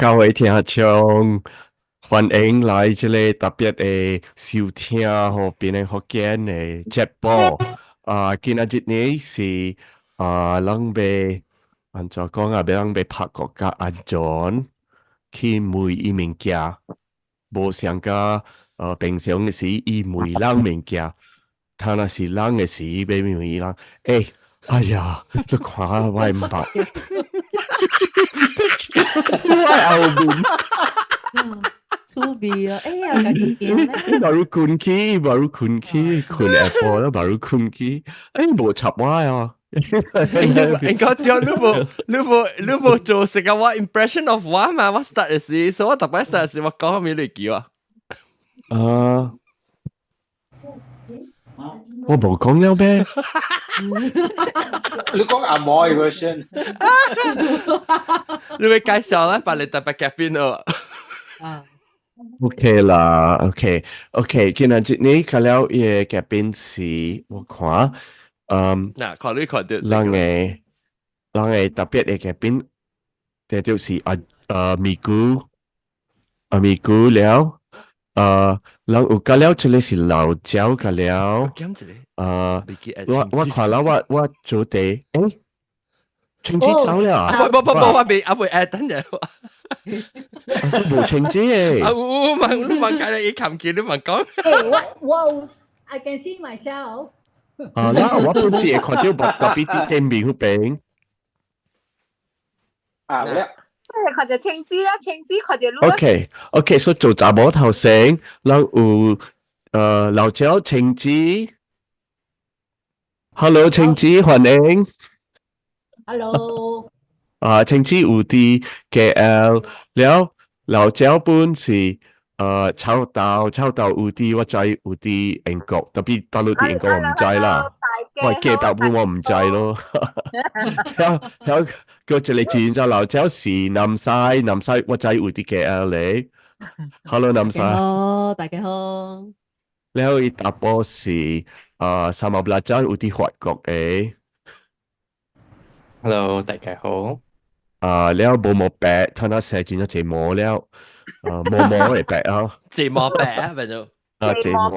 各位聽眾，歡迎來這个特別的收聽予檳城福建的節目。啊，今仔日呢是啊，咱欲按怎講啊？欲咱欲拍國家安全去問伊物件，無像佮平常的時，伊問人物件，他若是人的時，欲問伊人。欸，哎呀，你看我的目，我的後面。趣味啊！哎呀，家己驚咧。嘛有困去，嘛有困去，困下晡了嘛有困去，欸，無插我啊！應該對，你無做成個我 impression of 我嘛？我 start 的時，所以我逐擺 start 時，我講咩你記啊？啊，我無講了咩？你講阿毛 version，你會介紹咧，把你特別嘉賓哦。啊。 OK 啦，OK，今仔日呢，較了伊个嘉賓是，我看，嗱，看你看著，咱个特別的嘉賓，這就是阿咪姑，阿咪姑了，人有較了，這个是老鳥較了，我看了我做地，欸，青子走了啊？不不不，我未阿未等陣。無青子誒。啊有問你問解你伊冚見你問講。欸，我 I can see myself。啊，那我本是會看著特別佇頂面彼邊。啊，了。看著青子啦，青子看著你。 OK，OK，所以做查某頭先，咱有老鳥青子。Hello，青子，歡迎。 Hello。啊，青子有佇 KL 了，老鳥本是臭豆，臭豆有佇我知有佇英國，特別大陸佇英國我毋知啦，我隔壁本我毋知咯。了了，閣一个真正老鳥是南西，南西我知有佇 KL 咧。Hello，南西。好，大家好。了伊查埔是三毛布拉有佇法國的。 Hello，大家好。啊，了無毛白，他那寫真正濟毛了，啊，毛毛的白啊，濟毛白啊，變做。啊，濟毛。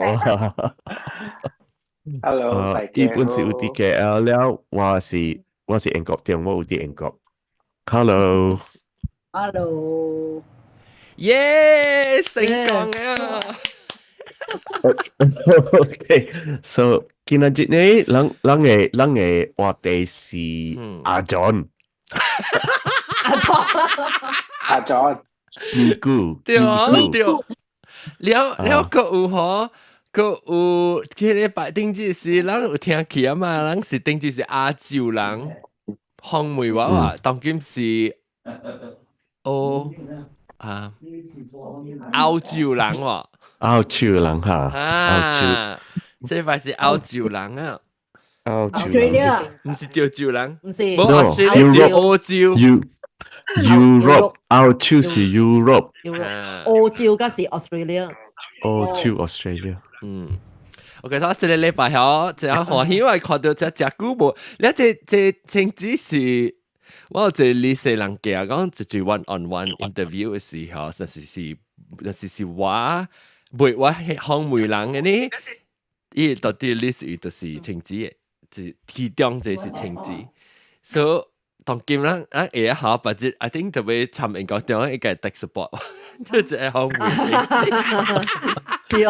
Hello，大家伊本是有佇 KL 了，我是英國中，我有佇英國。Hello。 Hello。耶，成功啊！ OK，so 今仔日呢，咱个話題是阿 John。阿 John。阿 John。咪咕。對對。了了，閣有吼，閣有這禮拜頂日時，咱有聽起啊嘛，咱是頂日是亞洲人，訪問我啊，當今是哦啊，歐洲人喎。歐洲人哈，啊，這塊是歐洲人啊，歐洲人，毋是潮州人，毋是，無是澳洲，Europe，歐洲是 Europe，澳洲佮是 Australia，澳洲 Australia，嗯，OK，所以這个禮拜嗬，真歡喜我看著這誠久無，你這青子是，我有一個歷史人家講，就是 one on one interview 的時候，實是是，就是我。袂我訪問人的呢，伊到底歷史就是青子的，是其中一個是青子，所以當今咱咱會曉，或者 I think 特別參英國中應該 tech support，就一個訪問青子。對。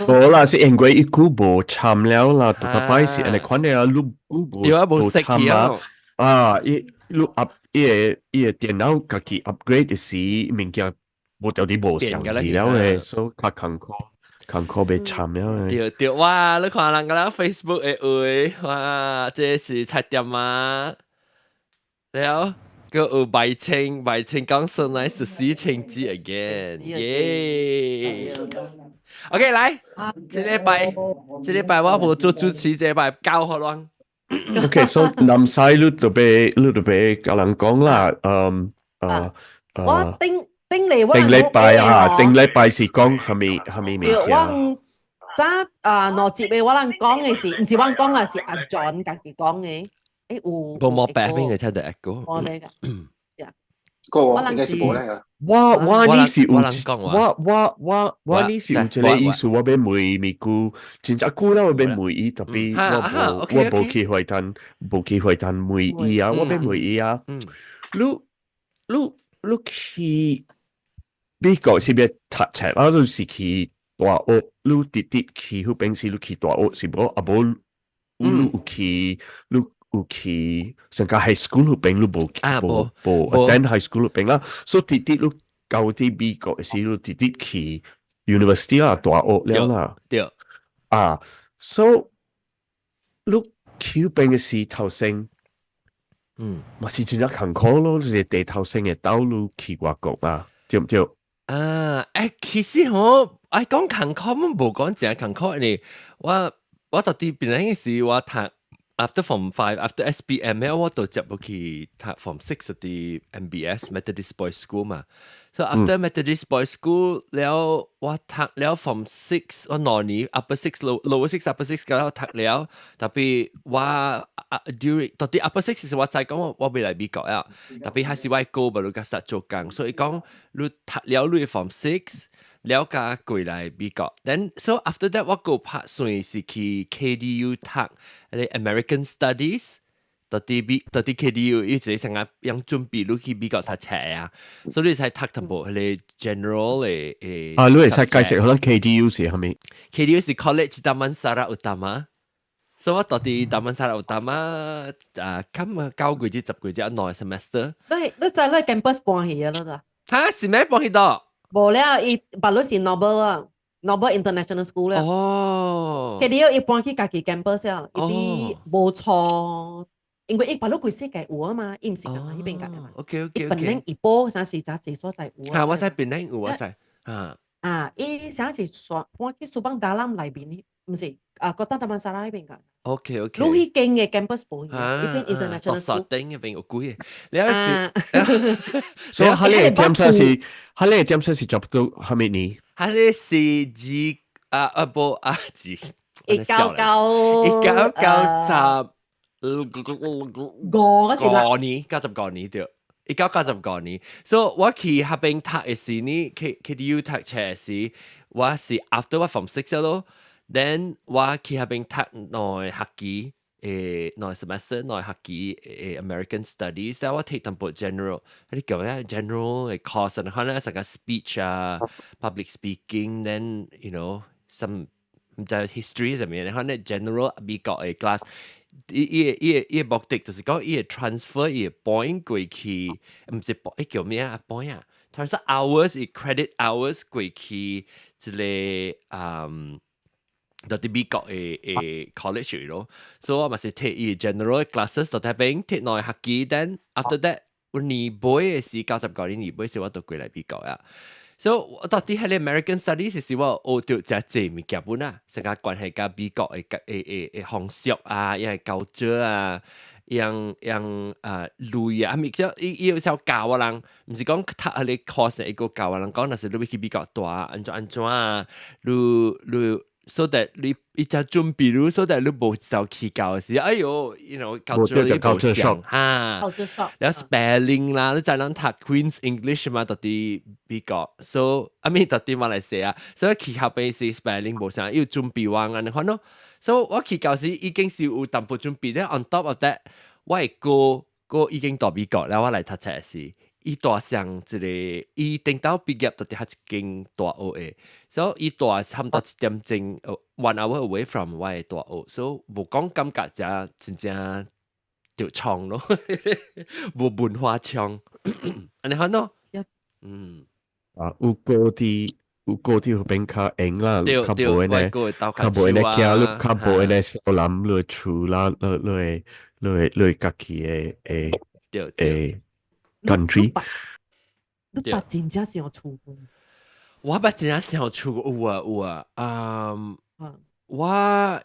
無啦，是因為伊久無參了啦，逐擺是按呢款的啊，你無對啊，無識去啊，啊，伊你 up 伊个電腦家己 upgrade 的時，物件無掉啲無相去了的，所以較艱苦，艱苦欲參了的。對對，哇！你看人個啦 Facebook 的話，哇，這是菜店啊，了，閣有白青，白青講 so nice to see 青子 again，耶！OK，來，這禮拜我無做主持，這禮拜交予人。 OK，so 南西你就欲共人講啦，我頂頂禮我頂禮拜啊，頂禮拜是講蝦米蝦米物件？我早啊，兩集的我人講的是，毋是我講啦，是阿 John 家己講的。欸有。無毛白邊個聽著 echo。我那個。個應該是無咧。我呢是有，我人講話我呢是有這個意思，我欲問咪久，真正久啦，我欲問伊，特別我無機會通，無機會通問伊啊，我欲問伊啊，你去美國是欲讀冊啊？你是去大學？你直直去彼邊時，你去大學是無？啊無，你有去？你有去上個 high school 彼邊你無無無 attend high school 彼邊啦，所以直直你到佇美國時，你直直去 university 啦，大學了啦。對。啊，so 你去彼邊嘅時頭先，嘛是真正艱苦咯，就是第頭先嘅道路去外國啊，對毋對？啊，其實吼，講艱苦，我無講真艱苦，因為我到佇檳城時，我讀 after form five after SPM 咧，我就接落去讀 form six 佇 MBS Methodist Boys School 嘛。So after Methodist Boys School 了，我讀了 form six，我兩年 upper six lower six upper six 了讀了，tapi 我啊 during 到佇 upper six 時我知講我欲來美國啊，tapi 還是我哥無你甲實做工，所以講你讀了你 form six，了佮過來美國，then so after that 我閣拍算是去 KDU 讀個 American Studies，到佇 KDU 伊一個成個用準備你去美國讀冊啊，所以你才讀淡薄彼個 general 的啊，你會使解釋可能 KDU 是啥物？KDU 是 College Damansara Utama，所以我到佇 Damansara Utama 啊，咁啊九個月十個月兩個 semester。你知你 campus 搬去啊，你知？嚇，是咩搬去到？無了，伊別你是 Noble 啊，Noble International School 了。KDU 伊搬去家己 campus 啊，伊佇無錯，因為伊別你規世界有啊嘛，伊毋是干彼邊間嘛。 OK。伊本來伊報啥是咋濟所在有啊。啊，我知檳城有，我知。啊。啊，伊啥是說搬去 Subang Dalam 內面，毋是啊，Kota Damansara 彼邊間。 你彼間嘅 campus 無去，彼邊 international school。頂彼邊有幾個？你是，所以彼个點數是，彼个點數是差不多蝦米年？彼个是二啊啊無啊二，一九九1995 五嗰時啦。五年，95年對。1995年，所以我去彼邊讀的時呢，KDU 讀冊時，我是 after 我 form six 咯，then 我去彼邊讀兩學期，兩 semester 兩學期American Studies，我讀淡薄 general，彼叫咩 general 的 course，可能成個 speech 啊，public speaking，then you know some 毋知 history 啥物，可能 general 美國的 class。伊個目的就是講伊會 transfer 伊個 point 過去，毋是 point 叫咩啊 point 啊，transfer hours 伊 credit hours 過去一个到佇美國的 college 咯，所以我嘛是 take 伊 general classes 到彼邊 take 兩學期，then after that 我年尾的時99年年尾時我就過來美國啊。所以我到佇彼个 American Studies 是我學著誠濟物件本啊，成個關係佮美國的風俗啊，伊個culture 啊，樣樣啊類啊，物即伊有時候教我人，毋是講讀彼个 course 伊閣教我人講，若是你欲去美國蹛按怎按怎啊，你 so that 你伊才準備你，so that 你無就去教的時，哎喲，you know culture 你無像哈，了 spelling 啦，你知人讀 Queen's English 嘛，到佇美國，so I mean 到佇馬來西亞，所以去彼邊時 spelling 無相，要準備完按呢款咯。所以我去到時已經是有淡薄準備咧，on top of that，我的哥哥已經到美國了，我來讀冊時，伊蹛上一个，伊頂到畢業就佇彼一間大學的，所以伊蹛差毋多一點鐘，one hour away from 我的大學，所以無講感覺誠真正著創咯，無文化衝，按呢款咯，嗯，啊，有高啲彼邊較閒啦，較無按呢，較無按呢驚，你較無按呢少男你厝啦，你家己的 country。你捌真正想出國？我捌真正想出國，有啊有啊，嗯，我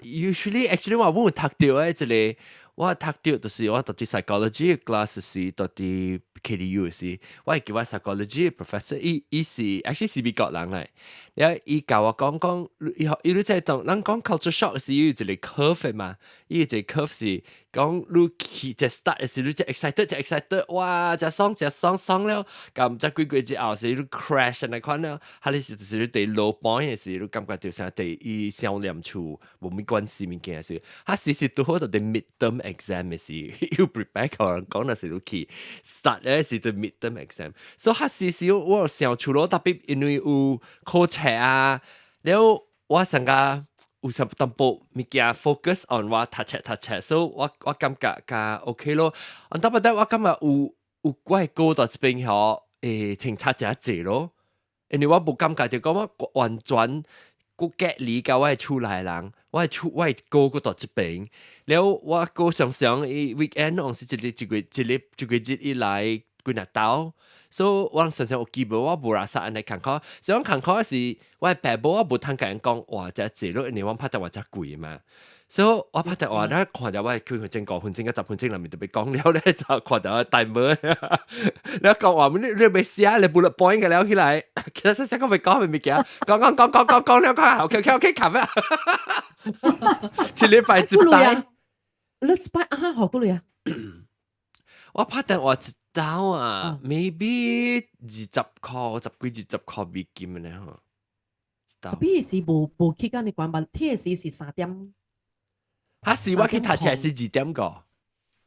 usually actually 我有讀著的一个，我讀著就是我讀佇 psychology class 時，讀佇 KDU 時，我會記我 psychology professor，伊是 actually 是美國人來，了伊教我講講，伊伊你知當咱講 culture shock 是有一个 curve 嘛，伊一个 curve 是講你去只 start 嘅時，你只 excited 只 excited，哇！只爽只爽爽了，咁只幾個月之後是你 crash 那款了，哈你是就是你佇 low point 嘅時，你感覺就像佇伊相連處無咩關係物件時，哈時時拄好就佇 midterm exam 嘅時，要 prepare 個人講那是你去 start 咧是對 midterm exam，所以哈時時我有想出咯，特別因為有考冊啊，了我成個。有啥淡薄物件 focus on 我讀冊讀冊，所以我感覺較 OK 咯。啊，特別得我感覺有我的歌到這邊吼，清查誠濟咯。因為我無感覺就講我完全閣隔離佮我的厝內人，我的厝我的歌閣到這邊。了我哥常常伊 weekend 攏是一日一個一日一個日伊來幾若晝。所以我常常有機會，我無垃圾按呢艱苦。所以講艱苦是我的爸母，我無通共𪜶講哇，遮濟咯，因為阮拍電話遮貴嘛。所以我拍電話咧，看著我幾分鐘、5分鐘甲10分鐘內面就欲講了咧，就看著我大門，你講話你欲寫你 bullet point 個了起來，其實實講欲講物件，講講講講講講了講，OK OK OK 卡咩？一禮拜一擺。你一擺啊？好幾鐳啊？我拍電話一刀啊，maybe 20箍，十幾二十箍美金呢吼。比是無去甲你管吧？鐵時是3點。哈是我去讀冊是2點個。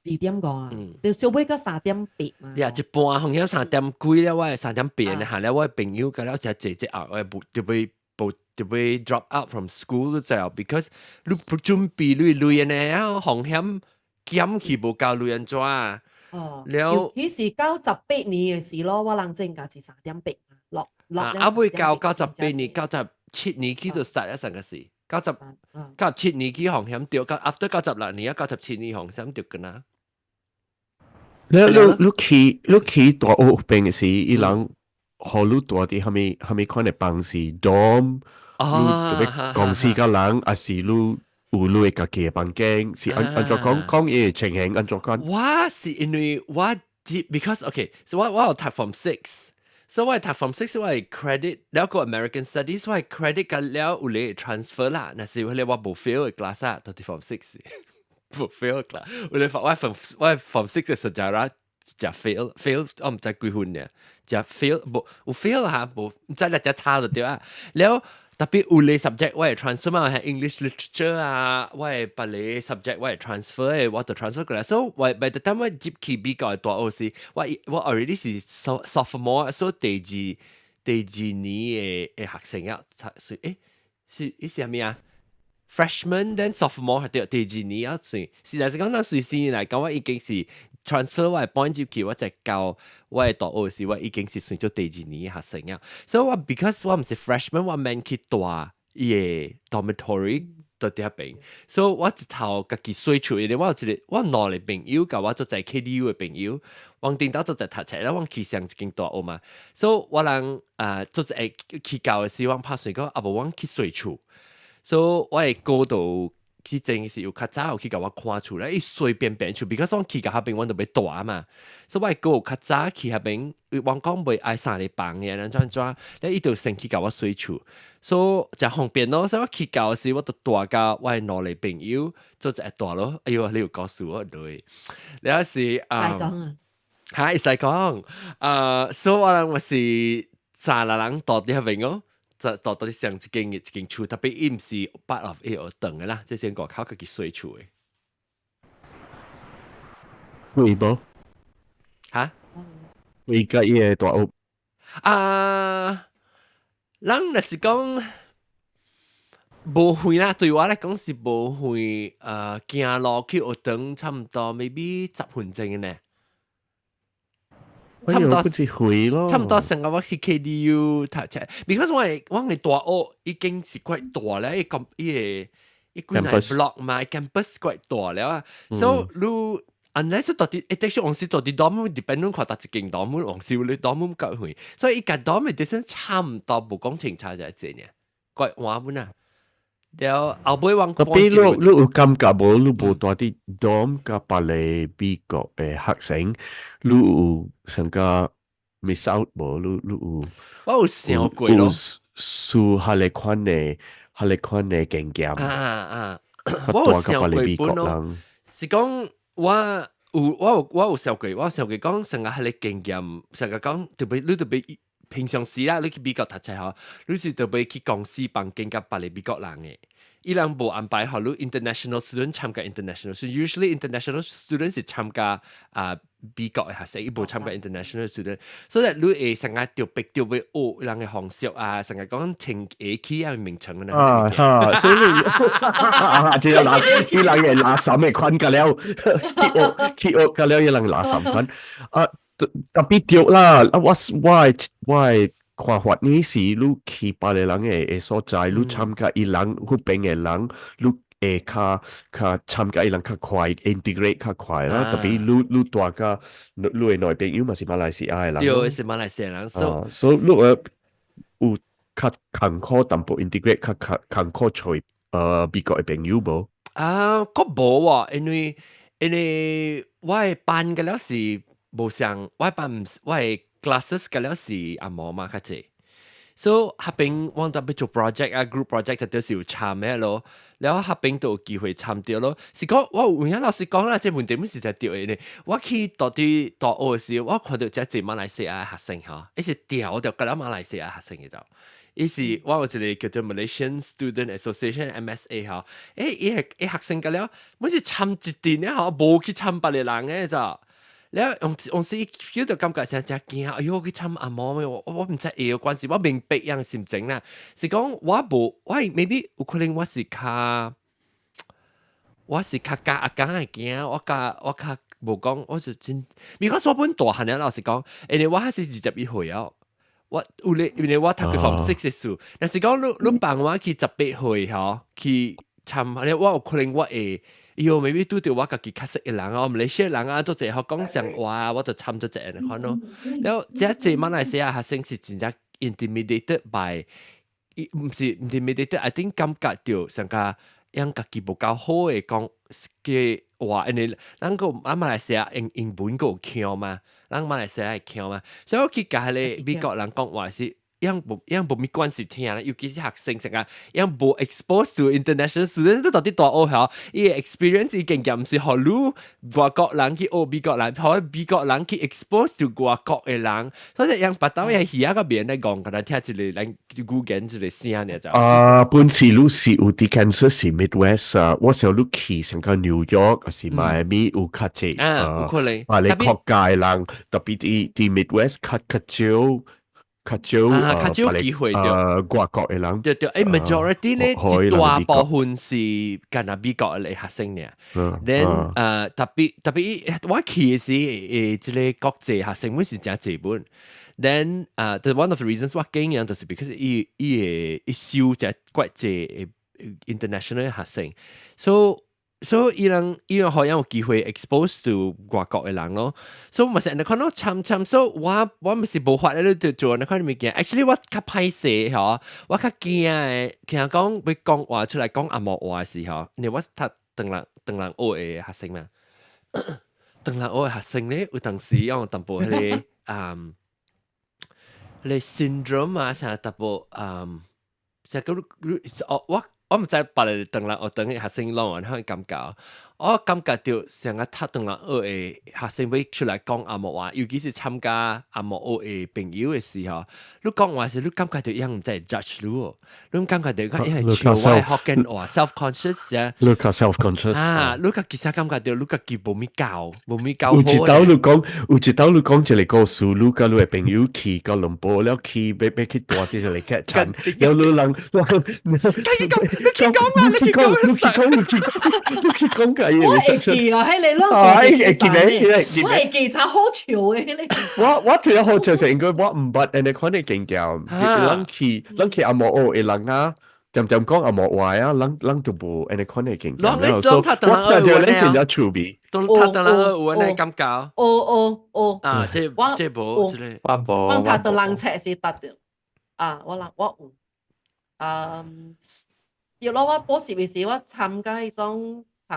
2點個啊？就小尾到3點八嘛。呀，一半風險三點幾了，我係3點八呢，下了我朋友甲了食濟隻後，我無就欲無就欲 drop out from school 就，because 你不準備你鐳呢，風險減去無夠鐳按怎？哦，了，尤其是到18年嘅時咯，我人正價是3點八落落。啊，未到98年，97年起就 start 一成個事，97年起風險著，到 after 96年啊，97年風險著㗎啦。你去大學邊嘅時，伊人予你蹛佇啥物啥物款嘅房是 dorm，你特別公司佮人，抑是你有你的家己的房間，是按怎講講伊的情形按怎講？我是因為我 because okay，所以我有讀 form six，所以我讀 form six 我係 credit 了個 American Studies 我係 credit 甲了有咧 transfer 啦，若是迄個我無 fail 嘅 class 啊，到底 form six 無 fail class，有咧我 form six 嘅 sejarah 就 fail fail 我毋知幾分呢，就 fail 無有 fail 嚇，無毋知啦，只差就對啊，了。特別有類 subject 我會 transfer 嘛，係 English literature 啊，我係別個 subject 我會 transfer 嘅，我就 transfer 過來。所以我 by the time 我入去美國嘅大學時，我 already 是 sophomore，所以第二年嘅學生啊，是是伊是啥物啊？freshman then sophomore 係對，第二年啊，算，實在是講當時先來講，我已經是 transfer 我嘅 point 入去，我就教我嘅大學時，我已經是算做第二年嘅學生啊。所以我 because 我毋是 freshman，我免去蹛伊個 dormitory 到佇遐邊，所以我一頭家己睡厝，因為我有一個我兩個朋友，佮我做在 KDU 嘅朋友，往頂到做在讀冊，แล้ว我去上一間大學嘛，所以我人啊做在去教嘅時，我拍算講啊無阮去睡厝。所以我會過到去真是有較早有去共我看厝咧，伊隨便便厝，because 我去到彼邊，阮就欲蹛嘛，所以我會過有較早去彼邊，阮講袂愛三個房嘅，按怎按怎，咧伊就先去共我洗厝，所以誠方便咯。所以我去到時，我就蹛佮我的兩個朋友做一個蹛咯。哎喲，你有告訴我對，了是啊，哈會使講，所以我人我是三個人蹛佇彼邊哦。就蹛佇上一間嘅一間厝，特別伊毋是 part of 伊學堂嘅啦，這是外口家己洗厝嘅。貴無？哈？貴佮伊個大屋？啊，人若是講無遠啦，對我來講是無遠，行路去學堂差毋多，maybe 10分鐘呢。差毋多，遠咯。差毋多成個我去 KDU 讀冊，because 我的大學已經是怪大咧，伊個伊個伊幾個 block 嘛，campus 怪大了啊，所以你 unless 蹛佇，欸，但是往時蹛佇 dorm，depend 你看佗一間 dorm，往時你 dorm 較遠，所以伊共 dorm 的 distance 差毋多，無講清差就係這爾，怪換本啊。了後尾我特別你有感覺無？你無蹛佇 dorm 佮別个美國的學生，你有成個 miss out 無？你有？我有想過咯，輸彼个款的彼个款的經驗。啊啊！我有想過本咯。是講我有想過，我有想過講成日係你經驗，成日講特別你特別平常時啦，你去美國讀冊吼，你是特別去公司房間佮別个美國人嘅。伊人無安排予你 international student 參加 international，所以 usually international student 是參加啊美國嘅學生，伊無參加 international student，所以你會成日著逼著欲學人嘅方式啊，成日講穿鞋起啊名稱啊哈，所以你這個垃，伊人會垃圾嘅款個了，去學去學個了，伊人垃圾款啊，特別對啦，啊我我我看法呢是你去別個人的所在，你參加伊人彼邊的人，你會較較參加伊人較快，integrate 較快啦。特別你大家你的內朋友嘛是馬來西亞的人，對，是馬來西亞人，所以所以你有較艱苦淡薄 integrate 較較艱苦揣美國的朋友無？啊，閣無喎，因為我的班個了是無像，我的班毋是我的 classes 個了是紅毛嘛較濟，所以彼邊我特別做 project 啊 group project 就是有參的咯，了彼邊都有機會參著咯。是講我有影老實講啦，這問題本是實對的呢。我去到佇大學的時候，我看著遮濟馬來西亞學生吼，伊是調著佮了馬來西亞學生的就。伊是我有一個叫做 Malaysian Student Association MSA 吼，伊係伊學生個了，每是參一陣咧吼，無去參別個人的就。了用用時 feel 到感覺成真驚，哎喲去參紅毛咩？我毋知會有關係，我明白樣心情啦。是講我無，我 maybe 有可能我是較教阿公會驚，我較無講，我就真，because 我本大漢了，老實講，因為我還是21歲啊。我有咧，因為我讀過 form six 的書，但是講你放我去18歲吼，去參，我有可能我會。喲，maybe 拄著我家己較識的人哦，馬來西亞人啊，做者學講上話，我就參咗一個款咯。了，這濟馬來西亞學生是真正 intimidated by，毋是 intimidated，I think 感覺著上較樣家己無夠好的講嘅話，因為咱個啊馬來西亞英英文閣有腔嘛，咱馬來西亞會腔嘛，所以我去共彼个美國人講話是。樣無物關係聽啦，尤其是學生成個樣無 expose to international student 都到底大學吼，伊個 experience 伊經驗毋是予你外國人去學美國人，予美國人去 expose to 外國的人，所以樣腹肚的耳仔個面咧講，可能聽一個咱語言一個聲爾就。啊，本時你是有佇 Kansas 是 Midwest 啊，我想你去像個 New York 還是 Miami 有較濟啊，有可能。啊，你國界人特別佇 Midwest 較較少。較少啊，較少機會對，外國的人對對，majority 呢，一大部分是干焦美國的學生爾。Then 特別特別，我去的時這个國際學生，阮是誠濟本。Then the one of the reasons 我揀樣就是 because 伊會伊收這國際 international 學生，so 伊人好像有機會 expose to 外國的人咯，所以嘛是按呢款咯，參參，所以我毋是無法咧，你做按呢款物件。Actually 我較歹勢吼，我較驚的，驚講欲講話出來講紅毛話的時候，因為我讀唐人唐人學的學生嘛，唐人學的學生咧，有當時用淡薄彼个彼个 syndrome 啊，啥淡薄啥個哦我。我毋知別个唐人學堂的學生攏有按呢感覺，我感覺著成個讀唐人學的學生欲出來講紅毛話，尤其是參加紅毛學的朋友的時候，你講話時，你感覺著伊毋知 judge 你哦，你感覺著講伊係笑我的福建話 self conscious 啊，你較 self conscious 啊，你較其實感覺著你家己無物夠，無物夠好。有一道你講，有一道你講一個故事，你佮你的朋友去哥倫布了去，欲去蹛佇一个客棧，了你人，你去講，你去講啊，你去講，你去講，你去講，你去講個我會記啊，彼个攏啊，會記得，我會記，真好笑的彼个。我最好笑是因為我毋捌按呢款的經驗，人去紅毛學的人啊，恬恬講紅毛話啊，人就無按呢款的經驗。攏攏讀唐人學我聽著真正趣味。都讀唐人學有按呢感覺。哦哦哦。啊，這這無這个。我無。我讀唐人冊是讀著，啊，我人我有，啊，有咯，我補習的時，我參加彼種讀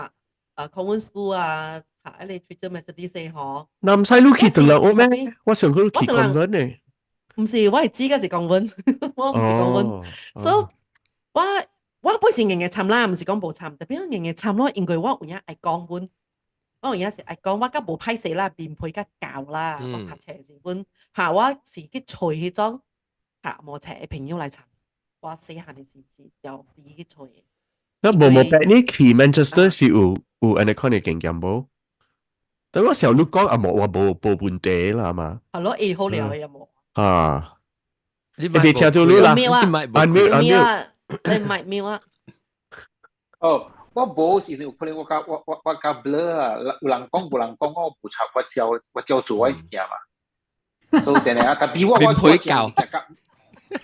啊 convent school 啊，讀彼個 Christian Methodist 吼。那毋使你去唐人學咩？我想講你去 convent 呢。毋是，我係指嘅是 convent，我毋是 convent，所以我本是硬硬參啦，毋是講無參，特別我硬硬參咯，因為我有影愛講阮。我有影是愛講我較無歹勢啦，面皮較厚啦，我讀冊時陣嚇我是去揣彼種嚇無冊的朋友來參。我細漢的時是調飛去揣的。那無無白你去 Manchester 是有按呢款的經驗無？但我想你講啊，無我無無問題啦嘛。係咯，會好聊的有無？啊，你別聽到你啦，有啊，按有啊，你唔係喵啊？哦，我無是因為有可能我較 blur 啊，有人講無人講，我無插我照做我物件嘛。所以先啊，特別我面皮教，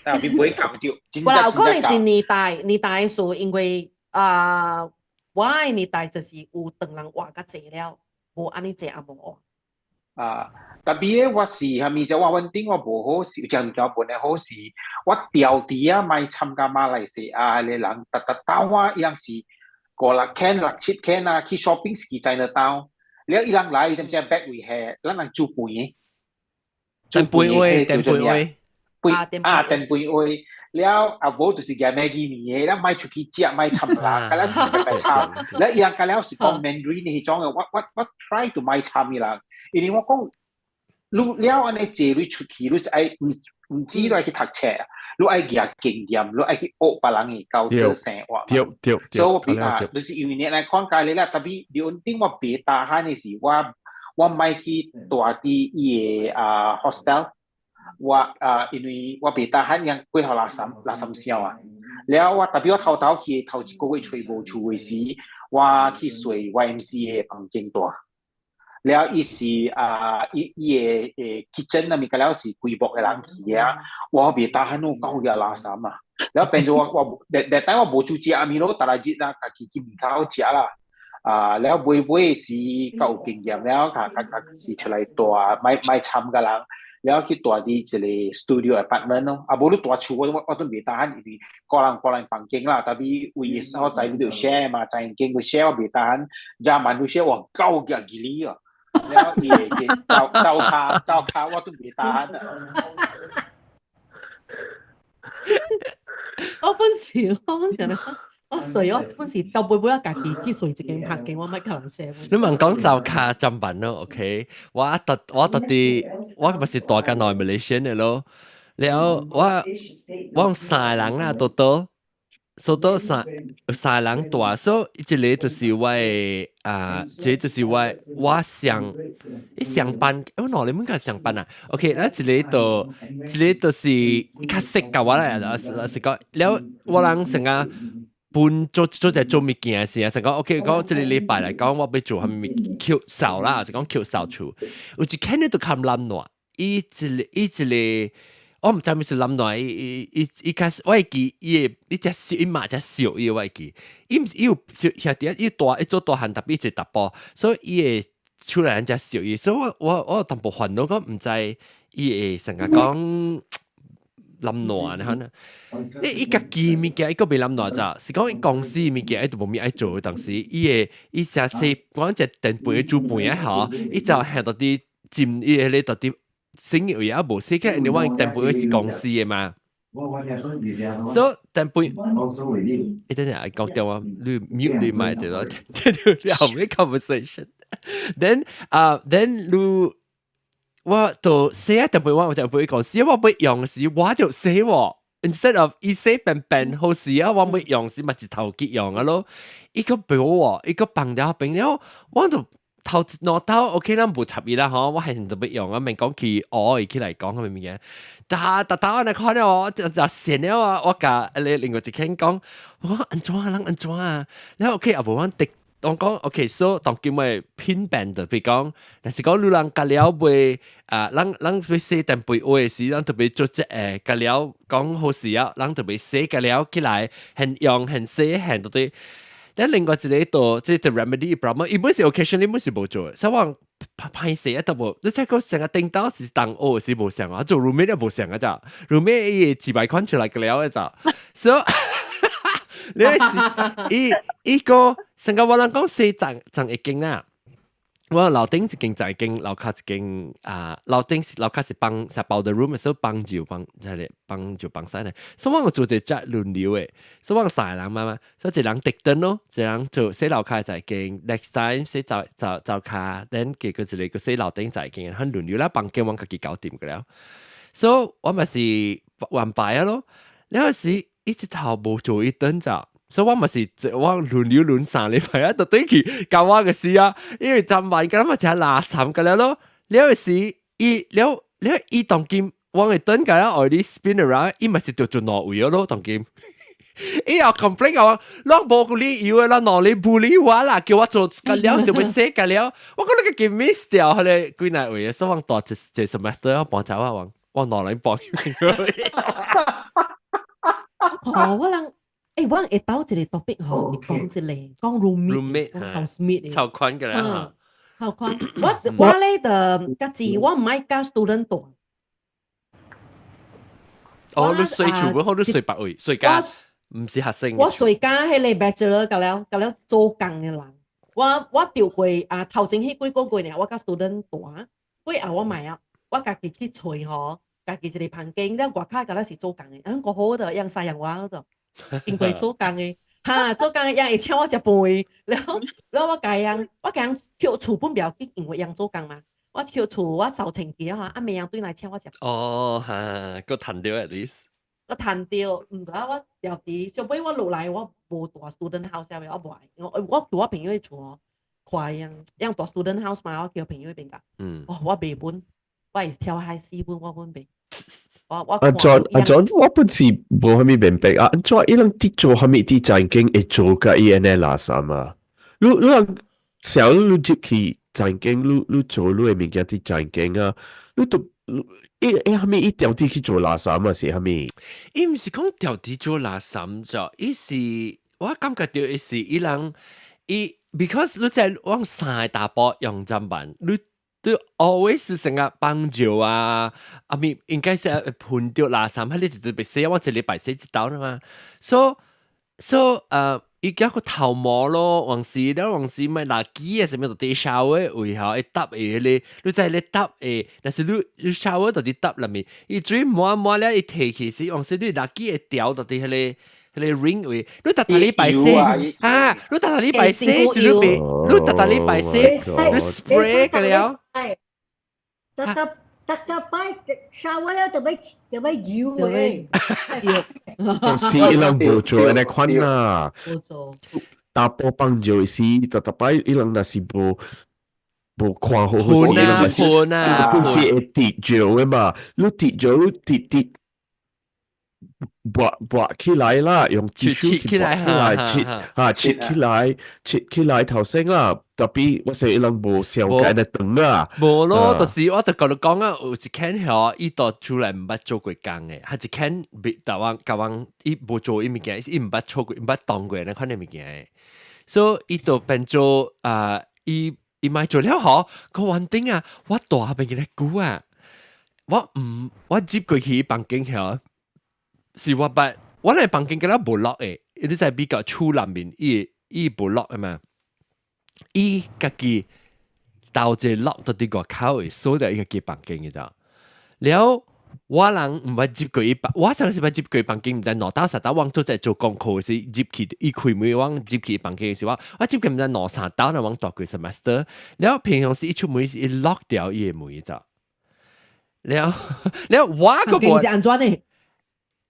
啊，面皮教對，我有可能是年代年代數，因為啊，我的年代就是有唐人活較濟了，無按呢濟阿無。啊，特別咧，我是蝦米就我穩定我無好是，就唔叫本來好是，我調佇啊，莫參加馬來西亞的人，逐逐兜我伊人是五六間六七間啊，去 shopping 是去 Chinatown，了伊人來伊點知 back 位係，咱人煮飯，電飯位，電飯位。啊電飯位，了啊無就是夾 Maggi 麵的，了莫出去食，莫參啦，甲了是白參，了伊人甲了是講 Mandarin 彼種的，我 try to 莫參伊人，因為我講，你了按呢坐你出去，你是愛毋止你愛去讀冊，你愛夾經驗，你愛去學別人的教做生活嘛。對對對。所以我比啊，就是因為你來看家裡啦，特別你穩定我別大漢的時，我莫去蹛佇伊的啊 hostel。我啊，因為我袂 tahan 樣過頭垃圾垃圾聲啊，了我特別我頭頭去頭一個月揣無厝的時，我去睡 YMCA 房間蹛。了伊是啊，伊的kitchen 那物個了是規幕的人去啊，我袂 tahan 我夠嘅垃圾啊，了變做我我，但我無厝食暗暝咯，逐日日啊，家己去門口食啦。啊，了尾尾是較有經驗了，較較較去出來蹛，莫莫參個人。了去蹛佇一個 studio apartment 咯，啊無你蹛厝我我都袂 tahan，因為個人個人房間啦，特別為所在你就 share 嘛，在間個 share 我袂 tahan，早晚都 share 我夠嘅吉利啊，了伊會走走卡走卡我都袂 tahan 啊。我本時我睡我本時到尾尾我家己去睡一間客間，我咪可能 share。你問講灶跤砧板咯，OK？我特特啲，我咪是蹛較耐馬來西亞的咯。然後我用三個人啦，多多，所多三三個人蹛，所以一個就是我的啊，這個就是我上伊上班，我哪裡面個上班啊？OK，那一個就一個就是較識教我啦，是講了我人成個。本做做隻做物件時啊，成講 OK，講這個禮拜來講，我欲做啥物抾掃啦，是講抾掃厝。有一間咧都較懶惰，伊一個我毋知咪是懶惰，伊伊伊伊較我會記伊會伊只小伊嘛只小伊我會記，伊毋是伊有兄弟伊大伊做大漢特別一個查埔，所以伊會出來人只小伊，所以我有淡薄煩惱，講毋知伊會成日講。冧爛你可能，你伊家己物件伊閣袂冧爛咋？是講伊公司物件伊都無物愛做，當時伊會伊成是講隻電飯煮飯啊吼，伊就係到底佔伊迄個到底生意位啊無死嘅，因為我電飯是公司的嘛。所以電飯，一陣陣講電話，你 mute 你麥對咯，你後面 conversation。Then 啊，then 你。我就寫啊，電飯我電飯公司，我欲用時我就洗喎。Instead of 伊洗便便好時啊，我欲用時嘛一頭去用啊咯。伊個俾我，伊個放了變了，我就頭一兩頭 OK，咱無插伊啦吼，我還是就欲用啊，免講去學伊起來講啥物件。但但但我來看了，我就善了啊！我共你另外一間講，我講按怎啊，人按怎啊？然後 OK 啊，無我滴。我講 OK，所以當今嘅品辨就比如講，但是講你人甲了袂啊，人欲洗電杯話時，人特別做這個，甲了講好事啊，人特別洗甲了起來，現用現洗現到底。咱另外一個就這個 remedy problem，伊本是 occasionally 本是無做，所以我歹勢啊，都無。你再講成個頂到是當學是無相啊，做 roommate 也無相啊，咋 roommate 伊幾百塊出來個了咋，所以你是伊伊個成個我人講洗髒髒一間啦，我樓頂一間在間，樓跤一間啊，樓頂樓跤是幫是包的 room 的時候幫就幫就係幫就幫晒咧。所以我做一隻輪流的，所以我三個人嘛嘛，所以一人特燈咯，一人做洗樓跤在間，next time 洗走走走跤，then 結果一個個洗樓頂在間，很輪流啦，房間我家己搞掂個了。所以我咪是安排啊咯，了時一直頭無做一頓咋。所以我咪是我輪流輪3禮拜啊，就對去教我嘅事啊，因為浸埋咁嘛就垃圾個了咯。了時伊了了伊當今我會等個了，愛你 spin around，伊咪是就做挪位咯，當今。伊又 complain 我，攏無個理由的，攏攞你 bully 我啦，叫我做個了就欲洗個了，我覺得個 miss 掉，佢哋幾難位，所以我大一一 semester 我搬走啊，我我攞嚟搬。哦，我人。欸，我會兜一個 topic 吼，是講一個講 roommate，講 housemate 超寬嘅啦，超寬。我我咧就家己，我毋愛佮 student 住。哦，你睡厝本好，你睡別位，睡家毋是學生。我睡佮彼個 bachelor 甲了甲了做工的人。我我調過啊，頭前彼幾個月爾，我佮 student 住，過後我買啊，我家己去揣吼，家己一個房間，了外口甲了是做工的，嗯，個好的，用西洋話嗰因過做工的，哈，做工的人會請我食飯，了了我共人，我共人抾厝本袂要緊，因為人做工嘛，我抾厝我掃清潔吼，啊，暝人轉來請我食。哦，哈，閣趁著 at least。我趁著，毋過我調佇，小尾我落來我無住 student house 的，我無愛，我我去我朋友的厝哦，看樣樣住 student house 嘛，我去我朋友彼邊㗎。哦，我袂本，我會跳海死本，我本袂。我我阿 John 阿 John，我本是無啥物明白啊，按怎伊人佇做啥物佇正經會做甲伊按呢垃圾啊？你你人小你入去正經，你你做你的物件佇正經啊，你都伊伊啥物伊調佇去做垃圾啊？是啥物？伊毋是講調佇做垃圾啫，伊是我感覺到伊是伊人伊，because 你在往三個查埔用砧板，你。都 always 成日幫助啊，啊咪應該是噴掉垃圾，彼你就別洗，我一禮拜洗一道啦嘛。So so 伊家個頭毛咯，往時了往時咪垃圾啊，啥物就佇 shower 位吼，會搭會彼個，你知咧搭會，若是你你 shower 就佇搭內面，伊水滿滿了，伊提起時，往時你垃圾會掉到佇彼個。彼個 ring 位，你逐逐禮拜洗啊，你逐逐禮拜洗是你袂，你逐逐禮拜洗，你 spray 個了。逐逐逐逐擺 shower 了就欲就欲油的。是伊人無做按呢款啦。無做。查埔放尿時，逐逐擺伊人若是無無看好好勢，伊人是本是會滴尿的嘛，你滴尿你滴滴。抹抹起來啦，用切切起來，起來，切啊切起來，切起來頭先啦，特別我說伊人無上界的長啊，無咯，就是我就共你講啊，有一間吼，伊到出來毋捌做過工的，還一間別台灣台灣伊無做伊物件，伊毋捌做過，毋捌當過那款的物件的，所以伊就變做啊，伊伊買做了吼，個穩定啊，我蹛彼邊個久啊，我毋我入過去房間吼。是我捌，我來房間敢若無 lock 的，伊在比較厝內面，伊伊無 lock 的嘛，伊家己兜一個 lock 到佇外口的，鎖佇伊家己房間的咋。了，我人毋捌入過伊房，我上次捌入過房間，毋知兩兜三兜，我做在做功課時入去，伊開門我入去房間時，我我入去毋知兩三兜，我蹛幾 semester。了平常時伊出門時，伊 lock 掉伊的門咋。了了，我個無是按怎呢？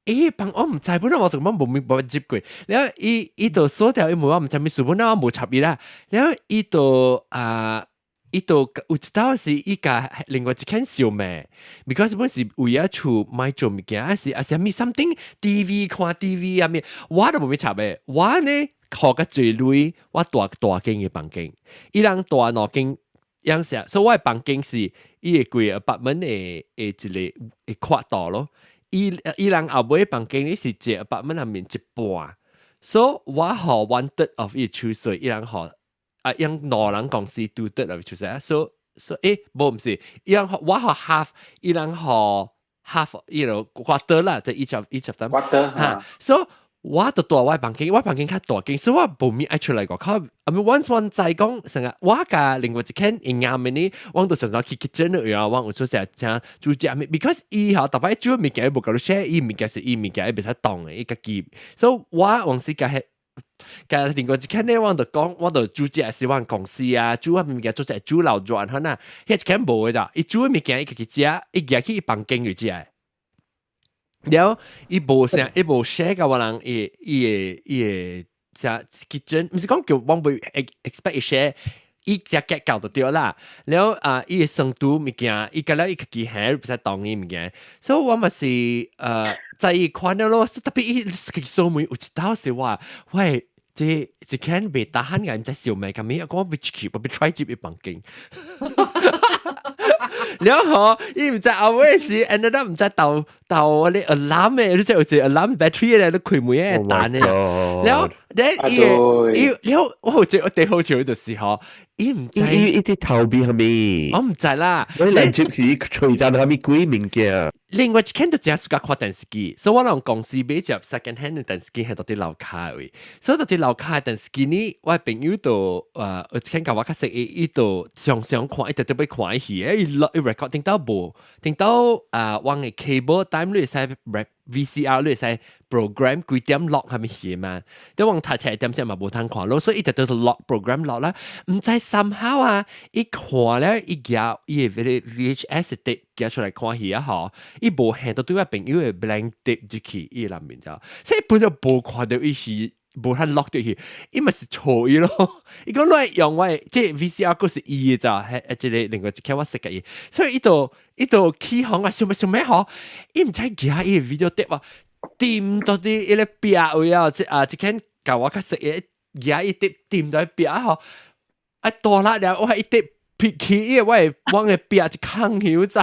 咦，房我毋知，本來我就咁無無入過。了伊伊就鎖掉伊門，我毋知咩事，本來我無插伊啦。了伊就啊，伊就有一道是伊共另外一間相罵，because 本是為咗厝買做物件，還是還是啥物 something TV 看 TV 啊咩，我都無欲插的。我呢，予較濟鐳，我蹛大間的房間，伊人蹛兩間。樣式，所以我的房間是伊的規個 apartment 的的一個的闊度咯。伊伊人後尾房間呢是一個 apartment 內面一半，所以我予 one third of 伊厝稅，伊人予啊，用兩人公司 two third of 厝稅，所所以無毋是，伊人予我予 half，伊人予 half，you know quarter 啦，即 each of them quarter 嚇，所以我就蹛我房間，我房間較大間，所以我無咪愛出來外口。I mean once 我知講成日，我佮另外一間營養的呢，我就常常去 kitchen 度啊，我有出成請煮食物，because 伊吼逐擺煮物件無共你 share，伊物件是伊物件，伊袂使動的，伊家己。所以我往時共彼共另外一間呢，我就講，我就煮食是阮公司啊，煮啊物件做食煮老軟哈呐，彼一間無的咋，伊煮物件伊家己食，伊行去伊房間去食。然後伊無啥，伊無 share 共我人，伊伊的伊的啥 kitchen，毋是講叫我袂 expect 伊 share，伊只結構就對啦。然後啊，伊的生煮物件，伊共了伊家己還袂使動伊物件，所以我嘛是在意看了咯，特別伊家己掃門有一道是話，喂，這這間袂 tahan 嘅，毋知燒咩咁咩，我欲去，我欲 try 入伊房間。然後伊毋知後尾時，ended up 毋知鬥鬥嗰啲 alarm 嘅，你知有一個 alarm battery 咧，你開門會彈嘅。然後咧伊伊然後我有一個最好笑就是吼，伊毋知伊伊啲頭邊係咪？我毋知啦。你連接是吹陣係咪鬼物件？另外一間就真係看電視機，所以我人公司買隻 second hand 嘅電視機係佇樓跤位，所以佇樓跤嘅電視機呢，我朋友就有一間共我較識伊，伊就常常看，伊特特欲看戲，伊錄伊 record 頂到無，頂到啊，我嘅 cable time 你會使 VCR 你會使 program 幾點落係咪戲嘛？啲我讀冊點先嘛無通看咯，所以伊特特落 program 落啦，毋知 somehow 啊，伊看了伊舉伊個 VHS tape 舉出來看戲啊吼，伊無現到對我朋友的 blank tape 入去伊內面就，所以本就無看到伊是無通落入去，伊嘛是錯伊咯。伊講來用我的這 VCR 閣是伊的咋，係這個另外一間我識嘅伊，所以伊就伊就起哄啊，想欲想欲吼，伊毋知舉伊的 video tape 啊，掂到佇伊個壁位啊，這啊這間共我較識嘅，舉伊碟掂到壁吼，啊大力了，我伊碟撇起伊個我的我的壁一空曉走。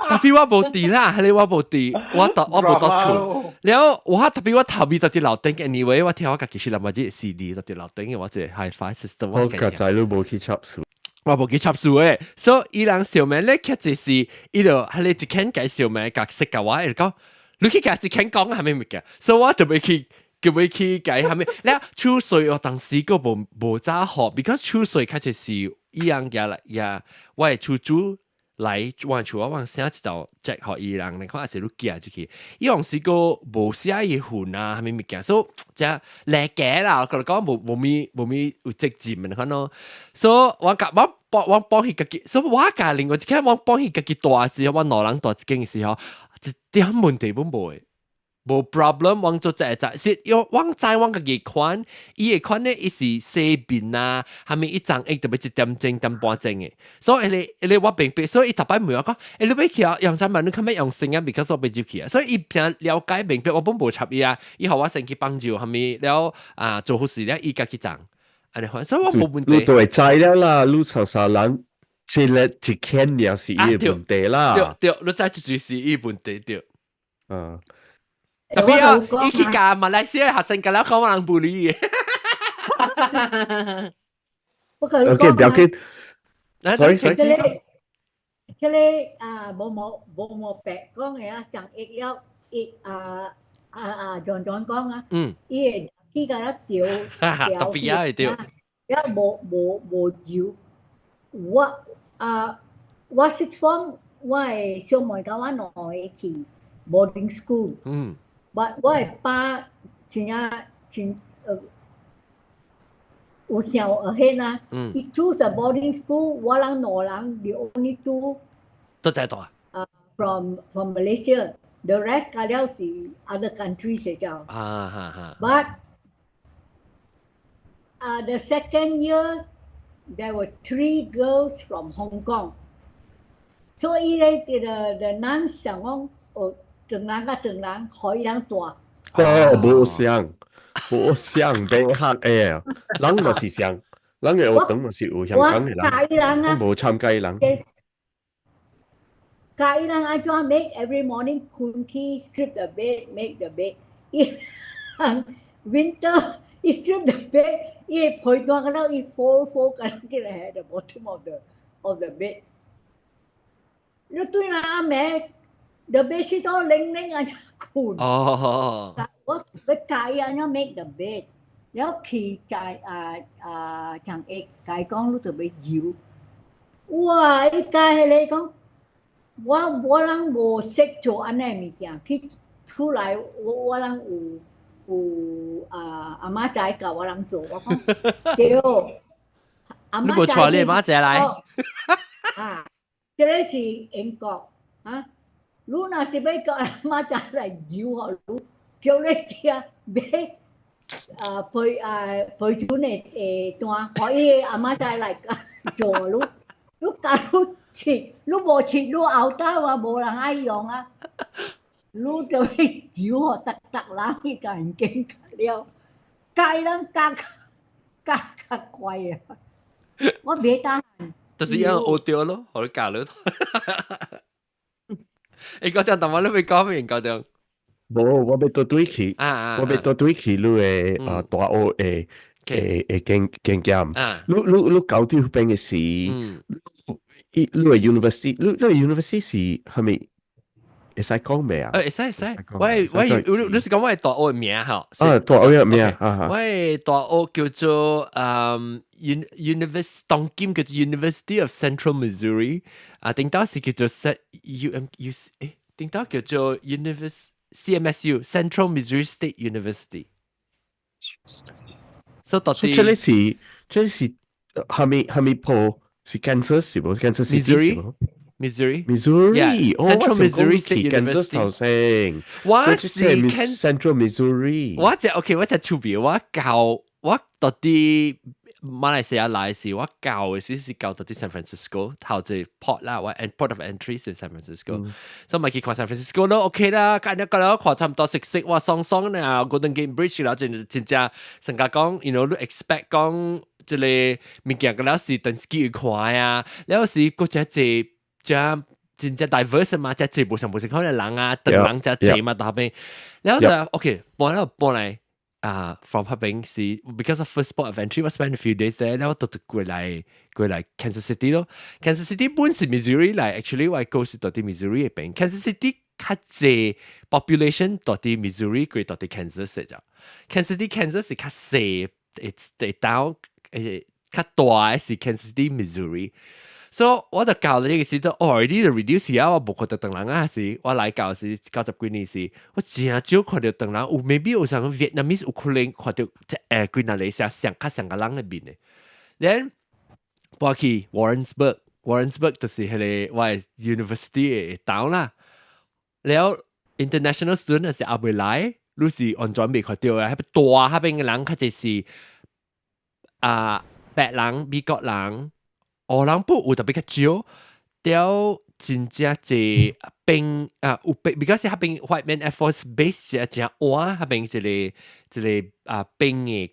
特別我無佇啦，係你我無佇，我到我無到厝。然後我特別我頭尾就佇樓頂，anyway 我聽我家己是諗下這 CD 就佇樓頂嘅，我這個 HiFi system 我個仔都無去插數，我無去插數誒，所以伊人小妹咧，確實是伊就係你一間介紹名，共識共我，伊就講你去共一間講係咩物件，所以我就欲去。叫欲去改係咪？了厝稅我當時閣無無早學，because 厝稅確實是伊人寄來也，我的厝主來我厝，我寫一道 check 予伊人，你看還是你寄出去。伊當時閣無寫伊份啊，啥物物件，所以這來假啦，我講無無咪無咪有責任你看咯。所以我共我幫我幫伊家己，所以我共另外一間我幫伊家己蹛時候，我兩人蹛一間時候，一點問題攏無的。無 problem，我做這個是因為我知我家己款，伊的款咧，伊是洗面啊，蝦米一張一特別一點鐘、點半鐘的，所以彼個彼個我明白，所以伊逐擺問我講，欸，你欲去啊？用啥物？你較欲用先啊？because 我欲入去啊，所以伊誠了解明白，我本無插伊啊，伊予我先去幫助，蝦米了啊，做好事了，伊家去送，按呢款，所以我無問題。你都會知了啦，你常常人這個一間也是伊的問題啦。對對，你知就是伊問題對。嗯。特別啊，伊去共馬來西亞學生共了講我人不理。我共你 OK，不要緊。這個這個啊，無無無無白講的啊，上一了伊啊啊啊，john john 講啊，伊會去共了掉特別啊，對。了無無無油，我啊，我 sixth form 我的小妹共我兩個去 boarding school。我我的爸真正真有想學啊，伊 choose a boarding school，我人兩人 the only two 都在度啊。 From Malaysia，the rest 加了是 other countries 嘅就。啊哈哈。 But the second year there were three girls from Hong Kong. 所以咧，the nuns 想講，哦，兩人佮兩人，予伊人蹛。哦，無相，無相，變黑的，人嘛是相，人的學堂嘛是有香港的人，教伊人啊，無參加人。教伊人按怎 make every morning 睏起 strip the bed make the bed。伊 winter 伊 strip the bed，伊被單個了伊 fold fold 個起來 at the bottom of the bed。你對人阿妹。The bed sheet 都零零按怎睏。我欲教伊按怎 make the bed，了去在啊啊長會共伊講，你著欲揉。哇！伊教彼个講，我人無識做按呢物件，去出來我人有啊阿媽仔教我人做，我講對。阿你無帶你媽仔來？啊，這个是英國啊。你若是欲叫阿媽仔來揉予你，叫你食買啊批准的單，予伊的阿媽仔來做你，你共你切，你無切，你後底話無人愛用啊，你就去揉予逐逐人去共𪜶經了，教伊人教教較快啊！我袂當。就是一樣學著咯，予你教你。你嗰陣同我你未講明嗰陣。無，我欲倒轉去，我欲倒轉去你的大學的經驗。你到佇彼邊的時，你的 university，你的 university 是啥物？會使講未啊？會使會使。我你是講我的大學名吼？啊，大學的名。我的大學叫做University，當今叫做 University of Central Missouri，啊，頂當時叫做 U M U 誒，頂當叫做 University CMSU Central Missouri State University。所以到底這个是啥物鋪？是 Kansas 是無？Kansas City 是無？ Missouri。 Missouri，哦， Central Missouri State Kansas 頭先。我是 Central Missouri。我只 OK，我只趣味，我教我到底馬來西亞來時，我教的時是教到佇 San Francisco 頭一 port 啦，我 port of entry 是 San Francisco，所以咪去看 San Francisco 咯，OK 啦，今日個了看差唔多熟悉，哇，爽爽呢，Golden Gate Bridge 啦，真真正成家講，you expect 講這个物件個了是電視機會看啊，了是閣遮濟遮真正 diverse 嘛，遮濟無相無相款的人啊，唐人遮濟嘛，大邊，了就 OK，搬了搬來。啊，from 彼邊是 because of first port of entry，我 spend a few days there，然後就過來 Kansas City 咯。Kansas City 本是 Missouri 來，actually 我過是到佇 Missouri 邊。Kansas City 較濟 population 到佇 Missouri 過到佇 Kansas 就。Kansas City Kansas 是較細，it's 地島較大是 Kansas City Missouri。所以我就教呢個時都 already reduce 啊，我無看著唐人啊，是我來教時90幾年時，我真少看著唐人，有 maybe 有啥 Vietnamese 有可能看著幾若個上較上個人的面的。Then 搬去 Warrensburg，Warrensburg 就是彼个我的 university 的 town 啦。了 international student 是猶未來，你是完全未看著的，彼大彼邊的人較濟是啊白人、美國人。黑人不有特別較少，了真正濟兵啊有兵，because 彼邊 Whiteman Air Force Base 是真倚，彼邊一個啊兵的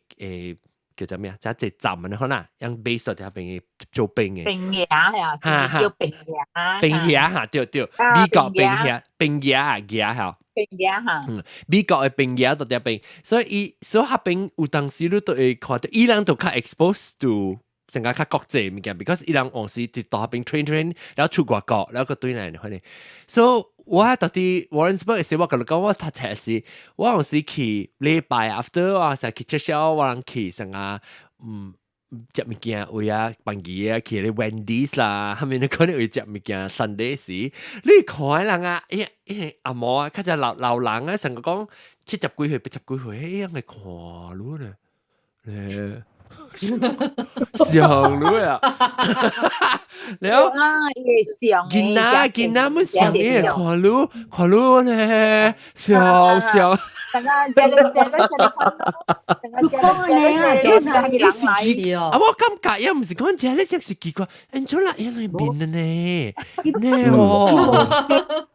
叫做咩啊？真濟站的可能，用 base 在彼邊做兵的。兵營啊，是叫兵營。兵營哈，對對，美國兵營兵營啊，營哈。兵營哈。嗯，美國的兵營在這邊，所以伊所以彼邊有當時你都會看著，伊人都較 expose to 成個較國際物件，because 伊人往時就到彼邊 train train，然後出外國，然後閣轉來反正，所以我到佇 Warrensburg 時，我共你講，我讀冊時，我有時去禮拜 after 我成去學校，我人去成個食物件位啊，辦機啊，去咧 Wendy's 啦，後面你可能會食物件 Sunday 時，你看人啊，欸阿嬷啊，較濟老老人啊，成個講70幾歲、80幾歲，欸，樣會看你呢，咧。像你啊，了啊，伊像囡仔們像伊看你看你呢，像像。等下 jealous jealous 等下 jealous jealous 伊是奇啊！我感覺也毋是講 jealous 是奇怪，安怎啦伊來面的呢？呢哦。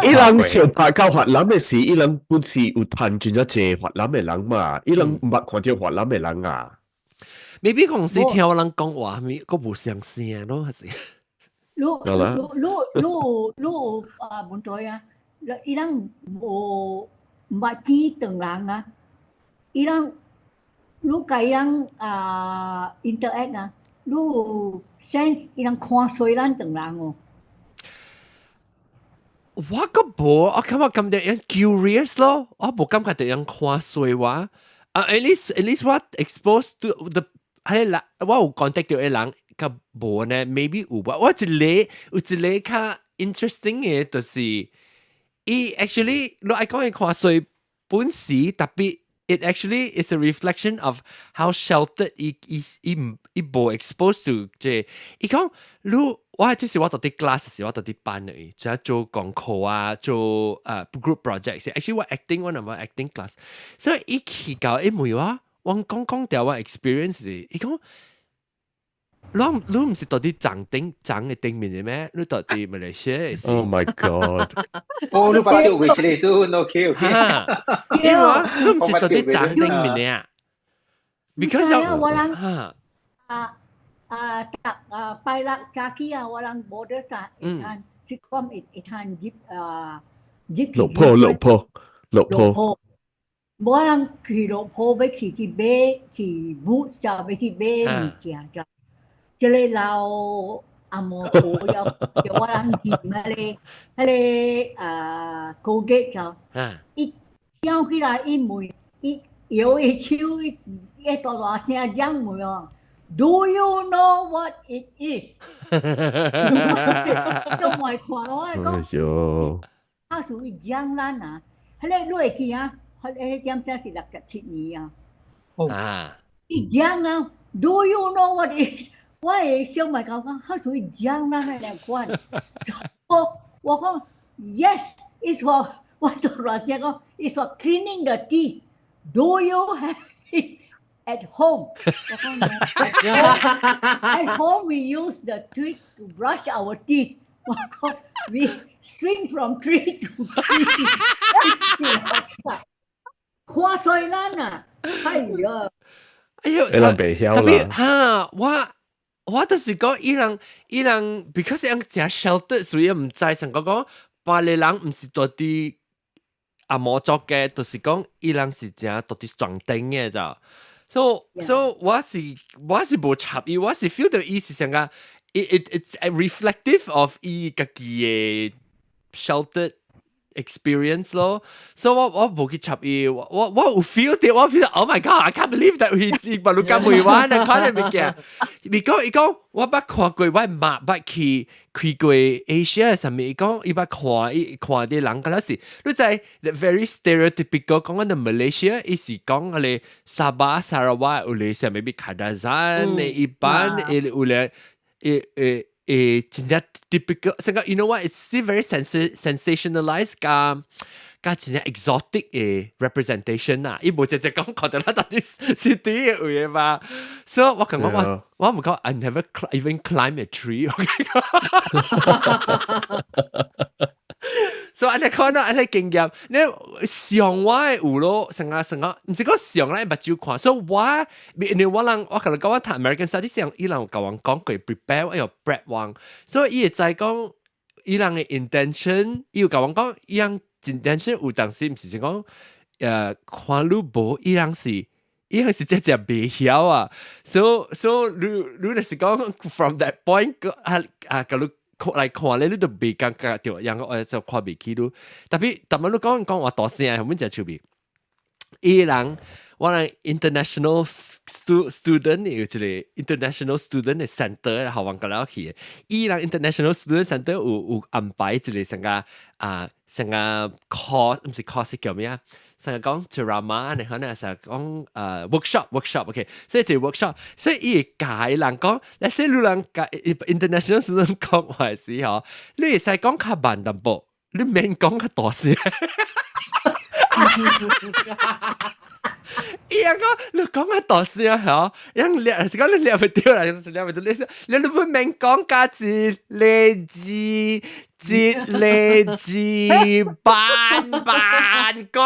伊人上拍到越南的時，伊人本是有趁真正濟越南的人嘛，伊人毋捌看著越南的人啊。 maybe 公司聽我人講話，咪閣無相聲咯，還是？你你你你啊，問題啊，伊人無毋捌見唐人啊，伊人你共伊人啊 interact 啊，你有 sense 伊人看衰咱唐人哦。我個無，我感覺咁樣樣 curious 咯，我無感覺到樣看衰我。啊，at least 我 exposed to the 係啦，我有 contact 到嘅人，較無呢，maybe 有吧。我一個較 interesting 嘅就是，伊 actually 你愛講伊看衰本時特別。It actually is a reflection of how sheltered 伊伊伊毋伊無 exposed to 這伊講你我這是我佇 class 時我佇班裏，就做功課啊，做group project。Actually 我 acting 我那 acting class，所以伊去到伊問我，我講講掉我 experience 是，伊講。你你毋是佇佇頂層嘅頂面嘅咩？你佇佇馬來西亞是？Oh my god！哦，你捌到過這個都 OK OK。因為你毋是佇佇層頂面嘅啊？Because 我人啊啊啊拜六早起啊，我人 border 啥，會通是講會會通入啊入去。落坡落坡落坡。無人去落坡，欲去去買去 Boots 就欲去買物件就。這個老阿嬷婆要叫我人啉彼個啊 Colgate 就，伊跳起來伊問，伊搖伊手，伊大大聲講問哦，Do you know what it is？都袂看我講，啊屬於講咱啊，彼個你會記啊？彼個點才是67年啊。啊，伊講啊，Do you know what it is？我的小妹講講，佢屬於講咱的兩款。我講，Yes，it's for 我都亂聲講，it's for cleaning the teeth. Do you have it at home？我講 no. At home we use the twig to brush our teeth. 我講 we swing from tree to tree. 看衰咱啊！哎呀，哎呦，你人袂曉特別啦。哈，我就是講伊人伊人，because 伊人誠 shelter，所以毋知成個講巴黎人毋是佇佇紅毛族嘅，就是講伊人是誠佇佇山頂嘅咋。So so 我是無插伊，我是 feel 到伊是成個，it's reflective of 伊家己嘅 sheltered experience 咯。所以我無去插伊，我有 feel 到，我 feel oh my god，I can't believe that 伊伊把你咁會玩啊，看你物件。伊講伊講，我捌看過，我媽捌去開過 Asia 上面，伊講伊捌看伊看啲人，敢若是，你知 very stereotypical 講緊 Malaysia，伊是講嗰個沙巴、沙拉瓦有咧，啥 maybe Kadazan，一般有咧，誒誒誒，真正 typical，成個 you know what？It's still very sensationalized 加加真正 exotic 嘅 representation 啊！伊無直接講看到咱到底是佇個位嘛，所以我感覺我我毋講 I never even climb a tree。所以按呢看到按呢經驗，你上我的有咯，成個成個，毋是講上咧目睭看，所以我因為我人我可能講我讀 American Studies 上，伊人有共我講過 prepare 要 prep 我，所以伊會知講伊人的 intention，伊有共我講，伊人 intention 有當時毋是講，看你無，伊人是。伊人是真正袂曉啊，所以你你若是講 from that point 啊啊，共你來看咧，你都袂感覺著，人我就看袂起你。特別，逐擺你講講話大聲，阮誠趣味。伊人我人 international student 有一個 international student 的 center 學校個了去的。伊人 international student center 有安排一個成個啊成個 course，毋是 course 叫咩啊？成日講 drama，你可能成日講workshop，OK，所以這 workshop，所以伊會教人講，你說你人教 international student 講話時候，你會使講較慢淡薄，你免講較大聲。伊講你講較大聲吼，人掠是講你掠袂著啦，是掠袂著。你你不免講價一個字，一個字，慢慢講。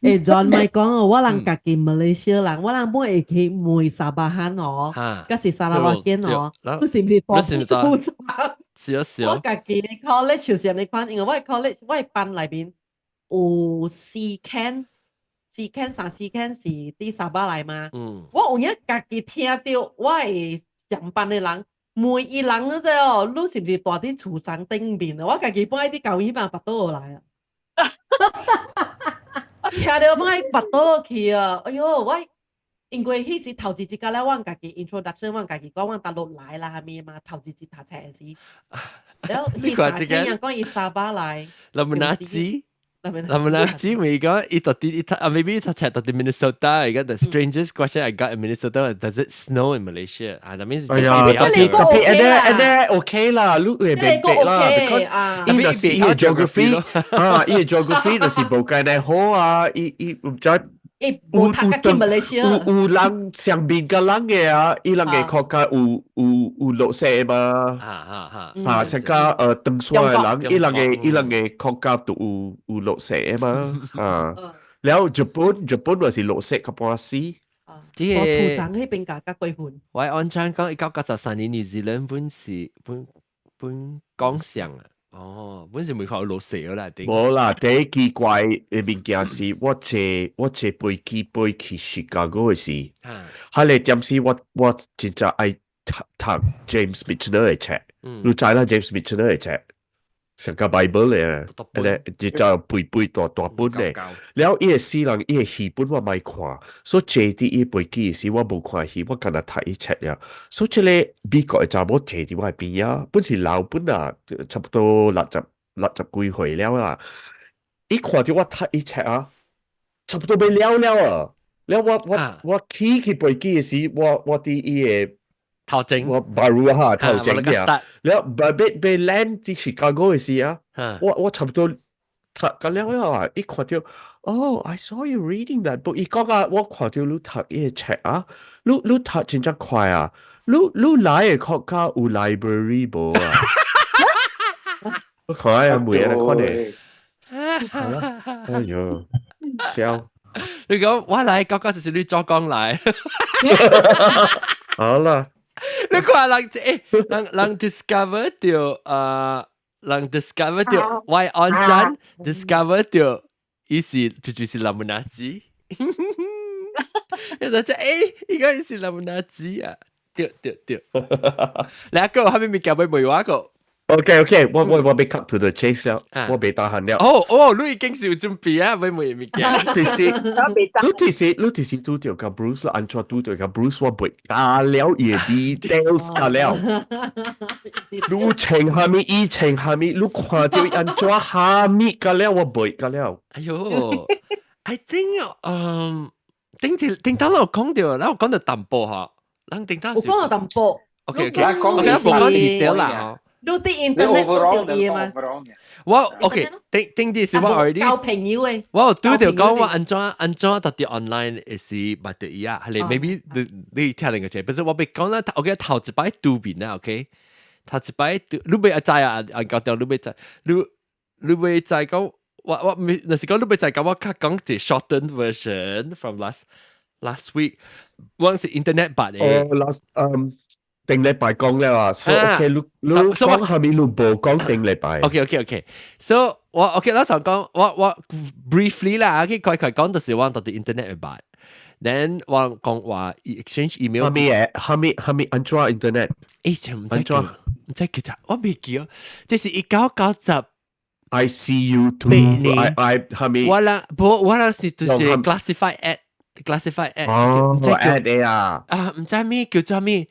欸，John 咪講哦，我人家己馬來西亞人，我人本會去問沙巴漢哦，抑是沙拉越人哦，你是毋是大吐槽？是啊是啊。我家己 college 就是按呢款，因為我 college 我班內面有四間，四間三四間是佇沙巴來嘛。我有影家己聽著我的上班的人問伊人嗰隻哦，你是毋是蹛佇厝欉頂面啊？我家己本來佇舊彼班腹肚落來啊，我聽著本來腹肚落去啊！哎喲，我因為彼時頭一日咧，我家己 introduction，我家己講我大陸來啦，啥物嘛，頭一日讀冊時，然後彼三天人講伊沙巴來，林拿子。林拿子咪講伊到底伊讀啊，maybe 伊讀冊到底 Minnesota，而家 the strangest question I got in Minnesota, does it snow in Malaysia？啊，that means 哎呀，特別特別，and then OK 啦，你會明白啦，because 伊就是伊個 geography 啊，伊個 geography 就是無計呢好啊，伊伊毋知。伊無讀去馬來西亞，有有人上面個人嘅啊，伊人嘅國家有有有落雪嘛？啊啊啊！啊，參加登山嘅人，伊人嘅伊人嘅國家都有有落雪嘛？啊，然後日本日本就是落雪較半死。我厝長彼邊較較過分。我按怎講，1993年 New Zealand 本是本本講上啊。哦，本是未看有落雪啦，頂。無啦，第一奇怪的物件是我坐我坐飛機飛去芝加哥的時，彼个點時我我真正愛讀讀 James Michener 的冊，你知啦，James Michener 的冊，成個 Bible 咧，彼个真正背背大大本咧。了伊個死人伊個戲本我莫看，所以坐佇伊飛機的時我無看戲，我干焦讀伊冊了。所以這個美國的查某坐佇我邊仔，本是老本啊，差不多六十六十幾歲了啦。伊看著我讀伊冊啊，差不多欲了了啊。了我我我起去飛機的時，我我佇伊個頭前，我 baru 哈頭前嘅，了欲欲 land 佇芝加哥的時啊，我我差不多讀到了啊，伊看著，哦，I saw you reading that book。伊講啊，我看著你讀伊個冊啊，你你讀真正快啊，你你來的國家有 library 無啊？我看下每日看咧，哎喲，笑。你講我來，剛剛就是你做工來。好啦。你看人欸，人人 discover 著呃，人 discover 著，我按真 discover 著，伊是就就是林拿子。伊就講欸，伊個是林拿子啊，對對對。兩個後面物件欲問我個。 OK OK，我我我欲 cut to the chase 了，我袂 tahan 了。哦哦，你已經是有準備啊，欲問物件。其實，你其實你其實拄著共 Bruce 啦，按怎拄著共 Bruce 我袂加了伊 details 加了。你穿蝦米，伊穿蝦米，你看著伊按怎蝦米加了，我袂加了。哎喲，I think 嗯，頂一頂頭我講著，咱有講著淡薄吼，咱頂頭有講著淡薄。 OK OK，我無講 detail 啦。你佇 internet 拄著伊嗎？我 OK，頂頂啲是我 already 交朋友的。我有拄著講我按怎按怎到佇 online 會是捌著伊啊，係 maybe 你你聽另個者，不是我欲講啦，我記得頭一擺拄面啊，OK，頭一擺拄，你欲知啊？啊，搞掉你欲知，你你欲知講我我未，就是講你欲知講我較講一個 shortened version from last last week，我是 internet 捌的。哦，last 頂禮拜講了啊，所以 OK，你你講下面你無講頂禮拜。 OK OK OK，so 我 OK，我同講我我 briefly 啦，OK，快快講就是我到佇 internet 捌，then 我講話 exchange email。蝦米誒？蝦米蝦米按怎 internet？欸，毋知叫，毋知叫啥，我未記哦。這是1998 ICU two I I 蝦米？我啦，無我啦是就是 classified ad，classified ad。哦，ad 的啊。啊，毋知咩叫做咩？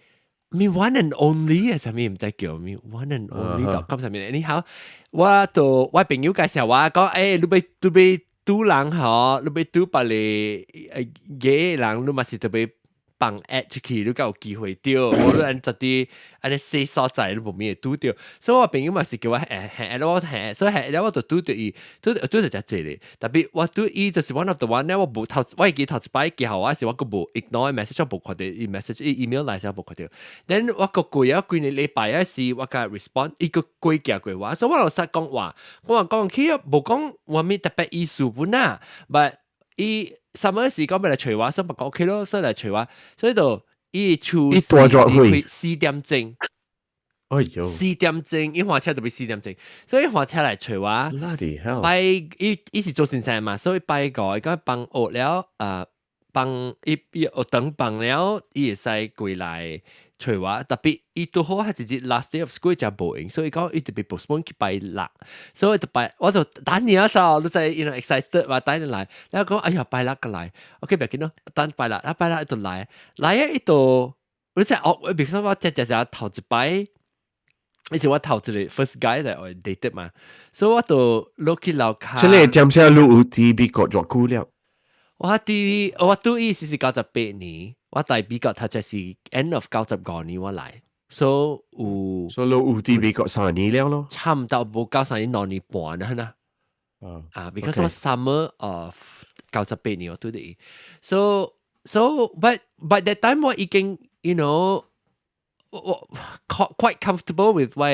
咩 one and only 啊？啥物毋知叫咩 one and only dot com 上面。你好，我就我朋友介紹我講，欸，你欲你欲拄人吼，你欲拄別个個人，你嘛是特別放 ad 出去，你才有機會著。無你按這佇按呢細所在，你無咩會拄著。所以我朋友嘛是叫我欸 add 我 add，所以 add 了我就拄著伊，拄拄著誠濟咧。特別我拄伊就是 one of the one 咧，我無頭，我會記頭一擺寄予我時，我閣無 ignore message，我無看著伊 message，伊 email 來時我無看著。then 我閣過啊幾个禮拜啊時，我共 respond，伊閣過寄過我，所以我老實講話，我話講起無講話物特別意思本啊，but 伊什麼時講欲來揣我，所以講 OK 咯，所以來揣我，所以就伊厝伊大咗歲 4點鐘，哎喲，四點鐘，伊換車就欲四點鐘，所以換車來揣我。 Bloody hell！拜伊伊是做先生嘛，所以拜五伊講放學了啊，放伊伊學堂放了，伊會使過來揣我。特別伊拄好係一日 last day of school 就無閒，所以講伊特別 postpone 去拜六，所以就拜我就等你啊就，你知 excited 話等你來，然後講哎呀拜六過來，OK 別緊咯，等拜六，啊拜六伊就來，來啊伊就，你知哦，比如說我只只只頭一擺。以前我頭一個 first guy 來我 dated 嘛，所以我就落去樓跤。這個點聲你有佇美國偌久了？我佇我拄伊是98年，我在美國讀冊是 end of 95年我來，所以有。所以你有佇美國3年了咯？差唔多無夠3年2年半啦，啦。啊，because 我 summer of 98年我拄佇，so but that time 我已經 我 quite comfortable with 我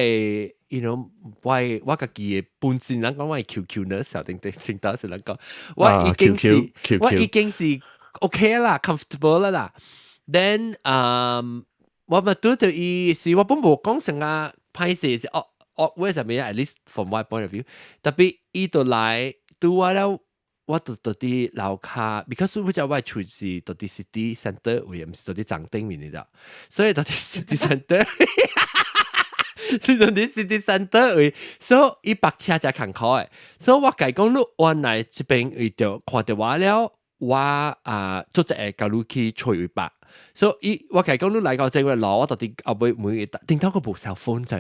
我我家己的本身人講我係 QQ 呢，時候定定定到時人講，我已經是我已經是 OK 啦，comfortable 啦啦。Then 我咪拄到伊是我本無講成啊，歹勢是哦哦，為什麼？At least from my point of view，特別伊就來拄我了。我就到佇樓跤，because 我知我厝是到佇 city center 位，毋是到佇長頂面的，所以到佇 city center，是到佇 city center 位，所以伊泊車才艱苦的，所以我共伊講你原來這邊為著看著我了，我啊做一個共你去揣位泊。所以我共伊講你來到這個路，我到底後尾每頂頭個無 cell phone 就，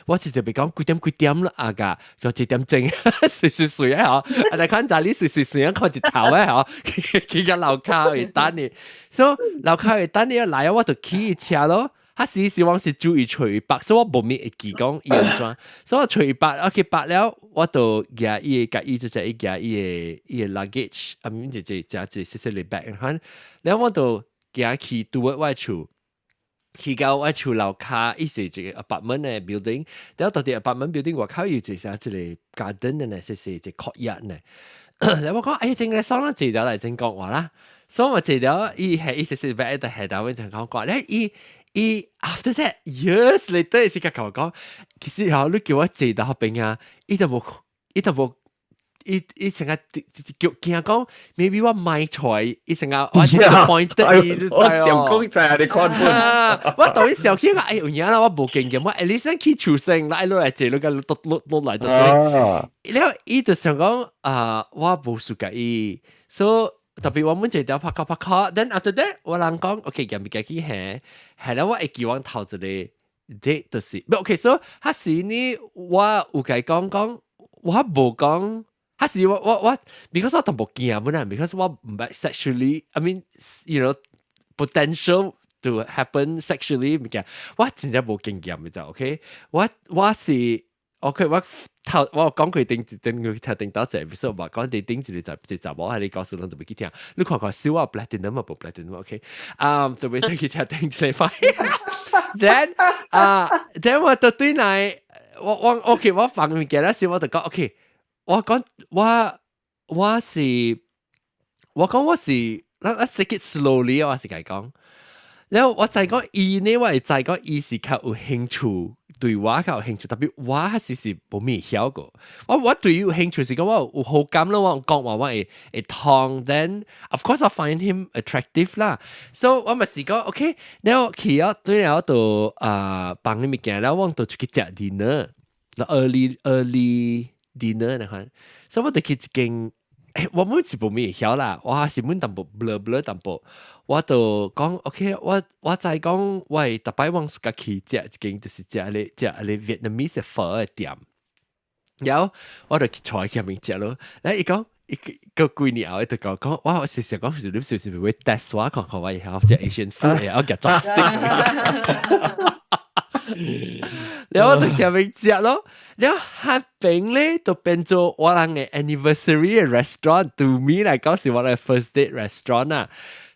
我是特別講幾點幾點啦，啊個就一點鐘，隨隨隨啊嗬，啊來看就你隨隨隨啊看一頭啊嗬，去個樓跤會等你，所以樓跤會等你來啊，我就騎車咯。他時時往是注意揣泊，所以我無咪會記講伊按怎，所以我揣泊，OK 泊了，我就舉伊個，共伊就係伊舉伊個伊個 luggage，啊，咪就就就就細細個 bag，反然後我就行去拄我厝，去到我厝樓跤，伊是一個 apartment 的 building，然後到佇 apartment building 外口有一個啥一個 garden 的呢，細細一個 courtyard 呢。然後我講，哎，真個爽啦，坐了來真講話啦，所以我坐了，伊係伊細細 bag 喺度，我就講講，咧伊。伊 after that years later 是共我講，其實吼，你叫我坐到彼邊啊，伊就無，伊就無，伊伊成日叫驚講，maybe 我買錯，伊成日我 disappointed 伊，我想講就係你看本，我到底想起個，哎有影啦，我無經驗，我 at least 去厝先，來落來坐，落個落落落來就對。然後伊就想講啊，我無輸共伊，所以。特別我們這條拍卡拍卡，then after that 我人講，OK，入面去行，係啦，我會記我頭一個 date 就是，OK，所以彼時呢，我有共伊講講，我無講，彼時我我我，because 我淡薄驚本來，because 我毋捌 sexually，I mean potential to happen sexually 物件，我真正無經驗嘅就 OK，我我是。OK，我頭我講佢頂頂佢聽頂到這 episode 嘛，講你頂一個就一查某係你告訴攏特別去聽，你看看小我 platinum 嘛，無 platinum，OK，啊，特別去聽頂一個 Then 啊，then 我就對來，我我 OK，我放物件嗰時我就講 OK，我講我我是我講我是，let's take it slowly，我是共伊講，然後我就講伊呢，我會知講伊是較有興趣。對我較有興趣，特別我是是無咩曉過。我我對伊有興趣是講我有好感咯，我講話我會會通，then of course I find him attractive 啦。So 我咪是講 OK，然後去咗對了就啊放啲物件，然後我就出去食 dinner，early early dinner 那款。所以我就去一間，我每次無咩曉啦，我還是問淡薄 blur blur 淡薄。我就講 OK，我我知講我會逐擺往家去食一間，就是食咧食咧 Vietnamese 粉的店，然後我就去坐喺前面食咯。然後伊講伊個幾年後，伊就講講，我時時講是你是是會 test 我看看我會曉食 Asian food，我夾 chopstick。然後我就前面食咯，然後彼邊咧就變做我人的 anniversary restaurant，to me 來講是我的 first date restaurant 啊。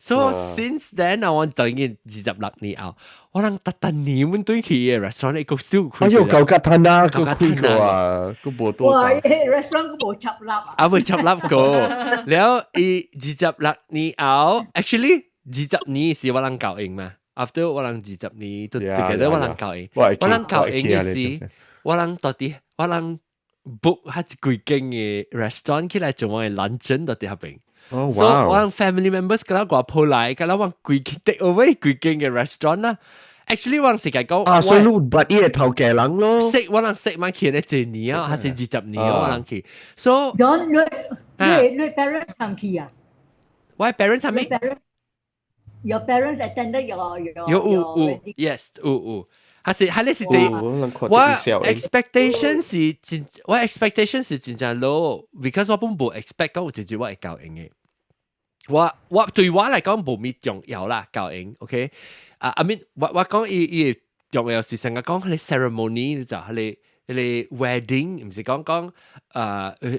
So since then 啊，我就已經26年後，我人逐逐年阮對去的 restaurant 伊個燒開。哎喲，夠吉吞啦，個開過啊，個無多。哇，restaurant 個無執笠啊？啊，無執笠過。然後伊26年後，actually 20年是我人交應嘛。After 我人20年都 together 我人交應，我人交應嘅是，我人到底我人 book 彼一幾間的 restaurant 起來做我的 luncheon 到佇彼邊。所以我 family members 佮啦我抱來，佮啦我規間 take over 規間嘅 restaurant 啦。Actually 我是講啊，所以你捌伊個頭家人咯。識我人識嘛去咧一年啊，還是20年啊，我人去。So John，你 parents 上去啊？我 parents 係咩？Your parents attended your 有有有，yes 有有。還是還是第我 expectation 是真正 low，because 我本無 expect 講有一日我會交應嘅。我對我來講無咩重要啦，交應，OK？啊，I mean 我講伊伊重要是成日講彼个 ceremony 就彼个彼个 wedding，毋是講講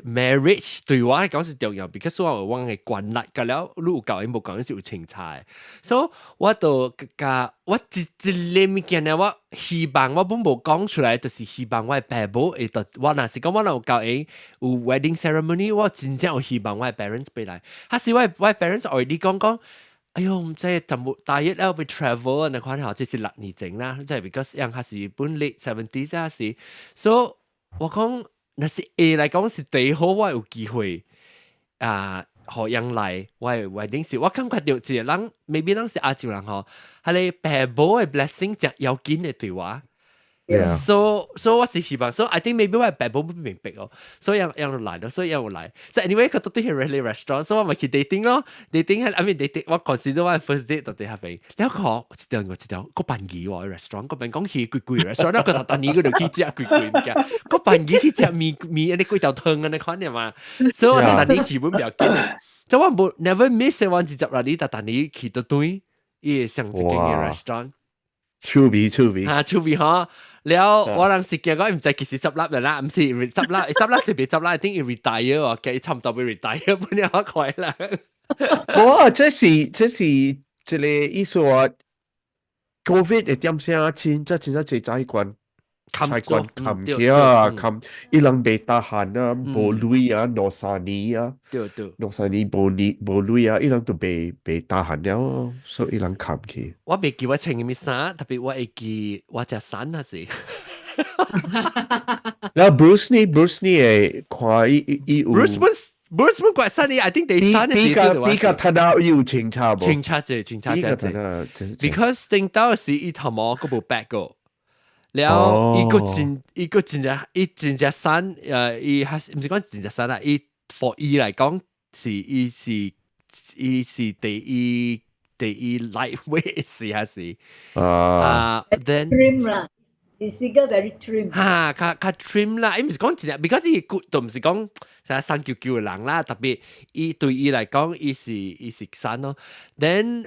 marriage 對我來講是重要，because 我有我嘅慣例，佮了你有交應無交應是有清查嘅，所以我就共我一一个物件呢，我希望我本無講出來，就是希望我的爸母會到，我若是講我若有交應有 wedding ceremony，我真正有希望我的 parents 飛來，還是我的 parents already 講講。哎喲，毋知淡薄大一了欲 travel 那款吼，這是6年前啦，即係 because 樣還是本 late 70s 啊是，所以我講若是 A 來講是第好，我有機會啊，予𪜶來，我的 wedding 是，我感覺到一個人，maybe 人是亞洲人吼，彼个爸母的 blessing 誠要緊的對我。 So 我是希望，so I think maybe 我爸母不明白哦，所以樣樣來咯，所以樣來。So anyway，佢到底係 really restaurant，所以我咪去 dating 咯，dating 係 I mean dating，我 consider 我 first date 到底係咪？你看一條我一條個辦儀喎 restaurant，個辦講去貴貴 restaurant，個逐年佢就去食貴貴物件，個辦儀去食麵麵，你幾條湯啊？你看嘛？所以我逐年去本唔要緊，所以我無 never miss 我20年逐年去到對，伊上一間嘅 restaurant。趣味趣味。嚇趣味嗬！了我人是驚講毋知幾時執笠啦，毋是執笠，執笠是袂執笠，等於 retire 哦，佢差唔多欲 retire，本了我快啦。哇！這是這个意思話，Covid 會點聲真真真真濟財官，財官冚起啊，冚伊人袂 tahan 啊，無鐳啊，兩三年啊，兩三年無年無鐳啊，伊人都袂 tahan 了，所以伊人冚去。我袂記我穿啥物衫，特別我會記我食衫還是。然後 Bruce 呢？Bruce 呢會看伊伊有。 Bruce 本 Bruce 本怪衫呢？I think 第三比較睇到有清楚無？清楚者，清楚者。Because 頂到時伊頭毛閣無白個。了，伊個真，伊個真正，伊真正瘦，伊還是毋是講真正瘦啦？伊 for 伊來講是，伊是第一 lightweight 是還是？啊，then trim 啦，his figure very trim。哈，較較 trim 啦，伊毋是講真正，because 伊骨都毋是講啥生嬌嬌的人啦，特別伊對伊來講，伊是瘦咯。Then，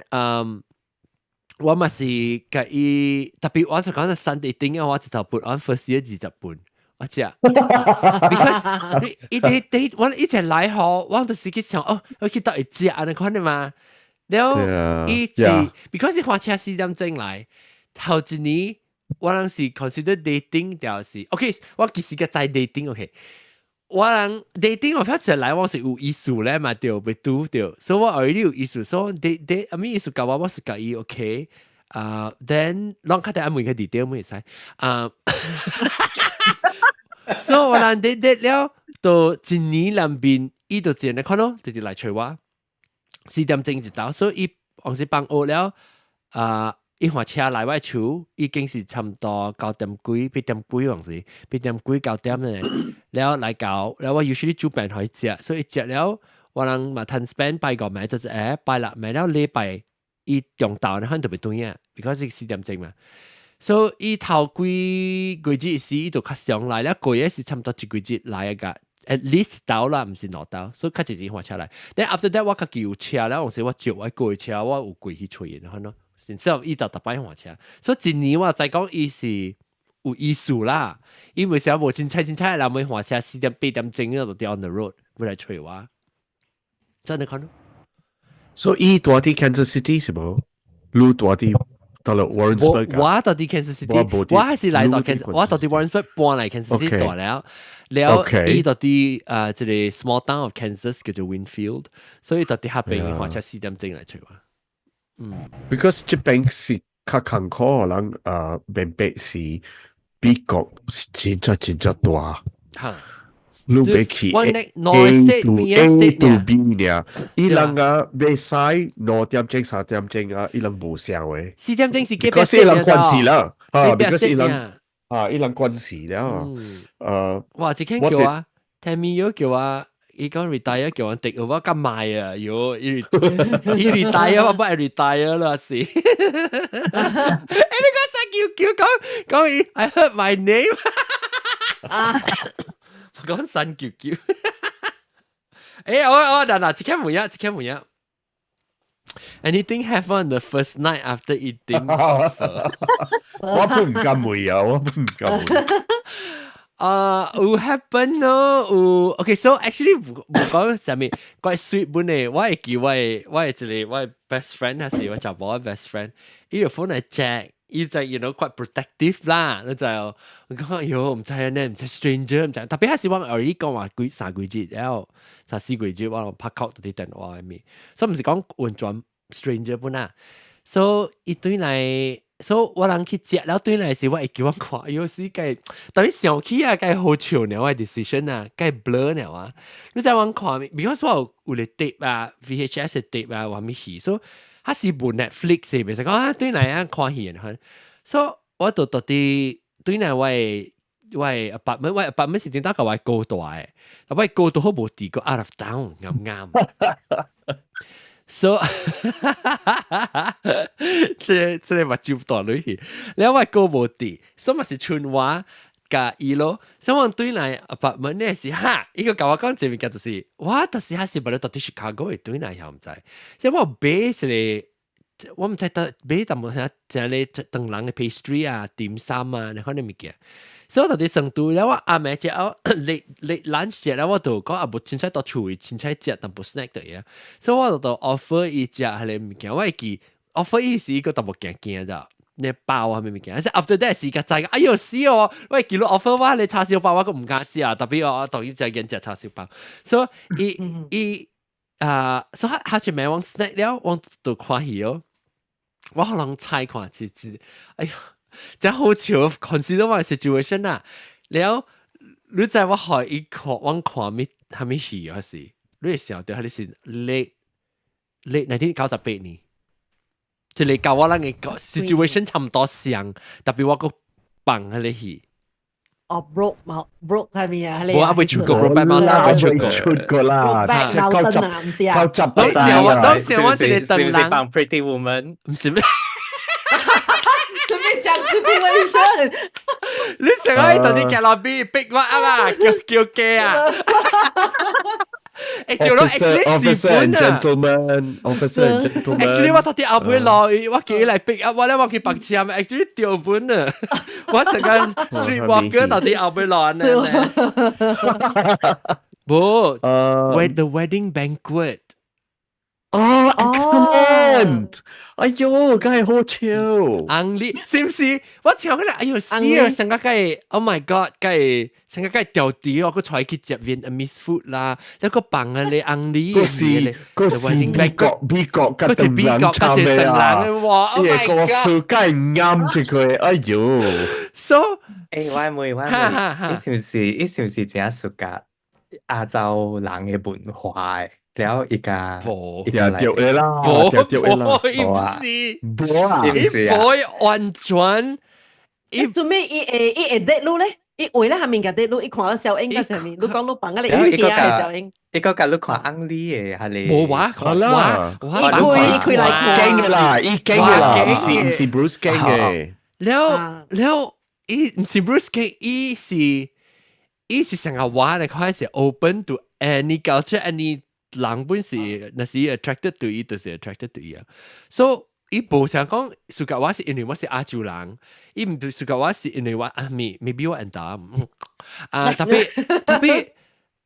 我嘛是共伊，特別我就講 Sunday 頂啊，我一頭 put on first year 20磅，我食，because 你伊哋哋我一直來吼，我就是去想哦，我去佗會食按呢款的嘛，了伊是 because 伊駛車4點鐘來，頭一年我人是 consider dating 就是 OK，我其實個在 dating OK。我人 dating 我發現來我是有意思咧嘛，對，欲拄著，所以我 already 有意思，所以 date date，I mean 意思共我，我是共伊 OK，啊，then 攏較得按每個 detail 會使，啊，所以我人 date date 了，到一年內面，伊就自然看咯，直直來揣我，4點鐘一到，所以伊往時放學了，啊。伊駛車來我厝已經是差唔多9點幾、8點幾往時，8點幾9點咧，了來到，了我 usually 煮飯予伊食，所以食了我人嘛趁 spend 拜五暝就是拜六暝了禮拜伊中晝咧，可能就欲轉啊，because 是4點鐘嘛。所以伊頭幾個月時，伊就較常來了，過月是差唔多一個月來一個。at least 到啦，毋是兩晝，所以較濟時駛車來。Then after that 我家己有車了，有時我借我過車，我有過去揣伊，可能。然之後伊就逐擺駛車，所以一年我知講伊是有意思啦，因為啥無凊彩凊彩人會駛車4點8點鐘就佇 on the road 會來揣我，真的可能。所以伊住佇 Kansas City 是無？你住佇到了 Warrensburg 我到佇 Kansas City，我還是來到 Kansas，我到佇 Warrensburg 搬來 Kansas City 住了，了伊到佇這个 small town of Kansas 叫做 Winfield，所以到佇遐邊駛車4點鐘來揣我。嗯，because 這邊是較艱苦，人明白是美國是真正真正大。哈，你欲去 A to A to B 爾，伊人啊袂使2點鐘3點鐘啊，伊人無想的。 4點鐘是隔壁。 Because 伊人關事啦，啊，because 伊人啊，伊人關事了。哇！這間叫我，聽咪有叫我，伊講 retire 叫我滴，我敢買啊！喲，伊伊 retire 我不愛 retire 啦是。欸，你講三叫叫講講伊，I heard my name。啊！講三叫叫。欸，我嗱嗱，這間冇嘢，這間冇嘢。Anything happen on the first night after eating？我不唔敢會啊，我不唔敢會。啊，有 happen 咯，有 OK，so actually 無講啥物，怪 sweet 本的，我會記我的一个我的 best friend 還是我查某的 best friend，伊就 phone 來 check，伊就 quite protective 啦，你知哦？我講喲，毋知按呢，毋知 stranger，毋知，特別還是我而已講話幾三幾節，然後三四幾節，我拍 call 佇電話裡面，所以毋是講完全 stranger 本啊，所以伊對來。所以我人去食了對來時，我會叫我看，有時該，當你想起啊，該好笑呢，我 decision 啊，該 blur 呢啊。你知我看，because 我有個 tape 啊，VHS 的 tape 啊，我咪戲，所以它是無 Netflix 的，袂使講啊，對來啊看戲的，所以我就到底對來我的 apartment，我 apartment 是頂當個我高大的，但我高都好無佇個 out of town 啱啱。So，這個目睭大落去，了我哥無佇，所以嘛是剩我佮伊咯。所以我對來 apartment 呢是哈，伊個共我講這物件就是，我就是還是無咧到佇 Chicago 會對來曉毋知，所以我買一个，我毋知得買淡薄啥，像咧唐人的 pastry 啊、點心啊，你看啲物件。所以我到佇成都了，我暗暝食後 late late lunch 食了，我就講啊，無凊彩到厝裡凊彩食淡薄 snack 的嘢。所以我就 offer 伊食彼个物件，我會記 offer 伊時伊閣淡薄驚驚咋，那包啊啥物件。但是 after that 時間知，哎喲死哦！我會記錄 offer 我彼个叉燒包，我閣毋敢食，特別我當伊食見食叉燒包。所以伊伊啊，所以他一暝往 snack 了，我就看戲哦。我可能猜看是是，哎喲！真好笑，consider 我 situation 啊！了，你知我予伊看，我看咩啥物戲還是？你會想到彼是 late late 1998年，一个佮我人个 situation 差毋多像，特別我閣放彼个戲。哦，Broke 係咪啊？無啊，未出過 Brokeback Mountain 未出過，出過啦，Brokeback Mountain 啊，毋是啊？九十當時我當時我一個是毋是放 Pretty Woman？毋是咩？準備想 situation，你成日喺度啲鏡落邊逼我啊嘛，叫叫雞啊！欸，叫咯，actually 是本啊，gentleman，officer and gentleman。 Actually 我到佇後尾落，我叫伊來逼啊，我咧我去白痴啊，actually 掉本啊，我成個 street walker 到佇後尾落呢。無，the wedding banquet。哦，excellent！哎喲，梗係好笑。紅你是毋是？我聽起來，哎喲死啊！成個梗，Oh my God，梗成個梗掉地哦，閣出去食 Vietnamese food 啦，一個放啊你紅你，嗰是美國佮嗰是美國佮一個唐人哇！Oh my God，個數梗係啱這個，哎喲。 So，欸，我問我問，伊是毋是伊是毋是真屬甲亞洲人的文化的？了伊個無伊個對的啦，無對的啦，無，伊毋是，無啊，伊無完全，伊做咩？伊會 date 你咧？伊為咧下面個 date 你，伊看到小英個上面，你講你放個你伊聽的小英。伊個佮你看紅你的，還是無我看啦，我伊開伊開來看驚的啦，伊驚的啦，毋是 Bruce 驚的。了了，伊毋是 Bruce 驚，伊是成個話咧，開始 open to any culture any 人本是，若是 attracted to 伊，就是 attracted to 伊啊。所以伊無想講，暑假我是因為我是亞洲人，伊毋是暑假我是因為我啊咪 maybe 我唔答啊，特別特別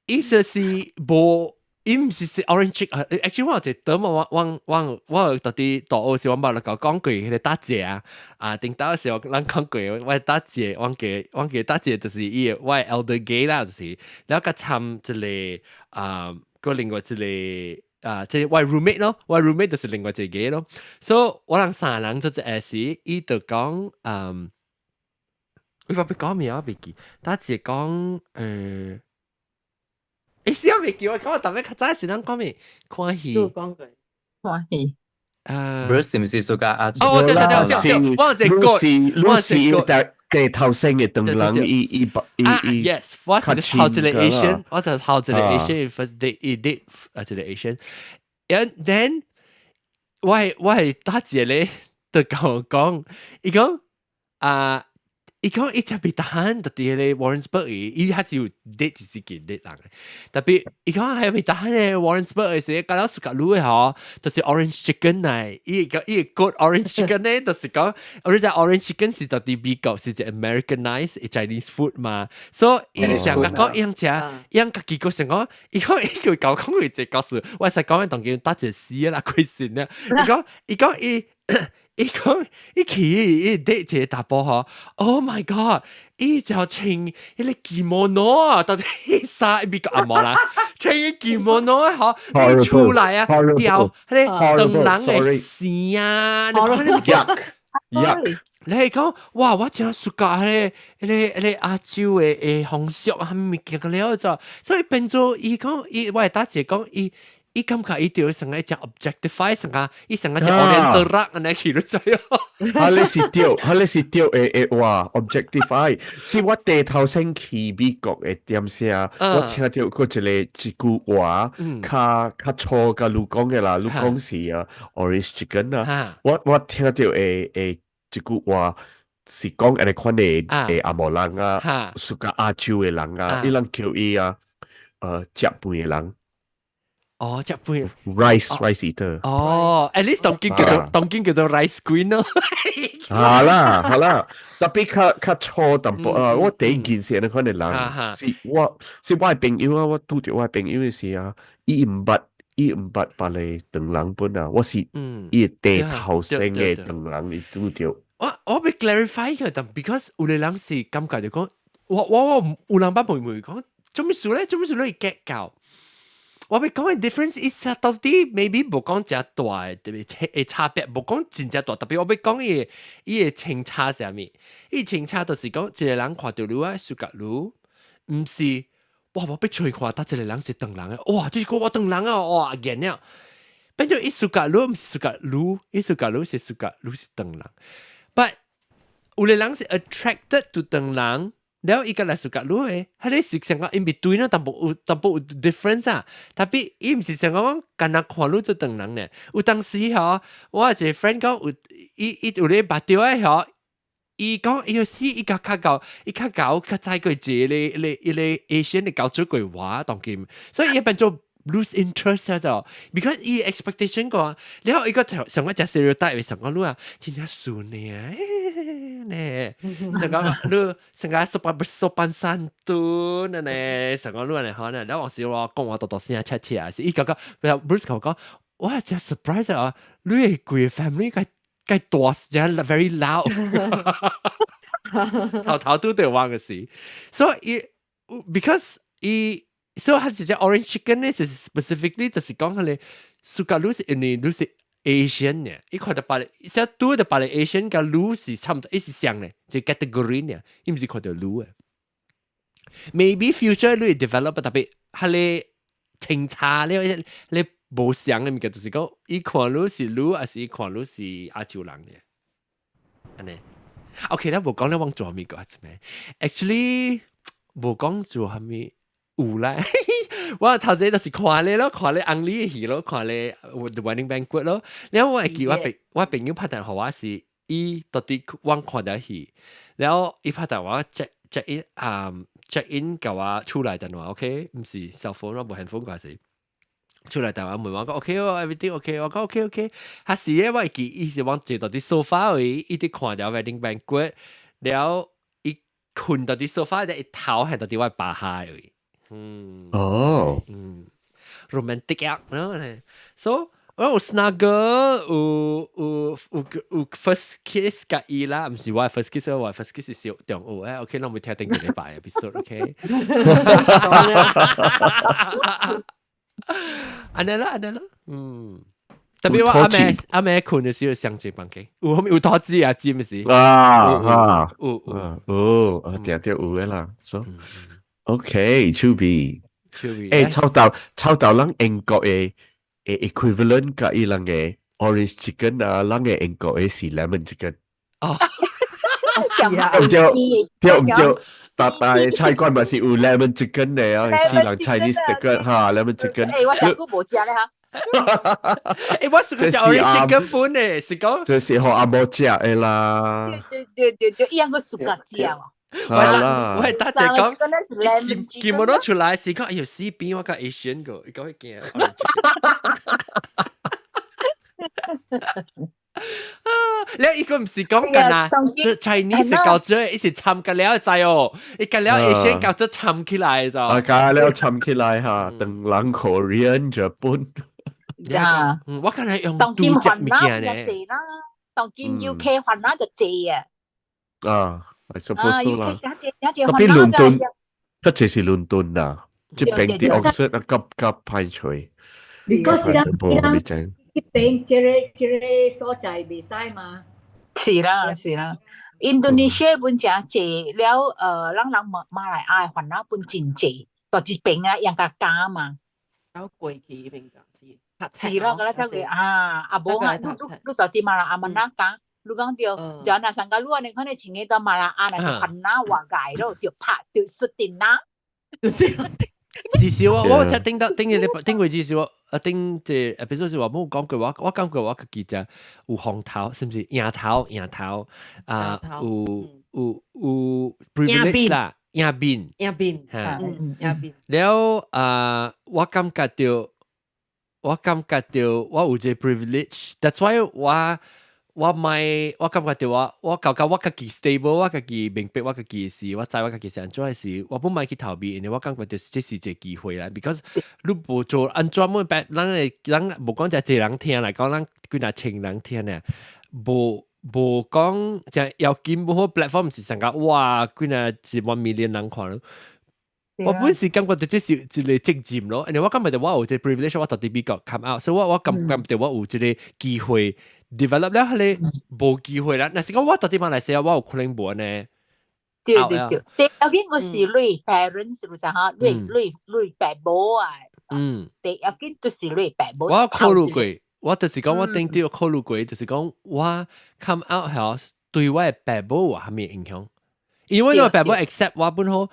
意思是無。伊毋是是 orange chick 啊，actually 我有一個我我我我到底大學時我捌來講過彼個大姐啊，啊頂到時候咱講過，我大姐，我記大姐就是伊個我 elder gay 啦，就是了佮參一個啊，個另外一個啊，即係我 roommate 咯，我 roommate 就是另外一個 gay 咯，所以我人三人做一下時，伊就講嗯，我欲講咩我袂記，大姐講。欸，死我未記，我講我特別較早時咱講咩看戲，都講過看戲。啊，不是唔是暑假啊？哦，對對對對，我這個，我是第頭先嘅唐人，伊伊伊伊，yes，我是頭一個 Asian，我就頭一個 Asian first date，伊 date 啊一個 Asian，and then 我係打一個咧，就甲我講，伊講啊。伊講伊食袂當，特佇彼個 Warrensburg 伊還是有 date 一時間 date 人嘅。特別伊講係袂當咧 Warrensburg 嘅時，甲了 suka 滷的吼，就是 orange chicken 來。伊個伊個 orange chicken 咧，就是講，我哋 orange chicken 是到佇美國是一 Americanized Chinese food 嘛。所以伊想講伊樣食，伊樣家己個想講，伊講伊個講講佢一個故事，我實講當叫打一個死啦，虧神啦。伊講伊講伊。伊講伊去伊 date 一個查埔吼，Oh my god！伊就穿彼個 kimono 啊，到底衫美國阿毛啦，穿個 kimono 啊，吼，你出來啊，掉彼個唐人的線啊，你看你yuck yuck 你係講哇，我真 suka 彼個亞洲的風俗啊，物件個了就，所以變做伊講伊，我會打一個講伊。伊感覺伊就成個一 objectify 成個，伊成個一 oriental rock 按呢去你知哦。哈你是對，哈你是對會會話 objectify，是我第頭先去美國的點聲，我聽著過一個一句話，較較粗佮你講的啦，你講是啊 orange chicken 啊，我聽著會會一句話是講按呢款的的紅毛人啊，suka 亞洲的人啊，伊人叫伊啊，食飯的人。哦，食飯 rice eater。哦，at least 當今叫做 rice queen 咯。好啦好啦，特別較較粗淡薄啊！我第一件事你看的人，是我是我的朋友啊，我拄著我的朋友的時啊，伊毋捌別个唐人本啊，我是伊第頭先的唐人，伊拄著。我欲 clarify 佢，但 because 有个人是感覺就講，我有人捌問問講，做咩事咧？做咩事你會 get 到？我欲講的 difference is 到底 maybe 無講誠大，特別會差別，無講真正大。特別我欲講伊伊的清差啥物？伊清差就是講一個人看著你啊，suka 你，毋是哇！我欲揣看，佗一個人是唐人的，哇！這個我唐人啊，哇！見了，變做伊 suka 你，毋是 suka 你，伊 suka 你是 suka 你是唐人。But 有个人是 attracted to 唐人。了伊個來 suka 你的，彼個是想講 in between 咯，淡薄有淡薄有 difference 啊。特別伊毋是想講干焦看你做唐人呢。有當時吼，我有一個 friend 講有伊伊有咧捌著的吼，伊講伊有時伊較較𠢕，伊較𠢕較早過一个咧一個 Asian 的交做過話當今，所以伊變做 lose interest 啊就，because 伊 expectation 講，然後伊個上個只 stereotype 上講你啊，真正順的啊，呢，上講你上個 sopan santun 呢，上講你呢可能，然後時我講話多多聲切切啊，是伊感覺，比如 Bruce 講講，我真 surprise 啊，你的規個 family 該該大聲 very loud，頭頭拄著我個時，所以 because 伊。所以佢直接 orange chicken 咧，就是 specifically 就是講佢哋 suka 你是因為你是 Asian 嘅，伊看著別個，寫拄著別個 Asian 佮你是差毋多，伊是相咧，就 category 呢，伊毋是看著你嘅。Maybe future 你會 develop 特別，彼个清查咧，你無相的物件，就是講伊看你是你，還是伊看你是亞洲人嘅？按呢？OK，咱無講咧，往做啥物個咩？Actually，無講做啥物。有啦，我頭先就是看你咯，看你紅禮的戲咯，看你 The Wedding Banquet 咯。然後我會記我朋友拍電話我是，伊到底我看著戲，然後伊拍電話 check check in 啊 check in 共我厝內電話，OK，毋是 cell phone 我無 handphone 嗰時。厝內電話問我講 OK 哦，everything OK，我講 OK OK。彼時咧我會記，伊是往坐佇 sofa 位，伊佇看著 Wedding Banquet，然後伊睏佇 sofa，伊頭係佇我巴下位。嗯。哦。嗯，romantic 啊，呢，so 我有 snuggle，有有有有 first kiss 佮伊啦，毋是我 first kiss，我 first kiss 是小中學誒，OK，咱會聽頂個禮拜 episode，OK。按呢啦，按呢啦，嗯。特別我阿妹阿妹睏的時候相一房間，有後面有拖子啊，知毋是？啊啊，有有，哦，定定有的啦，so OK，趣味。欸，臭豆臭豆咱英國的 equivalent 佮伊人的 orange chicken 啊，咱的英國的是 lemon chicken。哦，是啊，對唔對？對唔對？大大菜館嘛是有 lemon chicken 的啊，是人 Chinese 的個哈 lemon chicken。欸，我食久無食咧哈。欸，我是個食 orange chicken 本的，是講。這是予阿某食的啦。對對對對，伊樣個暑假食喎。我我係大姐講，見冇攞出來是講，哎呦死邊我個 Asian 個，伊講會驚。啊！你伊個唔是講緊啊，這 Chinese 教做一時參個了知哦，伊個了 Asian 教做參起來就。啊，加了參起來哈，等人 Korean 日本。啊，我剛才用當今雲南就濟啦，當今 UK 雲南就濟啊。啊。I suppose so 啦。特別倫敦，較濟是倫敦啦，這邊佇 Oxford 啊，較較歹揣。 Because 人人這邊這個這個所在袂使嘛。是啦是啦，印度尼西亞本誠濟了，咱人馬馬來亞的番仔本真濟，到這邊啊，用甲加嘛。有過去邊就是是啦，個啦，這個啊，啊無啊，你你你到佇馬來亞嘛哪加？你講著，就若上個你按呢款的穿個到馬來亞，若是番仔外界咯，就拍就輸定啦。就是。是是我我才頂到頂個禮拜頂過至少啊頂這 episode 是話冇講過我我感覺我家己只有風頭，是毋是贏頭贏頭啊？有有有 privilege 啦，贏面贏面嚇，贏面。了啊，我感覺到我感覺到我有這 privilege，that's why 我。我莫，我感覺到我，我感覺我家己 stable，我家己明白我家己的事，我知我家己是按怎的事，我本莫去逃避，因為我感覺到這是一個機會啦。Because 你無做按怎麼辦，咱會咱無講只濟人聽來講，咱幾若千人聽呢，無無講只要緊無好 platform 是上個哇，幾若一萬 million 人看咯。我本是感覺到這是一個責任咯，因為我感覺到我有這個 privilege，我到佇美國 come out，所以我我感覺到我有這個機會 develop 了，彼個無機會啦。若是講我到佇馬來西亞，我有可能無呢。對對對，第要緊個是你 parents 有啥哈，你你你爸母啊。第要緊就是你爸母。我考慮過，我就是講我頂啲有考慮過，就是講我 come out 後對我的爸母有啥物影響？因為我爸母 accept 我本好。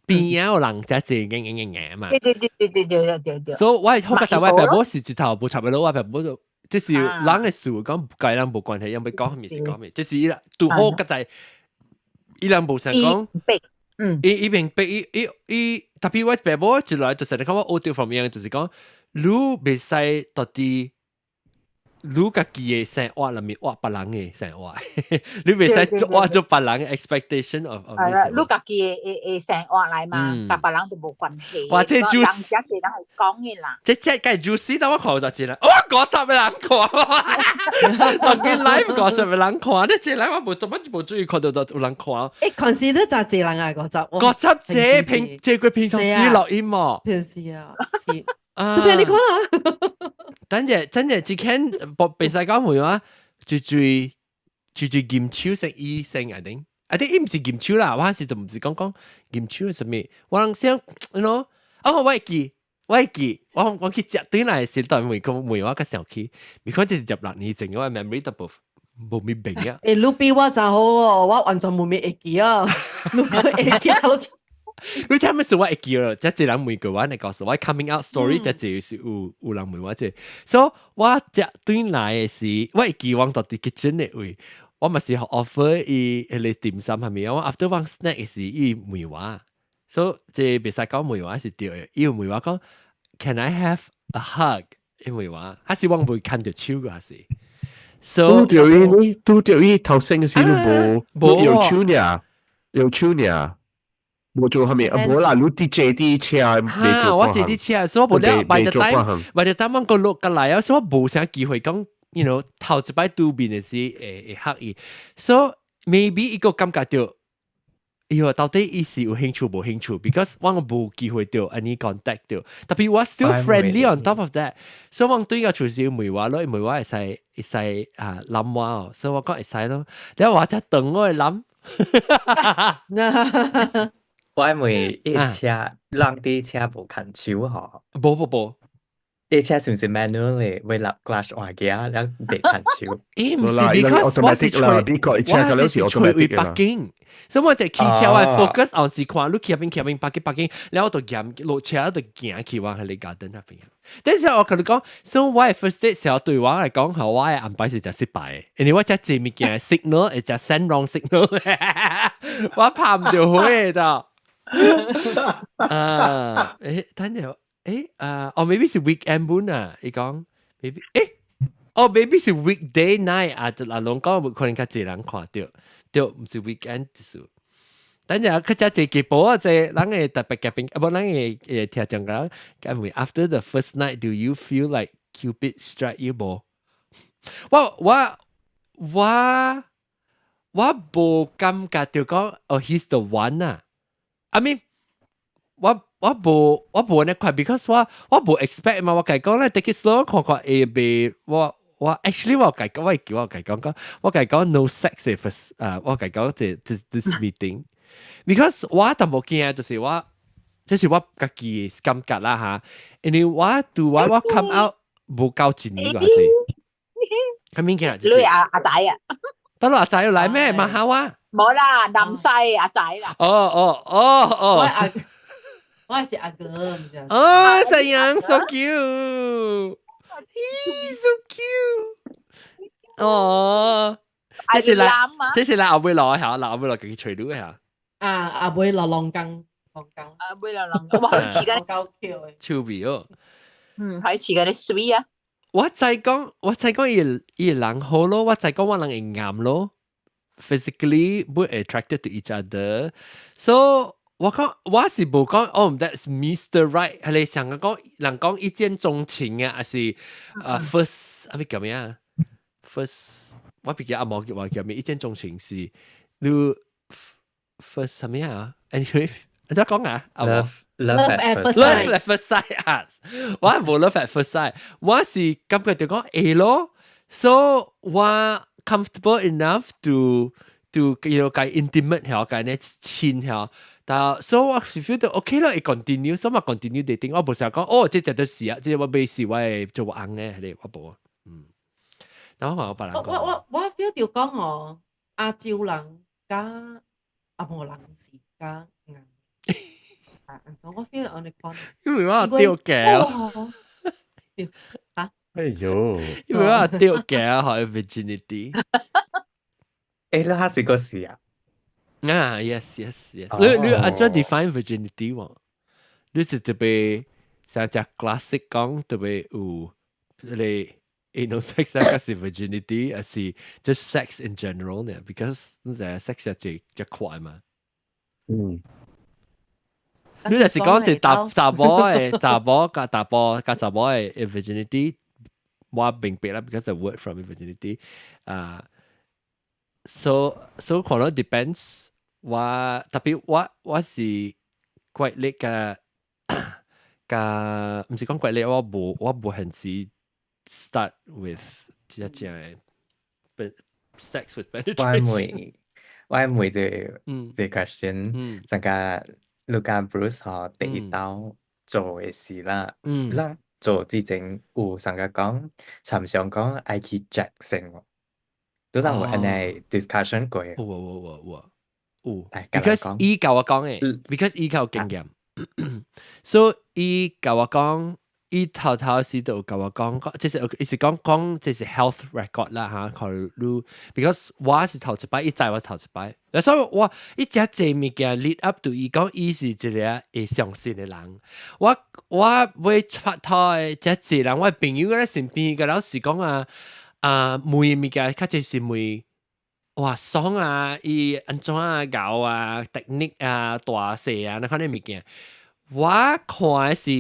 邊有人才濟硬硬硬硬嘛。對對對對對對對對。所以我好覺得我爸母是一頭無插的咯，我爸母就這是人的事，講佮人無關係，因為講啥物是講啥物，這是伊拄好覺在，伊人無想講，伊伊明白伊伊伊，特別我爸母一來就是你看我學到方面，就是講你袂使到底。你家己的生活裏面活別人的生活，你袂使活做別人的 expectation of 係啦，你家己的的生活來嘛，佮別人都無關係。哇，這就人家這人係講的啦。這這個 juicy 到我看就知啦。我50個人看，當佢 live 50個人看，你這人我無做乜無注意看到到有人看。欸，consider 就濟人啊，50。50這平這個平常時錄音嘛。平時啊，是。啊，這邊你看啊。等陣等陣，之前袂使講話啊，最最最最驗手是醫生啊定，啊啲伊毋是驗手啦，我是就毋是講講驗手係啥物，我諗想，you know，哦，我會記，我會記，我我去食轉來時，當問講問我較想起，咪講這是16年前，我 memory 都無無咪變啊。欸，你比我真好哦，我完全無咪會記啊，你講會記我。你聽咩事我會記咯，這一人問過我，你告訴我 coming out story，這就是有有人問我這，所以我食轉來的時，我會記我到佇 kitchen 的位，我嘛是 offer 伊彼個點心係咪？我 after 我 snack 的時，伊問我，所以這袂使講問我是對的，伊問我講，Can I have a hug？伊問我，還是我袂牽著手個還是？所以拄著伊，拄著伊頭先的時你無無有手爾，有手爾。無做啥物啊？無啦，你佇坐佇車，哈，我坐佇車，所以我無了 by the time，by the time 我個落過來啊，所以我無啥機會講，you know，頭一擺拄面的時會會嚇伊，所以 maybe 伊個感覺到，哎喲，到底伊是有興趣無興趣？Because 我無機會著按呢 contact 著，特別我 still friendly on top of that，所以我對個廚師問我咯，問我會使會使啊攬我哦，所以我講會使咯，然後我才等我會攬。我問伊車，人佇車無牽手吼？無無無。伊車是毋是 manual 的？會落 clutch 換機啊，了袂牽手。伊毋是，because 我是吹，我是吹為北京，所以我就騎車我 focus on 是看你騎邊騎邊北京北京，然後我就行落車就行去往彼个 garden 那邊。但是我共你講，所以我的 first date 時候對我來講，吼我的安排是誠失敗的，因為我遮濟物件 signal 會誠 send wrong signal，我拍毋著火就。啊，等陣。啊，哦，maybe 是 weekend 本啊，伊講，maybe，哦，maybe 是 weekday night 啊，就阿龍講可能較濟人看著，對，毋是 weekend 就是。等陣佢遮濟結果啊，這人會特別夾邊，啊，無咱會聽講講，咁會 after the first night, do you feel like Cupid strike you 無？我無感覺著講，哦，he's the one 啊，I mean，我無按呢款，because 我無 expect 嘛，我共伊講咧，take it slow 看看會袂，我 actually 我共伊講，我會叫我共伊講講，我共伊講 no sex first 啊，我共伊講這 this meeting，because 我淡薄驚就是我，這是我家己的感覺啦嚇，因為我對我 come out 無夠一年還是，係物件？你阿仔啊？得咯，阿仔要來咩？馬好啊？冇啦，南西阿仔啦。哦哦哦哦。我係是阿哥，唔是。哦，細樣 so cute， so cute。哦，這是來，這是來後尾來嚇，來後尾來佢吹到嚇。啊，阿尾來龍崗，龍崗。阿尾來龍崗，哇，好似緊。夠 cute 嘅。超美哦。嗯，係似緊啲水啊。我知講，我知講伊伊人好咯，我知講我人會啱咯，physically 會 attracted to each other，so 我講我是無講哦，that's Mr. Right，係你想講人講一見鍾情啊，還是啊 first 啊咩叫咩啊？first 我比較阿毛叫我叫咩？一見鍾情是你 first 什麼啊？anyway，你再講啊？Love love at first love at first sight 啊！我係無 love at first sight，我是感覺就講會咯，so 我 comfortable enough to 共 intimate 曉，共呢親曉。但所以我是 feel 到 OK 啦，會 continue，所以嘛 continue dating，我無成日講哦，這隻都是啊，這我未是我會做翁嘅，係我無，嗯。但我話我別人我我我 feel 到講哦，亞洲人佮紅毛人是較𠢕。啊，按怎我 feel 按呢款？因為我掉膠。掉啊！哎呦，因為我掉膠係 virginity。誒，你還是個事啊？啊，yes。你按怎 define virginity 喎？你是特別像隻 classic 講特別有你 anal sex 那個是 virginity，還是 just sex in general 呢？Because 你知 sex 係一塊嘛。你就是講是查查某的查某佮查埔佮查某的 virginity，我明白啦，because the word from virginity 啊，so 可能 depends。我特別我是怪力嘅，佮毋是講怪力，我無很時 start with 這隻嘅 sex with penetration。我問這個 question，這個你佮 Bruce 吼第一道做的事啦，咱做之前有上個講，參想講愛去 check 先喎，都當有按呢 discussion 過。有有有有有，because 伊共我講的，because 伊較有經驗，所以伊共我講，伊頭頭時就共我講，這是伊是講講這是 health record 啦嚇，看你，because 我是頭一擺，伊知我頭一擺，所以我伊遮濟物件 lead up to 伊講伊是一個會相信的人，我欲拍拖的遮濟人，我朋友咧身邊個老師講啊啊，問物件較濟是問。哇，爽啊！伊按怎啊搞啊，technique 啊，大細啊，那款的物件，我看的是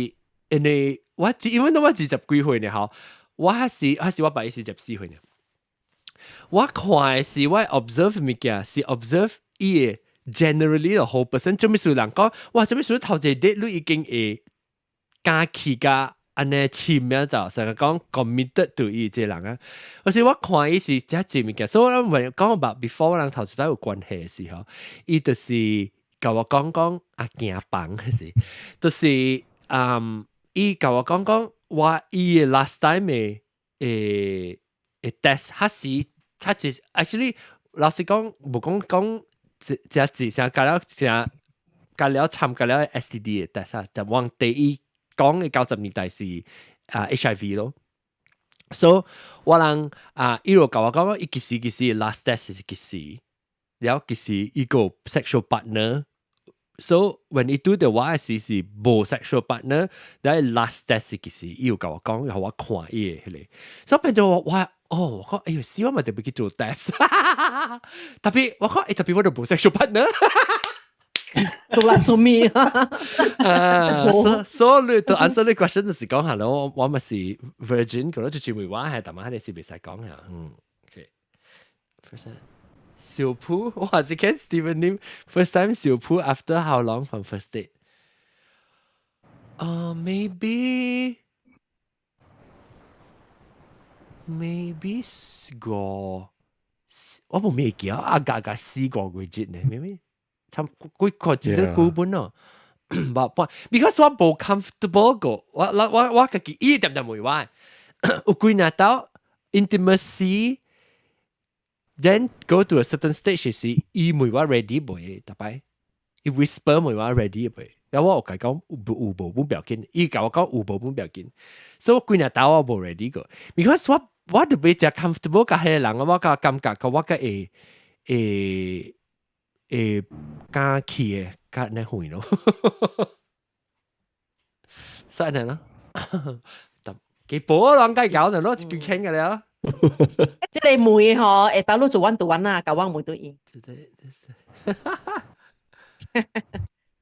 因為我因為我二十幾歲呢，吼，我還是我爸44歲呢。我看的是我 observe 物件，是 observe 伊的 generally the whole person。做咩事人講，哇，做咩事頭一個 date 你已經會敢去甲按呢親啊，就成日講 committed to 伊這個人啊。而是我看伊是遮濟物件，所以我問講about before 人頭一擺有關係的時候，伊就是共我講講啊行房彼時，就是伊共我講講我伊的 last time 的的 test 彼時較是 actually 老實講無講講這這字成加了成加了參加了 STD 的 test 啊，就往第一講的90年代是啊 HIV 咯。So 我人啊，伊就共我講，伊幾時幾時 last test 是幾時，了幾時伊個 sexual partner。So when 伊拄著我的時是無 sexual partner，但係 last test 是幾時，伊有共我講，予我看伊的彼個。所以變做我我哦，我講哎喲，死我嘛特別去做 test，特別我講欸特別我都無 sexual partner。做來做咩？啊，所以你都 answer 你 question 就是講下咯，我我咪是 virgin，嗰就專門話係，但係你是袂使講下，嗯，OK。First 相撲，哇！這個 Steven Lim first time 相撲 after how long from first date？啊，maybe 個，我無咩記啊，加加4個月呢，明明？差幾個一個古本咯，無半，because 我無 comfortable 過，我我我我家己伊點點問我，有幾若到 intimacy，then go to a certain stage 時，伊問我 ready 未？逐擺，伊 whisper 問我 ready 未？然後我有共伊講有有無本不要緊，伊共我講有無本不要緊，所以我幾若到我無 ready 過，because 我我就袂誠 comfortable 共彼個人，我較感覺個我較會會。會敢去的，較呢遠咯，算了咯，幾波人該搞的咯，一句傾嘅了。這个問吼，會當你做 one to one 啊，共我問對伊。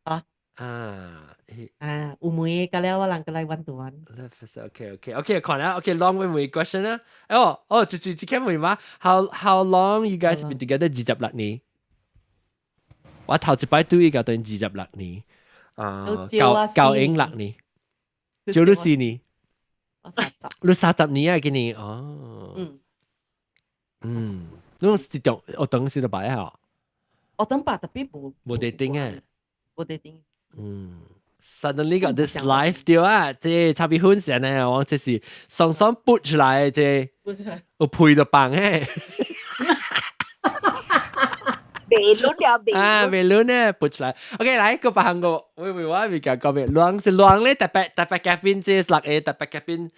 啊啊啊，有問個了，我人過來 one to one。 OK，看啦，OK long 問 question 啦。哦哦，就就這個問嘛？How long you guys been together？26年。我頭一擺對伊個等26年，啊，九九英六年，少你4年，我三十，你三十年啊，今年哦，嗯嗯，你是中學堂時就擺下，學堂擺特別無無 dating 啊，無 dating，嗯，suddenly got this life 對啊，這差別婚成呢，我這是雙雙撥出來的這，有配到棒嘿。未輪了，未啊，未輪呢，撥出來。OK，來個別行個，喂喂，我未講講咩？亂是亂咧，特別特別嘉賓，這六個特別嘉賓。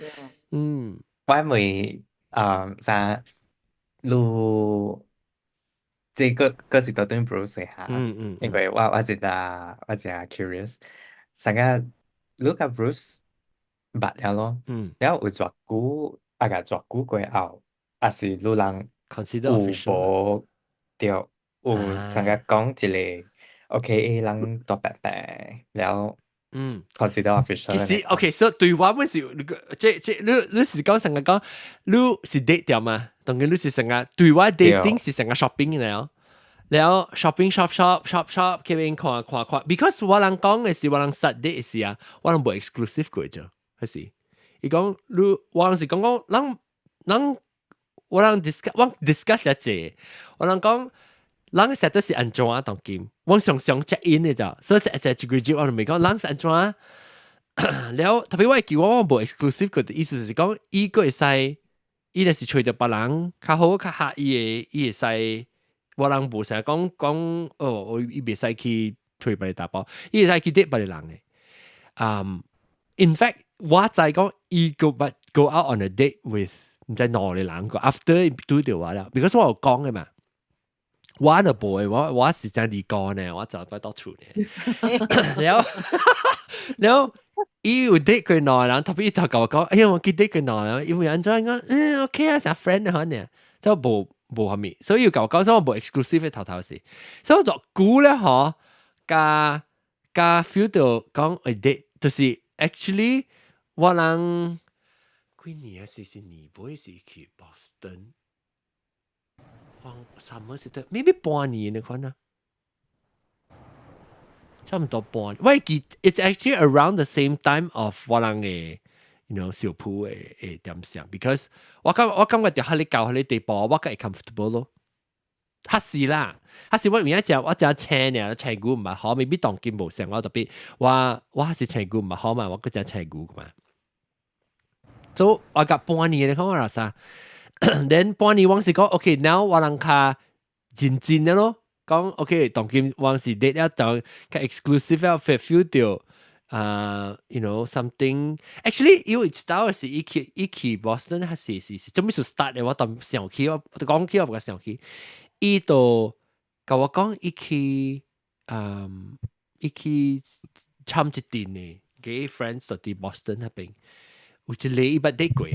嗯，我問啊啥？你這個個是對 Bruce 下，因為我我一個我真 curious，上個你佮 Bruce 捌了咯，了有偌久，啊個偌久過後，抑是你人有無對？有上個講一個，OK，人大白白了，consider official。其實 OK，所以對我本是，這這你你是講成個講，你是 date 掉嘛？當然你是成個對我 dating 是成個 shopping 了，了 shopping shop shop shop shop，去邊看看看，because 我人講的是我人 start date 時啊，我人無 exclusive 過啫，還是？伊講你我人是講講，人人我人 discuss 我 discuss 一下，我人講。人實在是按怎當今，我常常 check in 的咋，所以一一個月我就未講人是按怎。了特別我會記我我無 exclusive 個的意思就是講，伊個會使，伊若是揣著別人較好較合伊的，伊會使，我人無成日講講哦，我伊袂使去揣別個查埔，伊會使去 date 別個人的。In fact，我知講伊個捌 go out on a date with 毋知兩個人個，after 拄著我了，because 我有講的嘛。我就無的，我我是真離高呢，我就擺到厝呢。然後然後伊有 date 過兩個人，特別伊頭共我講，哎呀，我去 date 過兩個人，因為按怎講，嗯，OK 啊，成 friend 可能，就無無蝦米，所以伊共我講說我無 exclusive 的頭頭是，所以我就估咧嗬，加加 feel 到講會 date，就是 actually 我人幾年啊？是是年尾是去 Boston。什麼是得？maybe 半年的款啊，差唔多半年。我記，it's actually around the same time of 我人的，相撲的的點想，because 我感我感覺就喺你到彼個地步，我較會 comfortable 咯。較是啦，較是我有影食我食青爾，青牛毋捌好，maybe 當今無相我特別，我是青牛毋捌好嘛，我閣食青牛嘛。所以我甲半年你看我啦啥，then 半年我是講 OK，now 我人較認真的咯，講 OK，當今我是 date 了當較 exclusive 了，feel 到啊，you know something。Actually，有一道是伊去 Boston 還是做咩事 start 的，我當想起我講起我無想起，伊就共我講伊去嗯伊去參一陣的 gay friends 就佇 Boston 那邊，有一個伊捌 date 過。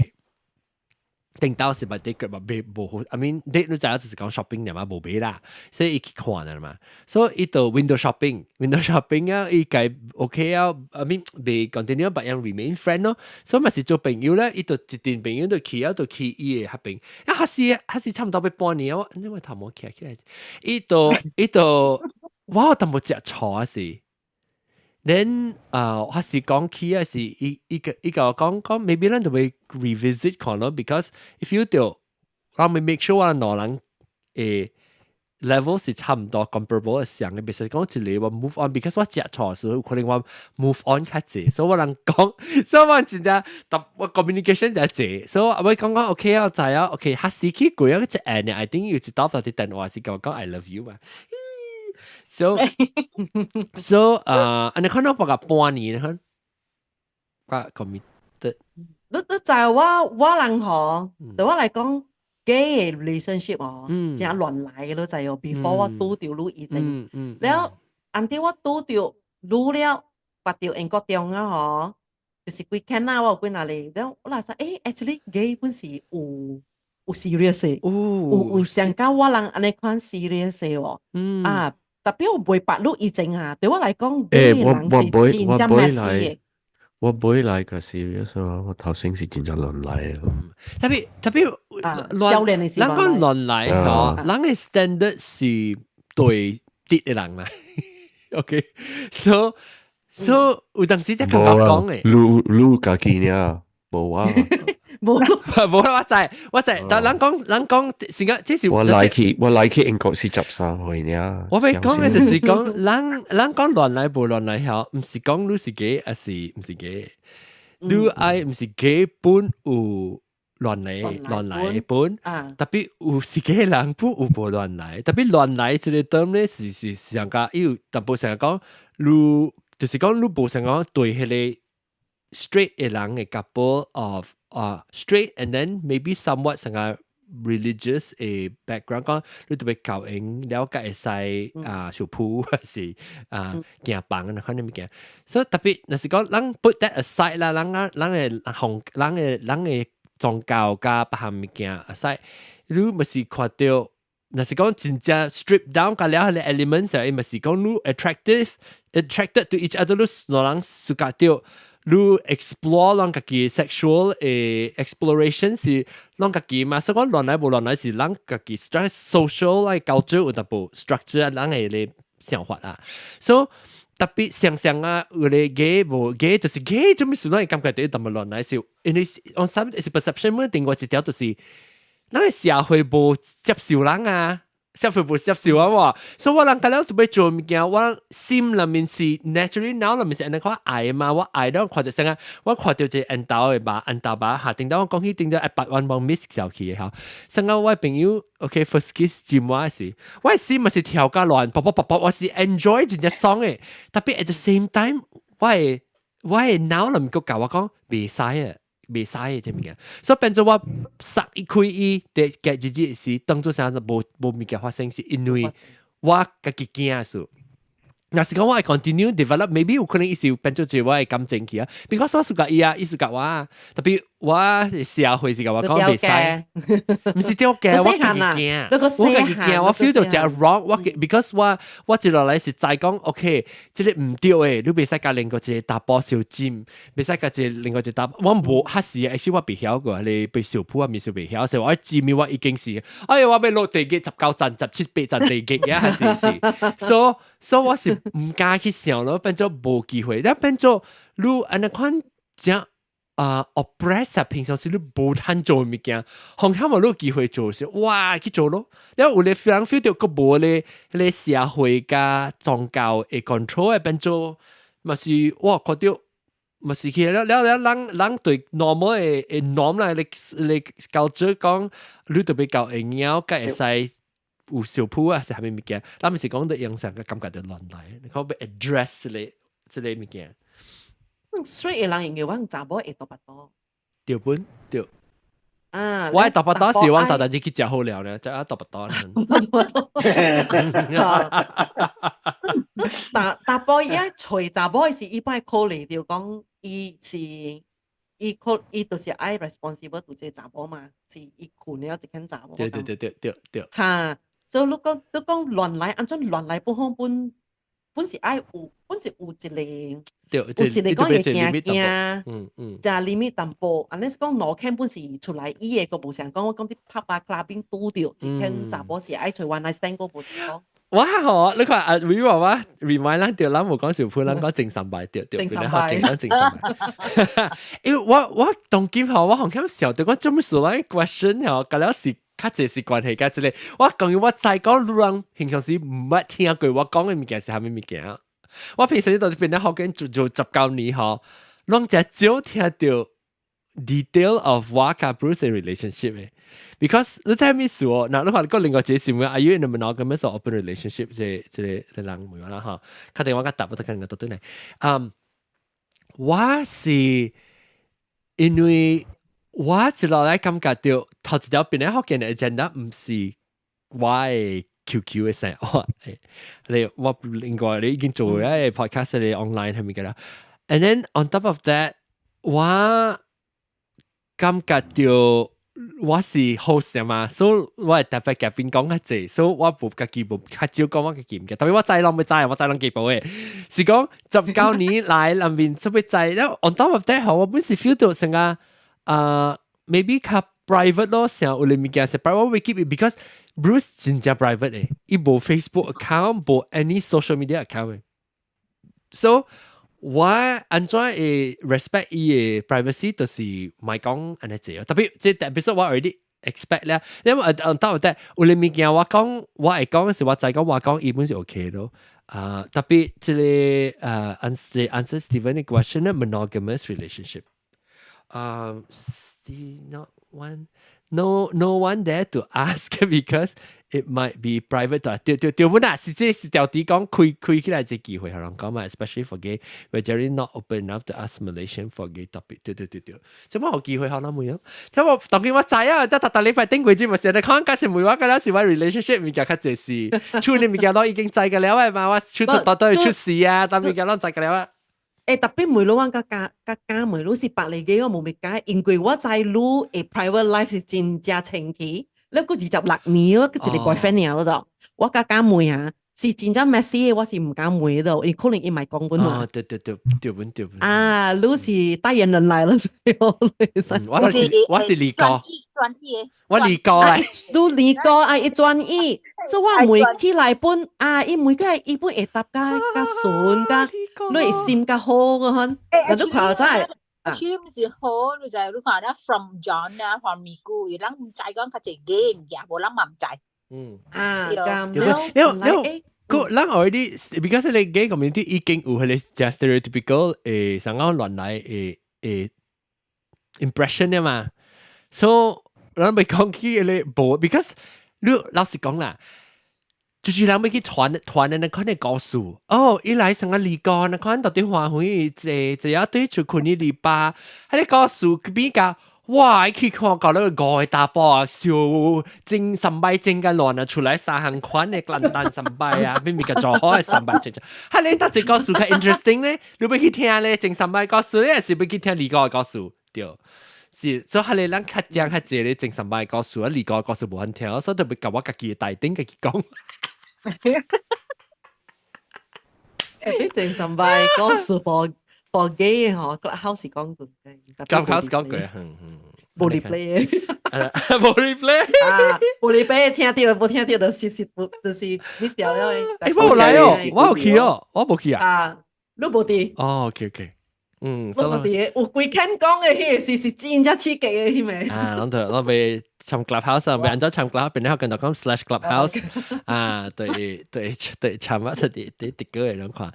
頂到是捌 date 過嘛，袂無好，I mean date 你知影就是講 shopping 爾嘛，無買啦，所以伊去看啦嘛，所以伊就 window shopping，window shopping 啊，伊計 OK 啊，I mean 袂 continue but 樣 remain friend 咯，所以嘛是做朋友咧，伊就一陣朋友就去啊，就去伊的彼邊，啊，彼時差毋多欲半年，我因為頭毛徛起來，伊就我淡薄食錯啊是。then 啊，我是講起啊，是伊伊共我講講，maybe 咱就會 revisit 看咯，because if you 到，我會 make sure 我兩人誒 level 是差唔多 comparable 嘅上嘅，別是講一個我 move on，because 我食錯時有可能我 move on 較濟，所以我人講，所以我真正我 communication 就濟，所以我講講 OK 啊，知啊，OK，彼時去過一隻呢，I think 有一道就啲電話是共我講 I love you 嘛。So 啊，你看到大概半年，你看，個 committed。你知我人吼，對我來講，gay 的 relationship 哦，真亂來嘅，你知哦。before 我拄著你以前，了，until 我拄著你了，捌著英國中啊吼，就是幾間啊，我有幾若個，了我來說，欸，actually gay 本是有 serious 的，有上甲我人按呢款 serious 的哦，啊。特別我袂捌你以前啊，對我來講，gay 的人是真正 messy 的。我唔會來個 serious 啊！我頭先是真正亂來啊。特別少年的時人講亂來吼，人的 standard 是對啲的人嘛。OK，so 有當時才感覺講的。你家己爾，無我。無無我知，但人講是個，這是我來去英國是13歲爾。我欲講的就是講，人講亂來無亂來吼，毋是講你是 gay 還是毋是 gay？你愛毋是 gay 本有亂來本，特別有是 gay 人本有無亂來，特別亂來這個 term 咧是上加有淡薄成日講，你就是講你無想講對彼個 straight 的人的 couple of 啊 straight and then maybe somewhat 成個 religious 的 background 講，你特別教𪜶了解會使啊相撲還是啊行房啊，可能物件。所以特別若是講，咱 put that aside 啦，咱啊咱的紅，咱的宗教佮別項物件 aside，你毋是看著，若是講真正 strip down 佮了彼个 elements，伊毋是講你 attracted to each other，你兩人 suka 著。你 explore 咱家己 sexual 的 exploration 是咱家己嘛，所以講亂來無亂來是咱家己 social 來 culture 有淡薄 structure 咱的咧想法啊，所以特別想想啊，有咧 gay 無 gay 就是 gay，做咩事咱會感覺到淡薄亂來是，因為 on some 是 perception 嘛，另外一條就是，咱的社會無接受人啊。社會無接受啊喎，所以我人家了準備做物件，我心內面是 naturally 腦內面是按呢看愛嘛，我愛了看著啥啊，我看著一個緣投的吧，緣投吧，下頂到我講起頂到一百萬幫 miss 掉去的吼，啥個我朋友 OK first kiss 占我時，我心嘛是跳甲亂，噗噗噗噗，我是 enjoy 真正爽的，特別 at the same time，我的腦內面閣共我講袂使啊。袂使的這物件，所以變做我殺一開伊，佇過日子時，當做啥無物件發生，是因為我家己驚數。若是講我會 continue develop，maybe 有可能伊是變做一個我的感情去啊。because 我 suka 伊啊，伊 suka 我啊，特別我社會是共我講袂使，毋是丟架，我家己驚，我家己驚，我 feel 到真 wrong，我 because 我接落來是知講，OK，這個毋對的，你袂使共另外一個查埔相針，袂使共一個另外一個查，我無彼時，其實我袂曉過，你被相撲啊，面是袂曉，所以我針我已經是，哎呀，我欲落地獄19層、17、8層地獄呀，是，所以我是毋敢去想咯，變做無機會，但變做你按呢款正啊 oppress 啊，平常時你無通做物件，紅險無你有機會做時，哇去做咯。了有咧人 feel 到個無咧，咧社會佮宗教的 control 會變做，嘛是我看到。嘛是去了了了，人人對 normal 的 norm 來咧咧culture 講，你特別較會曉，佮會使有小鋪啊，是啥物物件？咱毋是講對影響個感覺就亂來，你講欲 address 這個物件。 straight 的人應該阮查某會大腹肚。對本對。啊！我大腹肚是阮大大只去食好料咧，食啊大腹肚。查查埔伊愛揣查某是伊擺考慮著講，伊是伊考伊就是愛 responsible 對這查某嘛，是伊困了一間查某。對對對對對對。哈，所以你講亂來，按怎亂來不好本本是愛有，本是有一個，有一個講會驚驚，食 limit 淡薄，按呢是講路坎本是出來伊的個無像講我講佇拍吧 clubbing 拄著一間查某是愛揣 one night stand 個無是講。哇吼！你看啊，你話我 remind 咱對，咱無講小鋪，咱講精神牌對對，精神牌，講精神牌。因為我當今吼，我好像想到我做乜事咱 question 吼，佮了是較濟是關係佮這個。我講我知講人平常時毋捌聽過我講的物件是啥物物件。我平時佇變咧福建做做19年吼，攏誠少聽著 detail of 我佮 Bruce 的 relationship 的。Because 你知咩事哦？嗱，你看個另外一個是問，Are you in a monogamous or open relationship？這個人問我啦吼，確定我較答不得跟個對對呢。嗯，我是因為我一路來感覺到頭一條變咧福建的 agenda 毋是我的 QQ 的生活。你我應該你已經做咗 podcast 你 online 係咪㗎啦？And then on top of that，我感覺到我是 host 嘛，所以我會特別夾邊講較濟，所以我無家己無較少講我家己物件，特別我知攏欲知，我知攏記無的，是講19年來內面特別知，了 on top of that 我本是 feel 到成個啊，maybe 較 private 咯，成有啲物件是 private，我會 keep it because Bruce 真正 private 的，伊無 Facebook account，無 any social media account 的，so 我按怎會 respect 伊的 privacy，就是莫講按呢濟，特別這 episode 我 already expect 咧，因為 on top of that 有啲物件我講我會講是我知講我講伊本是 OK 咯，啊特別這個answer Steven 的 question 咧 monogamous relationship，啊 see not one no one there to ask because it might be private 對對對本啊，是這是條底講開開起來這機會，予人講嘛，especially for gay, we're generally not open enough to ask Malaysian for gay topic 對對對對，這麼有機會予人問哦？聽我當今我知啊，這逐逐禮拜頂過節嘛，成日看假是問我，敢若是我 relationship 物件較濟是，處理物件攏已經知個了的嘛，我出到到出事啊，但物件攏知個了啊。欸，特別問你我佮加佮加問你是別嚟嘅，我無物解，因為我知你的 private life 是真正清奇，你閣26年，我閣一個 boyfriend 爾咯，我佮加問啊，是真正 messy 的，我是毋敢問的，伊可能伊嘛講阮話。哦，對對對，對本對本。啊，你是代言人來了，所以我我是二哥，專業，我二哥來。你二哥啊，伊專業，所以我問起來本啊，伊問起來伊本會答較較順，較你會心較好個款。欸，你看真係。 Actually 毋是好，你就你看咧，from John 啊，from 咪姑，伊人毋知講較濟 gay 物件，無人嘛毋知。啊，咁因為因為個咱 already because 你 gay community 已經有彼個真 stereotypical 上講亂來的 impression 的嘛，so 咱袂講起彼個無，because 你老實講啦。就是人欲去傳傳的那款的故事，哦，伊來成個離歌，那款到底歡喜，坐坐啊對出困去禮拜，彼個故事比較，哇！去看到那個五個查埔啊，燒整三擺整個亂啊，出來三項款的簡單三擺啊，明明個做好的三擺整，哈！你搭這故事較 interesting 咧，你欲去聽咧，整三擺故事咧，還是欲去聽離歌的故事？對。是，所以彼個咱較講較濟咧，整三擺故事啊，離歌的故事無法聽，所以特別共我家己的台頂家己講。欸，整三擺故事 for gay 吼，Clubhouse 是講過， Clubhouse 講過，嗯嗯，無 replay，無 replay，啊，無 replay 聽著無聽著就是不就是 miss 掉了。欸，我有來哦，我有去哦，我無去啊。啊，你無佇？哦，OK OK。嗯，我哋有幾間講嘅彼個是真正刺激嘅，彼個。啊，攏就攏欲參 Clubhouse 啊，欲按怎參 Clubhouse，變咗跟到講 /Clubhouse 啊，對對對，參啊，出啲啲啲歌嚟攏看。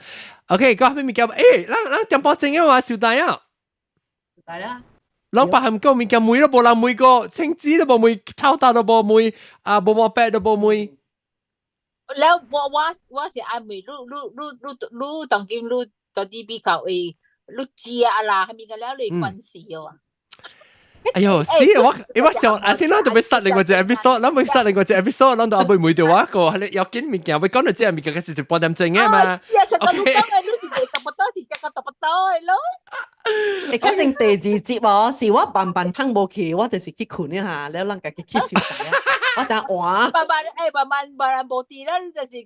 OK，講咩物件？欸，咱咱點半鐘啊嘛，小弟啊。來啦。攏別含講物件問都無人問過，青子都無問，臭豆都無問，啊，無毛白都無問。了我是愛問你你你你你當今你到底比較會你食啦，係咪個了你關係哦？哎喲，死我我想啊，聽咱就欲殺另外一個 episode，咱欲殺另外一個 episode，咱就後尾問著我個，係你要緊物件，欲講到這物件，其實就半點鐘嘅嘛。是啊，佢講你講嘅，你是讀不到，是這個讀不到嘅咯。會肯定第二集哦，是我慢慢通無去，我就是去睏一下，了咱家己去小弟啊。我真換。慢慢欸，慢慢慢慢無佇啦，就是去。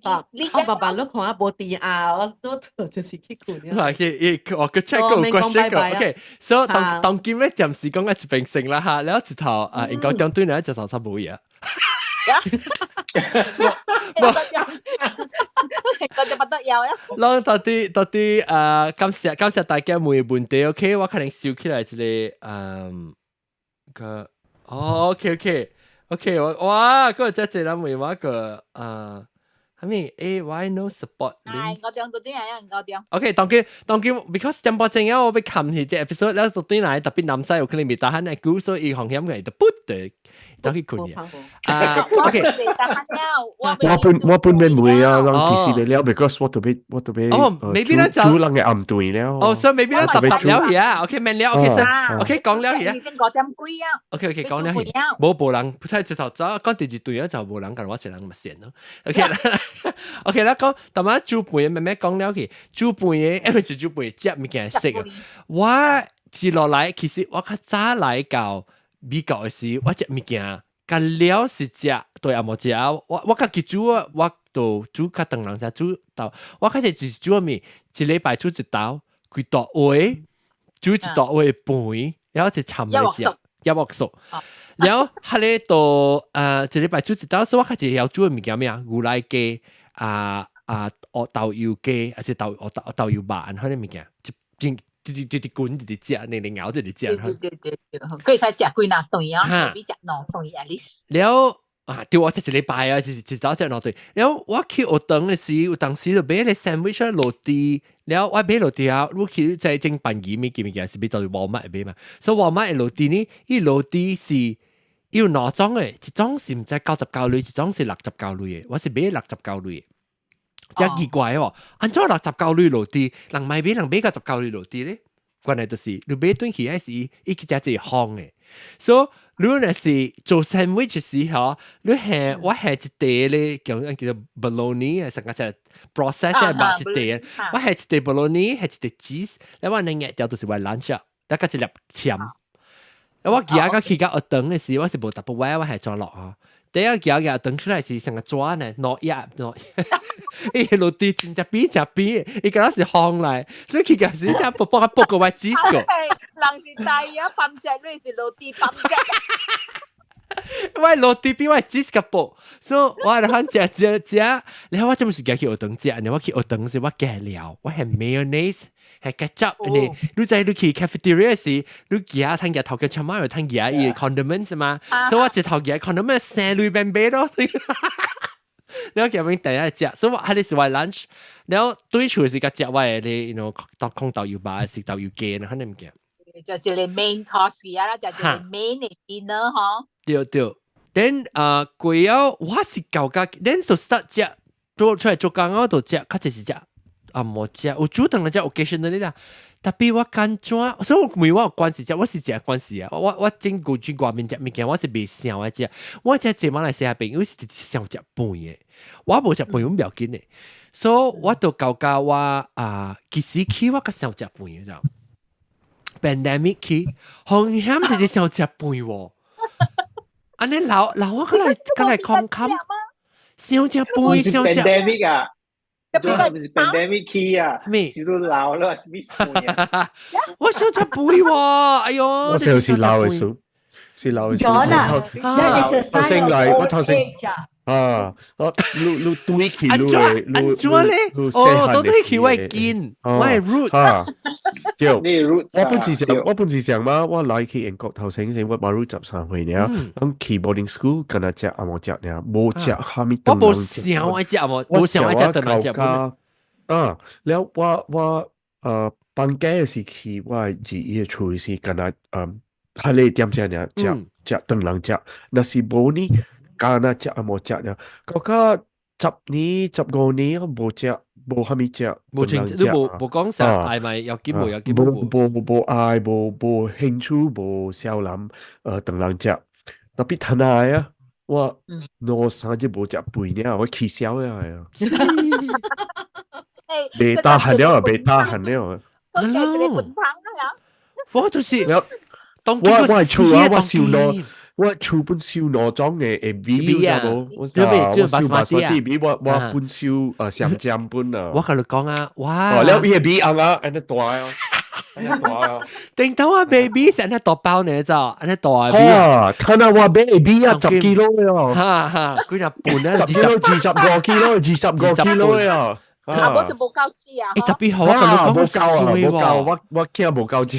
我慢慢你看無佇啊，我都就是去睏。啊，去我個 check 個 question 個，OK，so 當當今咧暫時講一邊成啦哈，然後一頭啊，應該點對呢，一頭差無嘢。無，個就不得了呀。攏到底到底啊，感謝感謝大家問問題，OK，我可能收起來一個嗯個，哦，OK OK。OK，我哇，嗰個真濟人問我個啊，係咪 A Y no support？係五點到點啊，5點。 OK，當佢當佢，because 點半鐘啊，我欲看彼隻 episode，了到轉來特別南西有可能袂得閒來估，所以風險嘅就不得，走去睏啊。啊，OK。我本我本免問啊，人其實袂了，because 我特別我特別哦，maybe 咱就煮人嘅暗頓了。哦，所以 maybe 咱答答了去啊，OK，免了，OK，OK，講了去啊。 5點幾啊。 OK OK，講了去。無無人，不太直頭走，講第二段啊就無人，共我一人嘛線咯。OK OK 啦，講，淡仔煮飯慢慢講了去，煮飯嘅，因為是煮飯食物件食啊。我接落來，其實我較早來到美國嘅時，我食物件，較了是食，對也無食。我我家己煮啊，我就煮較長人先煮到，我開始就是煮物，一禮拜煮一道，規大鍋，煮一大鍋飯，然後就摻來食，一鑊熟。然後彼個到一禮拜煮一道，所以我開始曉煮的物件咩啊？牛奶雞啊啊，豆油雞，還是豆豆豆油肉，彼個物件，一真直直直直滾，直直食，連連咬直直食。對對對對，佢會使食幾若頓啊，比食兩頓 at least。了啊，對我這一禮拜啊，一一早食兩頓。了我去學堂的時，有當時就買個 sandwich 落地，了我買落地啊，我去在整便宜物件物件是買到 Walmart 買嘛，所以 Walmart 的落地呢，伊落地是有兩種的，一種是毋知99鐳，一種是69鐳的，我是買69鐳的。真奇怪哦，按怎69鐳落地，人買買人買九十九鐳落地咧？原來就是你買轉去還是伊去食一個方的，所以你若是做 sandwich 時候，你下我下一塊咧，叫叫做 bologna 啊，成個只 process 嘅肉一塊，我下一塊 bologna，下一塊 cheese，你我兩日掉就是我 lunch 啊，得個一粒簽。我行到去到學堂的時，我是無特別歪，我係裝落啊。第一行行轉出來是成個紙呢，攞葉攞，伊落地真正扁真扁，伊敢若是風來，所以去個時才卜卜卜個我 cheese 個。人是大啊，半隻，你是落地半隻。我落地比我 cheese 較薄，所以我就反食食食，然後我這麼是行去學堂食，然後我去學堂時我加料，我係 mayonnaise。係 ketchup，你你知你去 cafeteria 時，你夾通夾頭家超媽有通夾伊 condiments 嘛，所以我一頭夾 condiment 生類邊買咯。然後夾邊第一食，所以我彼個是我 lunch。然後對厝是較食我的你，you know 當空豆油肉是豆油雞呢，彼個物件。就是你 main course 啊啦，就是你 main 的 dinner 嗬。對對，then 啊，過了我是舊家，then 就實食做出來做工我就食，較濟是食。啊，無食，有煮頓來食 occasionally 啦。特別我感覺，所以我問我有關係食，我是食關係啊。我我整舊去外面食物件，我是袂想愛食。我食這馬來西亞朋友是想食飯的，我無食飯，我毋要緊的。所以我就感覺我啊，其實去我較想食飯的，pandemic 去，風險就是想食飯喎。按呢老老我過來過來空空，想食飯想食。 pandemic 啊！這不是 pandemic 期啊，咩？是都老了，是咩飯啊？我想食飯喎，哎喲！我想是老的數，是老的數。頭先來，我頭先啊，我你你對起你按怎咧？哦，都對起我的根，我的 roots。對，你 roots 我本是想嘛，我來去英國頭先先，我馬入13歲爾，咁去 boarding school 敢若食紅毛食爾，無食蝦米。我無想愛食無，無想愛食頓人食。啊，了我放假的時期，我二伊的厝是敢若較禮點只爾食食頓人食，若是無呢，敢若食紅毛食爾，到較10年15年我無食。無蝦米食，無清，你無講啥愛咪要緊無要緊。無無無愛，無無興趣，無少人頓人食，特別趁來啊！我兩三日無食飯爾，我起痟了啊！袂 tahan 了啊，袂 tahan 了。我就是，我係厝啊，我燒兩，我厝本燒兩種的米啊，無，我燒 basmati 米，我本燒香蕉本啊。我共你講啊，哇！了伊的米紅啊，按呢大啊，按呢大啊。頂頭啊，baby 成日大包呢，就按呢大米啊。睇下我 baby 啊，10 kilo 啊。哈哈，幾若半啊？ 10 kilo 25 kilo，25 kilo 啊。啊，我就無夠食啊！欸，特別好，我共你講，無夠啊，無夠，我驚無夠食。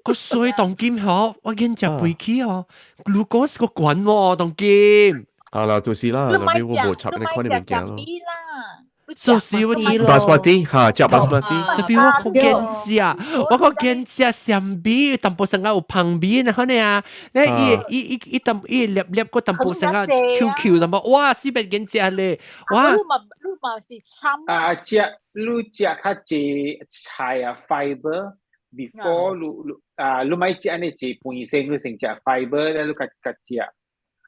個水當今嗬，我見食肥起哦，如果是個滾喎，當今。啊啦，就是啦，那邊我無插你看你物件咯。就是我知 basmati 哈，食 basmati。特別我好見食，我個見食香米，淡薄生啊有芳味，然後呢啊，你伊伊伊伊淡伊粒粒個淡薄生啊 Q Q 淡薄，哇，四百見食咧，哇！你嘛你嘛是參啊，食你食較濟菜啊，fiber before 你你啊，你莫食按呢濟飯先，你先食 fiber 咧，你較較食。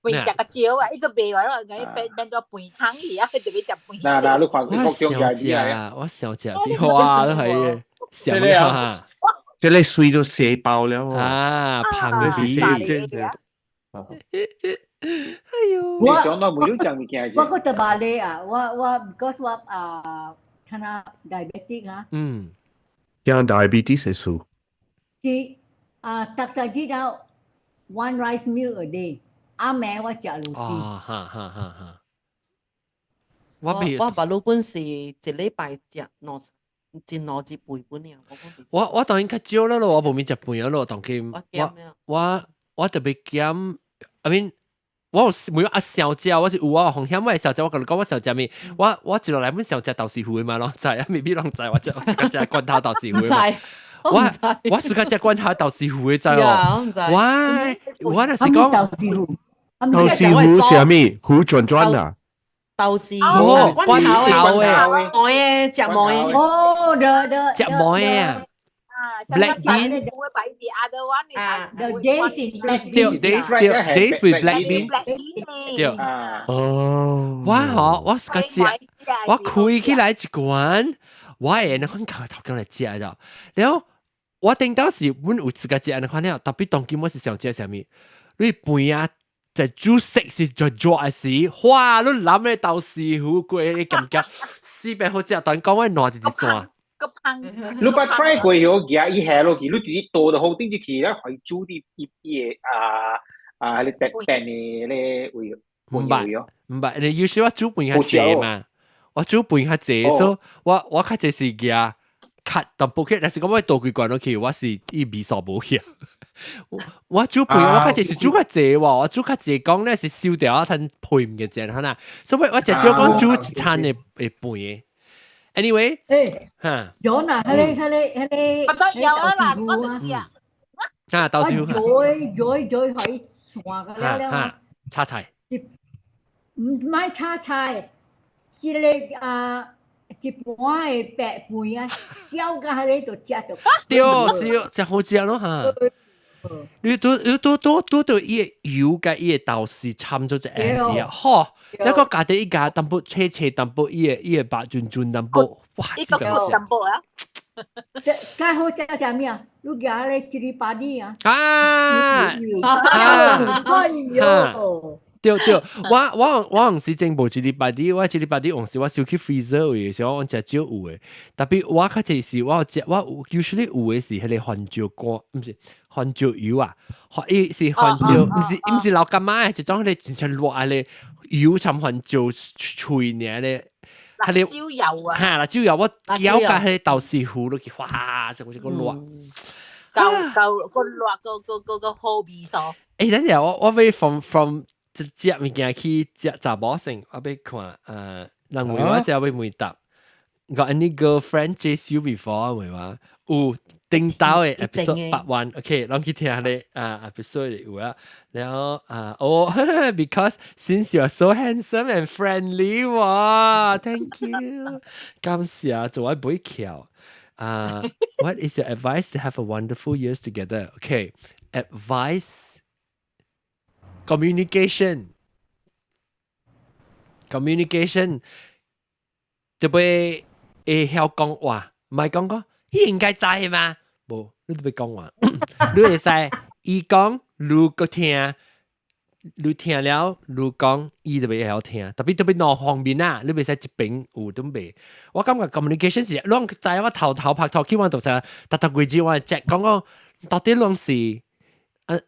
飯食較少啊，伊個賣完了，伊變變做飯湯去啊，就欲食飯。嗱嗱，你看我想食，我想食，哇，都係想啊！這個水都瀉爆了啊，芳味。哎喲！你講到沒有講物件。我覺得巴黎啊，我 because 我啊，看下 diabetic 啊。像 diabetes 的數。是啊，逐逐日到 one rice meal a day。阿暝我食滷雞。哦，哈哈哈哈。我我白老本是一禮拜食兩一兩日飯本爾。我當然較少啦咯，我無咪食飯咯，當今我我特別減，I mean 我有每阿小食，我是有啊，風險我會小食，我共你講我小食物，我一落來本小食豆豉魚嘛，攏知啊，未必攏知，我食我食罐頭豆豉魚嘛。我是個食罐頭豆豉魚的知哦。我若是講豆豉魚，豆豉魚是啥物？魚轉轉啊？豆豉哦，罐頭的，糜的，食糜的。哦，the the 食糜的啊。Black bean. The days in black beans. Days days with black beans. 對。哦。我嗬，我是個食，我開起來一罐，我會那款頭頭講來食咗。然後我頂到時，阮有自家食那款了，特別當今我是想食啥物？你飯啊，在煮食是在做的時，哇！你諗的豆豉魚粿，你感覺四百好食，但講我爛直直轉。你捌 try 過有夾伊下落去，你直直倒到好頂入去咧，可以煮啲伊伊個啊啊，迄個特特的咧位。毋捌，毋捌，你有時我煮飯較濟嘛，我煮飯較濟，所以我較濟是夾較淡薄去，但是講我倒幾罐落去，我是伊味素無去。我煮飯我較濟是煮較濟喎，我煮較濟講咧是燒掉啊，趁配唔嘅正可能，所以我食少講煮一餐的飯的。Anyway，誒，嚇，有啦，彼个彼个彼个，我都有啊啦，我就知啊。嚇，豆豉魚，再再再可以涮個了了。炒菜。毋莫炒菜，這个啊一般的白飯啊，攪甲彼个就食就。對，是真好食咯嚇。你都你都都都對伊個油佮伊個豆豉摻做一下時啊，吼！一個家己一家淡薄切切淡薄，伊個肉潤潤淡薄，哇！一個骨淡薄啊！這較好食啥物啊？你夾咧 cili padi 啊？啊！哎喲！對對，我有時真無 cili padi，我 cili padi 有時我收去 freezer 位的時候，我食少有的。特別我較濟是我有食，我有 usually 有的是彼個番椒乾，毋是番椒油啊，伊是番椒，毋是老柑仔的，一種彼個真正熱的油摻番椒脆爾咧。辣椒油啊！嚇，辣椒油我攪甲彼個豆豉糊落去，嘩，成個個辣。夠夠個辣個個個個好味素。欸，等陣我欲 from 食物件去食查某先，我欲看人問我這欲問答。Got any girlfriend chase you before 問我？有頂頭的 episode 八萬，OK，攏去聽咧啊 episode 有啊，然後啊哦，because since you are so handsome and friendly，哇，thank you，感謝做我背橋啊。What is your advice to have a wonderful years together? Okay, advice communication communication 特別會曉講話，毋係講講，伊應該知嘛？無，你特別講話，你會使伊講，你閣聽，你聽了，你講，伊就會曉聽。特別特別兩方面啊，你袂使一邊有都袂。我感覺 communication 是，攏知我頭頭拍拖去，我就是逐逐月子我會 check 講講，到底攏是，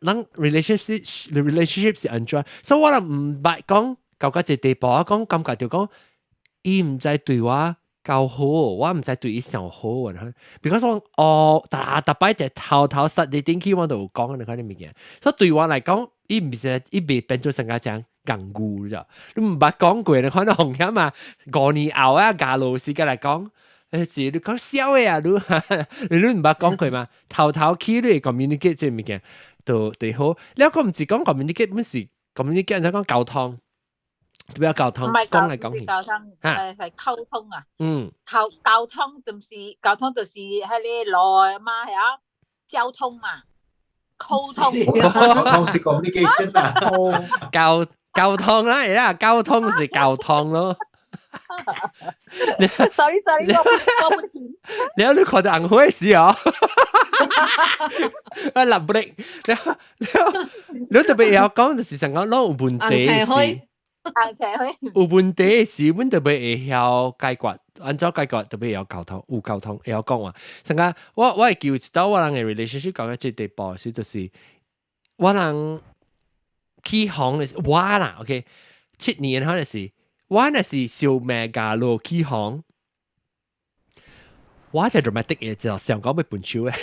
咱 relationship relationship 是按怎？所以我就毋捌講到到一個地步，我講感覺就講，伊毋知對我夠好，我毋知對伊上好啊。because 我哦，逐逐擺就頭頭實你頂起我都有講你看啲物件，所以對我來講，伊毋是伊袂變做成個這樣戇牛咋？你毋捌講過，你看到紅險嘛？5年後啊，嫁老時間來講，是你講痟的啊，你你毋捌講過嘛？頭頭起你 communicate 這物件都對好。你講毋是講 communicate，本是 communicate，就講溝通。比較溝通，唔係講嚟講去，溝通，係溝通啊。溝溝通就是溝通就是喺你來嘛係啊，交通嘛，溝通。溝通是 communication 啊。交交通啦，而家交通是交通咯。 Sorry sorry，我不聽。你有你看到紅火時哦？啊，立不力，你你你特別要講就是想講，攏有問題是。有問題時，阮特別會曉解決，按怎解決特別會曉溝通，有溝通會曉講話。像講我會記一道我人的 relationship 到這地步時，就是我人起哄的我啦，OK，7年可能是我若是小命加落起哄，我就 dramatic 嘅，就想講欲分手的。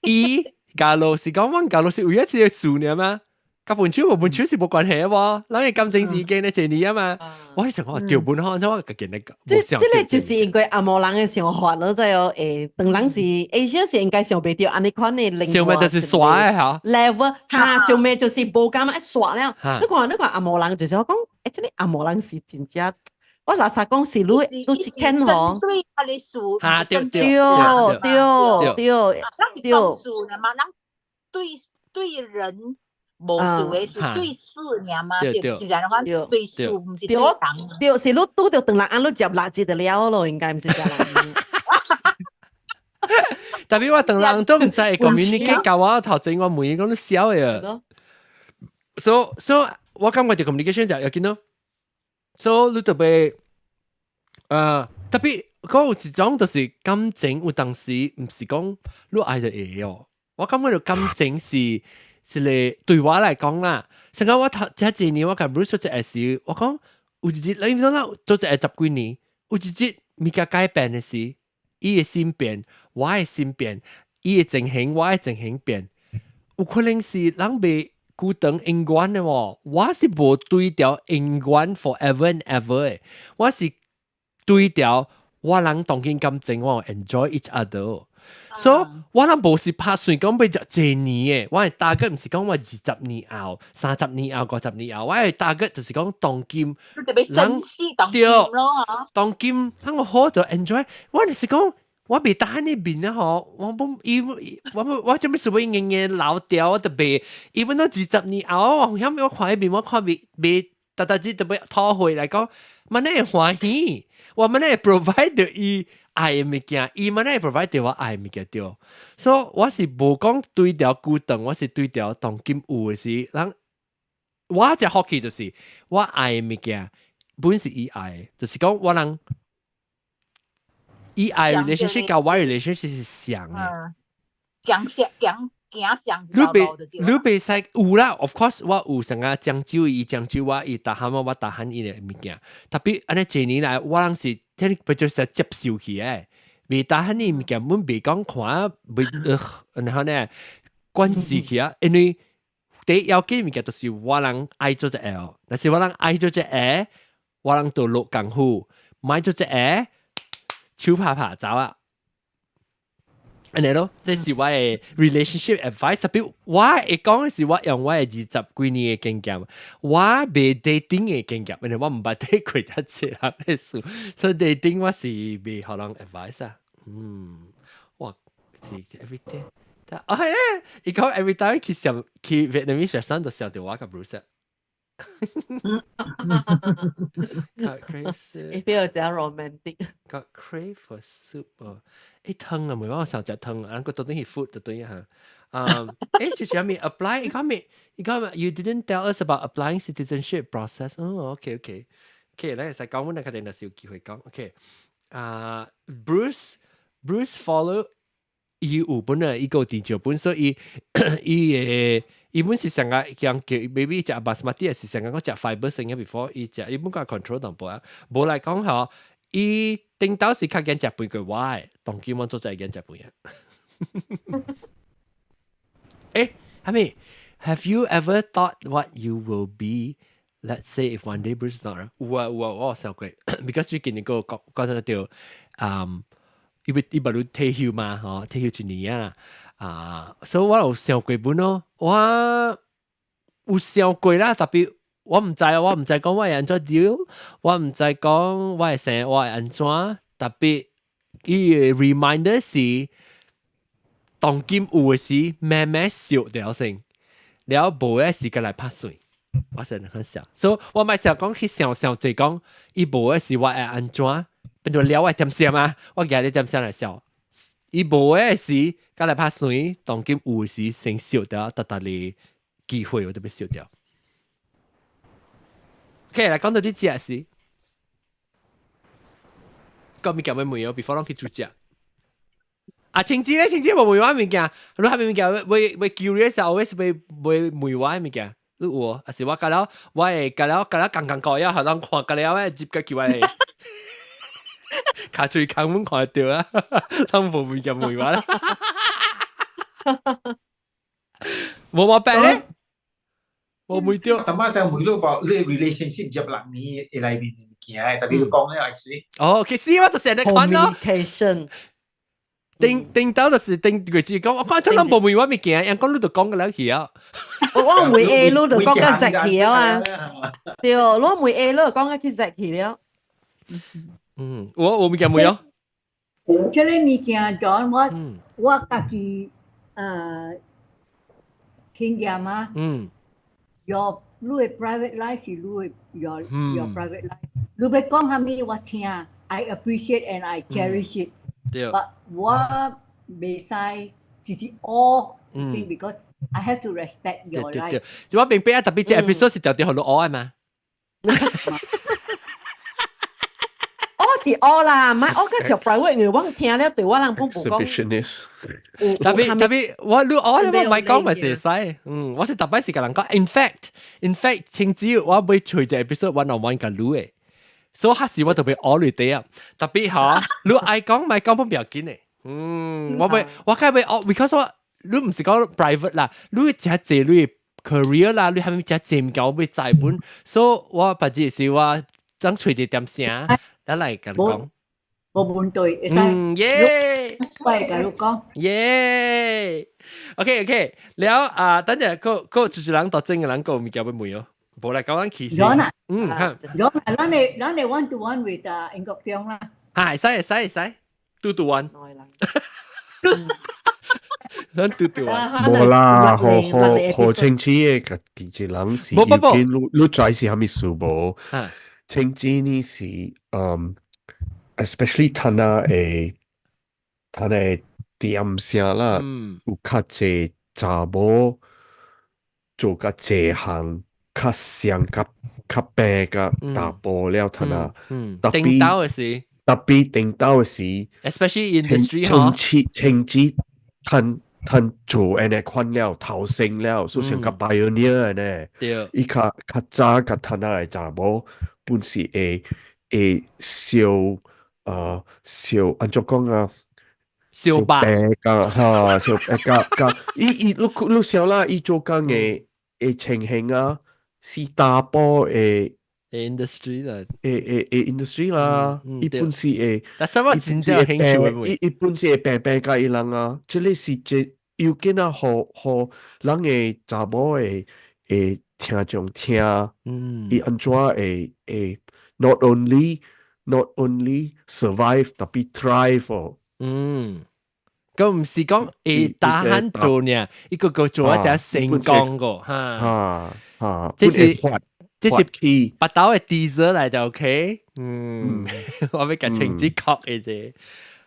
伊加落是講，阮加落是為咗這個事爾嘛。佮分手無分手是無關係喎，咱嘅感情時間咧一年啊嘛。我係想講掉本可能我家己咧。這這個就是因為紅毛人的想法咯，就有當人是 Asia 是應該想袂著按呢款的靈想袂就是耍的嚇。 level 哈，想袂就是無感愛耍了。你看你看紅毛人就是我講，這個紅毛人是真正，我老實講是你你一天吼。對啊，你數。哈對對對對對。咱是講數的嘛，咱對對人。無數的是對事爾嘛，對，是這樣講，對事毋是對人。對，是你拄著唐人按你接垃圾就了咯，應該毋是這樣。特別我唐人都毋知 communicate 教我頭前我問伊講你痟的。所以我感覺就 communication 就要緊咯。所以你特別，特別講有一種就是感情，有當時毋是講你愛就會哦。我感覺就感情是。是咧，對我來講啦，成個我頭這幾年我共 Bruce 做一個時，我講有一日你知啦，做一個十幾年，有一日物件改變的時，伊的心變，我的心變，伊的情形，我的情形變，有可能是人袂孤長永遠的喎，我是無對調永遠 forever and ever 的，我是對調我人當今感情，我 enjoy each other。所以我人無是拍算講欲食這年的，我的 target 毋是講我20年後、30年後、50年後，我的 target 就是講當今，人對，當今，咱我好就 enjoy。我就是講，我袂當你面啊吼，我不伊我我做咩事欲硬硬老掉，我特別，even 到二十年後，我響我看彼面，我看袂袂，逐逐日特別討回來講，嘛你會歡喜，我嘛你會 provide 著伊愛的物件，伊嘛你會 provide 著我愛的物件對。所以我是無講對調孤單，我是對調當今有的是，人我只好奇就是我愛的物件，本是伊愛的，就是講我人伊愛 relationship 佮我 relationship 是像的。講講講行上一條路就對。你袂使有啦，of course 我有成個將就伊將就我，伊 tahan 我，我 tahan 伊的物件。特別按呢這年來，我人是聽你不就是接受去的，袂 tahan 伊物件，阮袂講看，袂然後呢，關係去啊，因為第一要緊物件就是我人愛做這個，若是我人愛做這個，我人就落功夫，莫做這個，手拍拍走啊。按呢咯，這是我的 relationship advice。特別我會講的是我用我的20幾年的經驗，我未 dating 的經驗，因為我毋捌 date 過遮濟人的事，所以 dating 我是袂予人 advice 啊。嗯，哇，是 everyday。哦係，伊講 every time 去上去 Vietnamese restaurant 就想著我佮 Bruce。 Got crave 伊比較真 romantic。 Got crave for soup 哦，欸湯啊，袂我想食湯，啊個到底係 food 就對啊。欸，就啥物 apply？伊講咩？伊講 you didn't tell us about applying citizenship process。哦，OK OK。OK，咱會使講，阮較陣若是有機會講。OK，啊，Bruce follow 伊有本來伊個電照本，所以伊會伊本是上個講叫 maybe 食 basmati 是上個講食 fiber 先嘅 before 伊食，伊本個 control 淡薄啊。無來講吼，伊頂到是較緊食飯過我的，當今我做在緊食飯啊。欸，阿妹，Have you ever thought what you will be? Let's say if one day Bruce is not around，有啊有啊，我有想過，because 最近個講講得到，嗯，伊欲伊欲汝退休嘛，吼，退休一年啊，啊，所以我有想過本咯，我有想過啦，特別我毋知，我毋知講我會按怎 deal，我毋知講我會生我會按怎，特別伊的 reminder 是當今有的時慢慢燒掉先，了無的時間來拍碎。我是很想，所以我咪想講去想想就講，伊無的時我會按怎，變做了我點聲啊，我舉你點聲來笑。伊無的時，佮來拍碎，當今有的時先燒掉，達達的機會我都欲燒掉。OK，來講到這隻時，講物件欲問哦，before 攏去煮食。啊，晴子咧，晴子無問我物件，你係咪物件會會 curious 啊？always 會會問我物件。你有啊是我甲了，我會甲了甲了共共個，予人看甲了，我接個叫我卡喙空阮看得著啊，人無物件問我啦。無毛病咧，無問著。淡仔想問你講，你 relationship 接落年內面物件，特別講咧 actually。哦，其實我就成日看咯。 Communication。頂頂到就是頂過子講，我看出人無問我物件，人講你就講個了去啊。我問 A 你就講緊石去啊嘛。對，我問 A 你就講緊去石去了。嗯，我有物件問哦。這个物件，John，我我家己經驗啊。Your 你的 private life 是你的 your private life。你欲講啥物我聽，I appreciate and I cherish it。But 我袂使直直學，because I have to respect your life。我明白啊，特別這 episode 是特別予你學的嘛。我是學啦，唔係我個小 private 嘅，我聽了對我人本無講。特別特別，我你學我唔係講咪是使，嗯，我是特別是共人講，in fact，清子我會隨隻 episode one on one 共你的，所以彼時我特別學你哋啊，特別嚇，你愛講咪講本不要緊的，嗯，我會我梗係會學，because 我你唔是講 private 啦，你真濟你 career 啦，你係咪真濟物件我欲知本，所以我別只是我當隨一點聲，咱來共你講。無問題，會使。嗯耶！我會共你講。耶！OK OK，了啊，等陣個個主持人到真個人個物件欲問哦，無來講咱其實。有啦。嗯，好。有啦，咱的 one to one with 英國中啦。係，會使會使會使，two to one。咱 two to one。無啦，何何何清子的家己一人是，尤其你你知是啥物事無？清子呢是，嗯，especially 他那會，他那點聲啦，有較濟查某做較濟項較像較較平較大步了，他那，特別頂到的時，特別頂到的時，especially industry 嗬，清子清子趁趁做按呢款了，頭先了，所以成個 pioneer 呢。伊較較早較趁來查某，本是會會燒燒按怎講啊？燒白甲哈燒白甲甲，伊伊你你曉啦，伊做工的的情形啊，是查埔的 industry 啦，的的的 industry 啦，伊本是會，但是我真正有興趣會。伊伊本是會平平佮伊人啊，這个是這要緊啊，予予人的查某的會聽眾聽，伊按怎會會 not only survive，特別 thrive 哦。嗯，咁毋是講會打慳做呢，一個個做一隻成功個哈。哈哈，這是這是腹肚的 teaser 來就 OK。嗯，我欲共清子確的啫。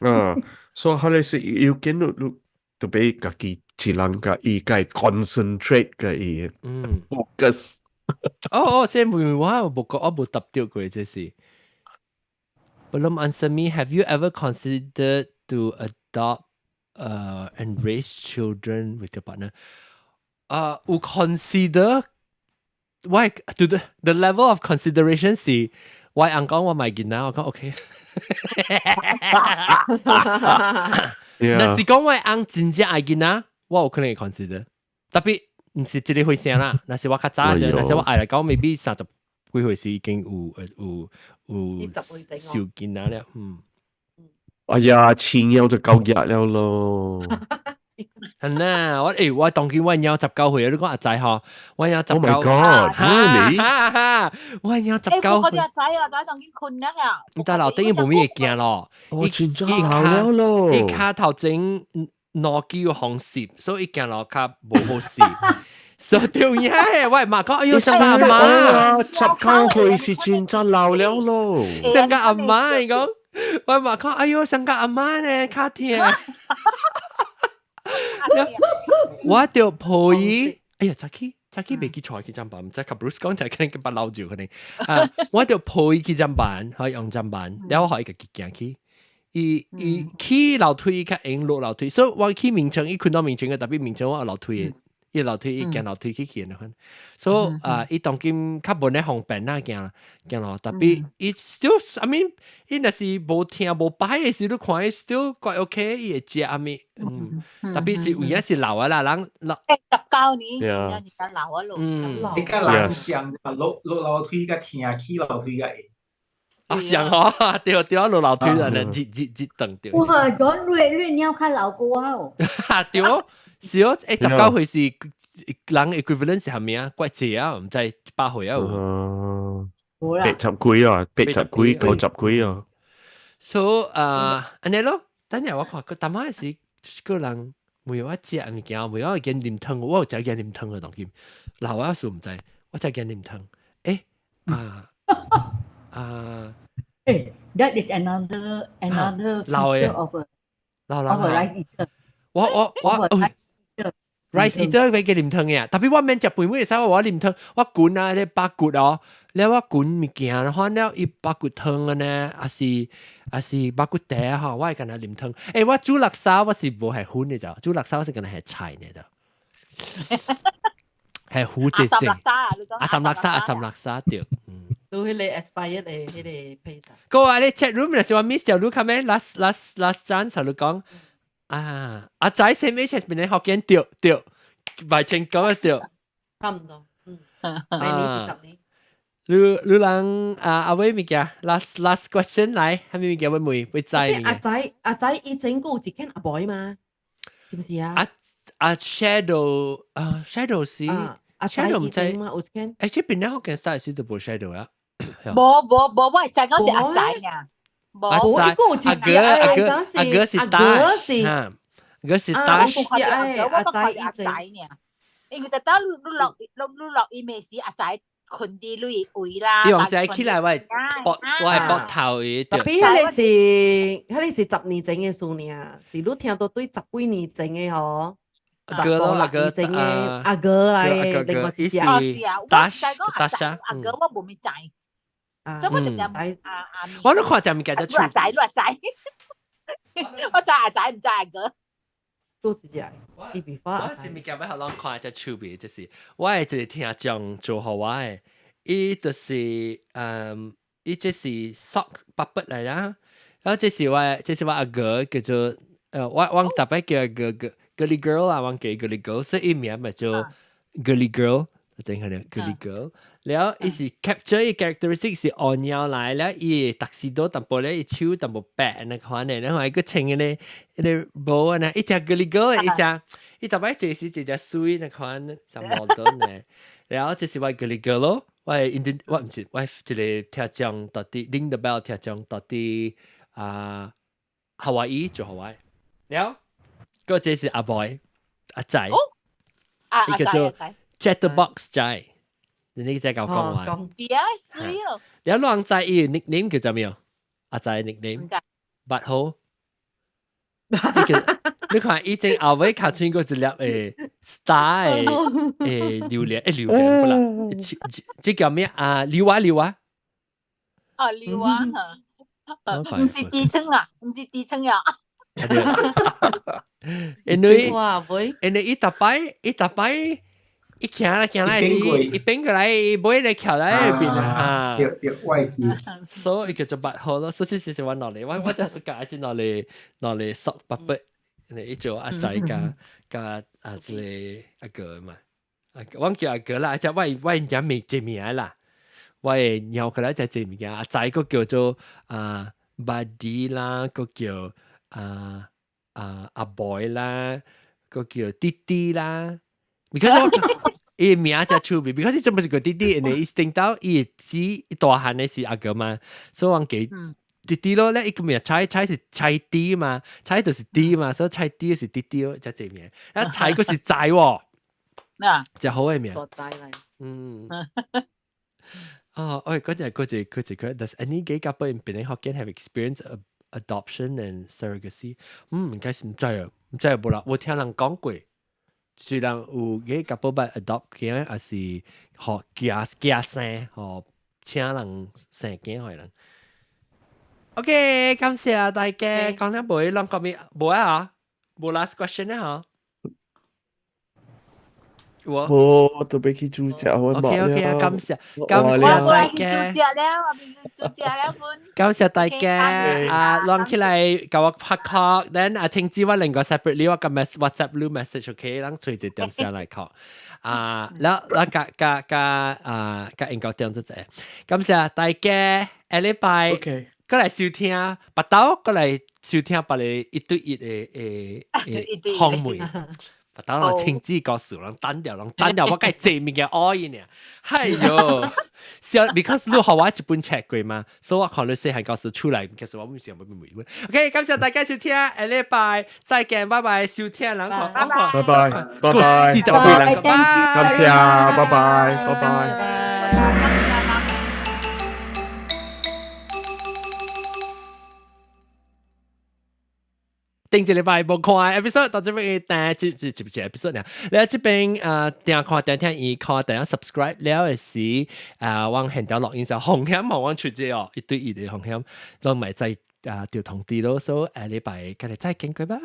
嗯，所以彼个是要緊你你特別家己一人共伊共 concentrate 共伊focus。哦哦，這問我無講，我無答著過這是。Belum answer me. Have you ever considered to adopt and raise children with your partner? 有 consider why to the level of consideration 是我翁講我買囡仔，我講 OK。若是講我翁真正愛囡仔，我有可能會 consider。特別毋是這个歲聲啦，若是我較早時，若是我愛來講，maybe 30幾歲時已經有有有小囡仔了，嗯。哎呀，飼貓就夠熱了咯。係啦，我欸我當今我貓19歲，你講阿仔嗬，我貓十九。 Oh my God！哈我貓十九歲。我阿仔阿仔當今困啦呀。但樓頂無咩會驚咯。我真正老了咯。伊跤頭前腦肌有風濕，所以伊行路較無好勢。所以對呀，我媽講，哎喲，像阿媽，19歲是真正老了咯。像個阿媽，伊講，我媽講，哎喲，像個阿媽呢，較疼。我就抱伊，哎呀，早起早起袂記帶去砧板，毋知佮 Bruce 講就可能佮捌老酒可能。啊，我就抱伊去砧板，去用砧板，了後予伊家己行去。伊伊起樓梯較用落樓梯，所以我去眠床，伊睏到眠床的，特別眠床我有樓梯的。伊樓梯伊行樓梯去去的款，所以啊，伊當今較無呢方便啦，行行路，特別伊 still I mean，伊若是無疼無擺的時，你看伊 still 怪 OK，伊會食啥物，嗯，特別是有影是老啊啦，人老。 19年，真正是老啊咯。嗯，你佮人像落落樓梯較疼，起樓梯較會。啊，像吼，對對啊，落樓梯啊，熱熱熱頓對。哇，講你你貓較老過我哦。對，是哦，欸，19歲是人 equivalent 是啥物啊？怪濟啊，毋知100歲啊有。80幾啊，80幾、90幾啊。 So 啊，按呢咯，等下我看個淡仔是個人問我食物件，問我驚啉湯，我有食驚啉湯的當今，老我是毋知，我食驚啉湯。欸啊啊！欸，that is another feature of a of a rice eater。我我我。rice eater 會記啉湯嘅，特別我免食飯尾會使我啉湯，我滾啊，咧白骨哦，了我滾物件，反了伊白骨湯啊呢，還是還是白骨茶吼，我會干焦啉湯。欸，我煮叻沙我是無係粉的就，煮叻沙我是干焦係菜呢就，係糊姐姐。阿三叻沙，阿三叻沙對，嗯。都彼個 expired 的彼個配置。個啊，你 chat room 若是我 miss 掉你較咩？last last last chance 你講。啊！阿仔 same age 變你學見對對，咪清講對。差唔多，嗯，每年20年。你你人啊阿威物件，last last question 來，係咪物件會問會知物件？阿仔阿仔以前有一間阿妹嘛，是唔是啊？阿阿 shadow 啊 shadow 是，shadow 唔知嘛，有一間。誒，這邊咧學見晒時就無 shadow 啦。無無無，我係知講是阿仔呢。阿仔阿哥阿哥阿哥是大，阿哥是大。我阿仔阿仔呢？因為就當你你落你落伊未時阿仔困佇你位啦。伊用時起來我膊我係膊頭伊。特別彼个是彼个是10年前的事爾，是你聽到對十幾年前的吼。阿哥咯，阿哥前的阿哥來的，另外一隻。哦是啊，我是講阿仔阿哥我無咪知。所以我就阿阿我都看食物件就出。阿仔，阿仔，我知阿仔，毋知阿哥。都是這樣。伊 before 我這物件欲予人看才趣味，就是我的一個聽眾做予我的，伊就是伊這是 sock puppet 來啦，然後這是我阿哥叫做我特別叫個個 girly girl 啊，我叫 girly girl，所以伊名咪叫 girly girl，正係咧 girly girl。了伊是 capture 伊 characteristic 是烏貓來了，伊的 tuxedo 淡薄咧，伊手淡薄白那款的，然後還閣穿彼個帽啊，伊只 girly girl 的，伊只伊逐擺坐時一隻水那款，上 model 呢。然後這是我 girly girl 咯，我的 Indian 我毋是我一個聽眾到佇 Ring the bell 聽眾到佇啊夏威夷做夏威夷，了，個這是阿 boy 阿仔，伊叫做 Chatterbox 仔。你呢個只夠講話？係啊，水哦。你兩仔伊 nickname 叫做咩？阿仔 nickname？八號。你看以前後尾卡穿過一粒star 的榴蓮，榴蓮不啦？這叫咩啊？榴啊榴啊！哦，榴啊！毋是痔瘡啊，毋是痔瘡呀。因為伊逐擺伊行來行來，伊變過來，伊尾來翹來邊啊！對對，我會記。所以叫做八號咯。所以是我落嚟，我就是教一落嚟索八八，你做阿仔加加啊這個阿哥嘛。我叫阿哥啦，只我講名這名啦，我會鳥過來只這名，阿仔個叫做啊巴迪啦，個叫啊啊阿 boy 啦，個叫弟弟啦。because 伊名才趣味，because 這不是個弟弟，因為伊聽到伊姊大漢的是阿哥嘛，所以我記弟弟咯，咧伊個名菜菜是菜弟嘛，菜就是弟嘛，所以菜弟是弟弟咯，才這名，啊菜個是仔喎，啊，真好的名，仔嚟，嗯，哦，喂，嗰隻嗰隻嗰隻嗰，Does any gay couple in Penang Hokkien have experience of adoption and surrogacy？嗯，應該是毋知啊，毋知無啦，我聽人講過。雖然有嘅 couple 捌 adopt 囝，還是予寄寄生，予請人生囝予人。OK，感謝大家。講了無？攏講咩？無啊？無 last question 啊？我我都欲去煮食，我 OK OK 啊，感謝感謝大家。煮食了，我變煮食了本。感謝大家啊，攏起來共我拍 call，then 啊，聽知我另個 separately 我個 WhatsApp 你 message OK，咱隨一點聲來 call。啊，了了加加加啊，加英國點做者。感謝大家，下禮拜過來收聽，別兜過來收聽別個一對一的訪問。當然親子故事，人單調，人單調，我該這物件愛伊呢。哎喲，小，because 你予我一本冊過嘛，所以我看你細漢故事出來，其實我毋是冇冇 OK，感謝大家收聽，下禮拜再見，拜拜，收聽人，拜拜，拜拜，四十幾人，感謝，拜拜，拜拜。頂一禮拜無看 episode 到這邊但這這這這 episode 呢？你這邊啊，訂看訂聽伊看訂 subscribe 了的時啊，往現條錄音時風險予阮出這哦，一對一的風險，攏會再啊，著通知咯，所以下禮拜今日再見，拜拜。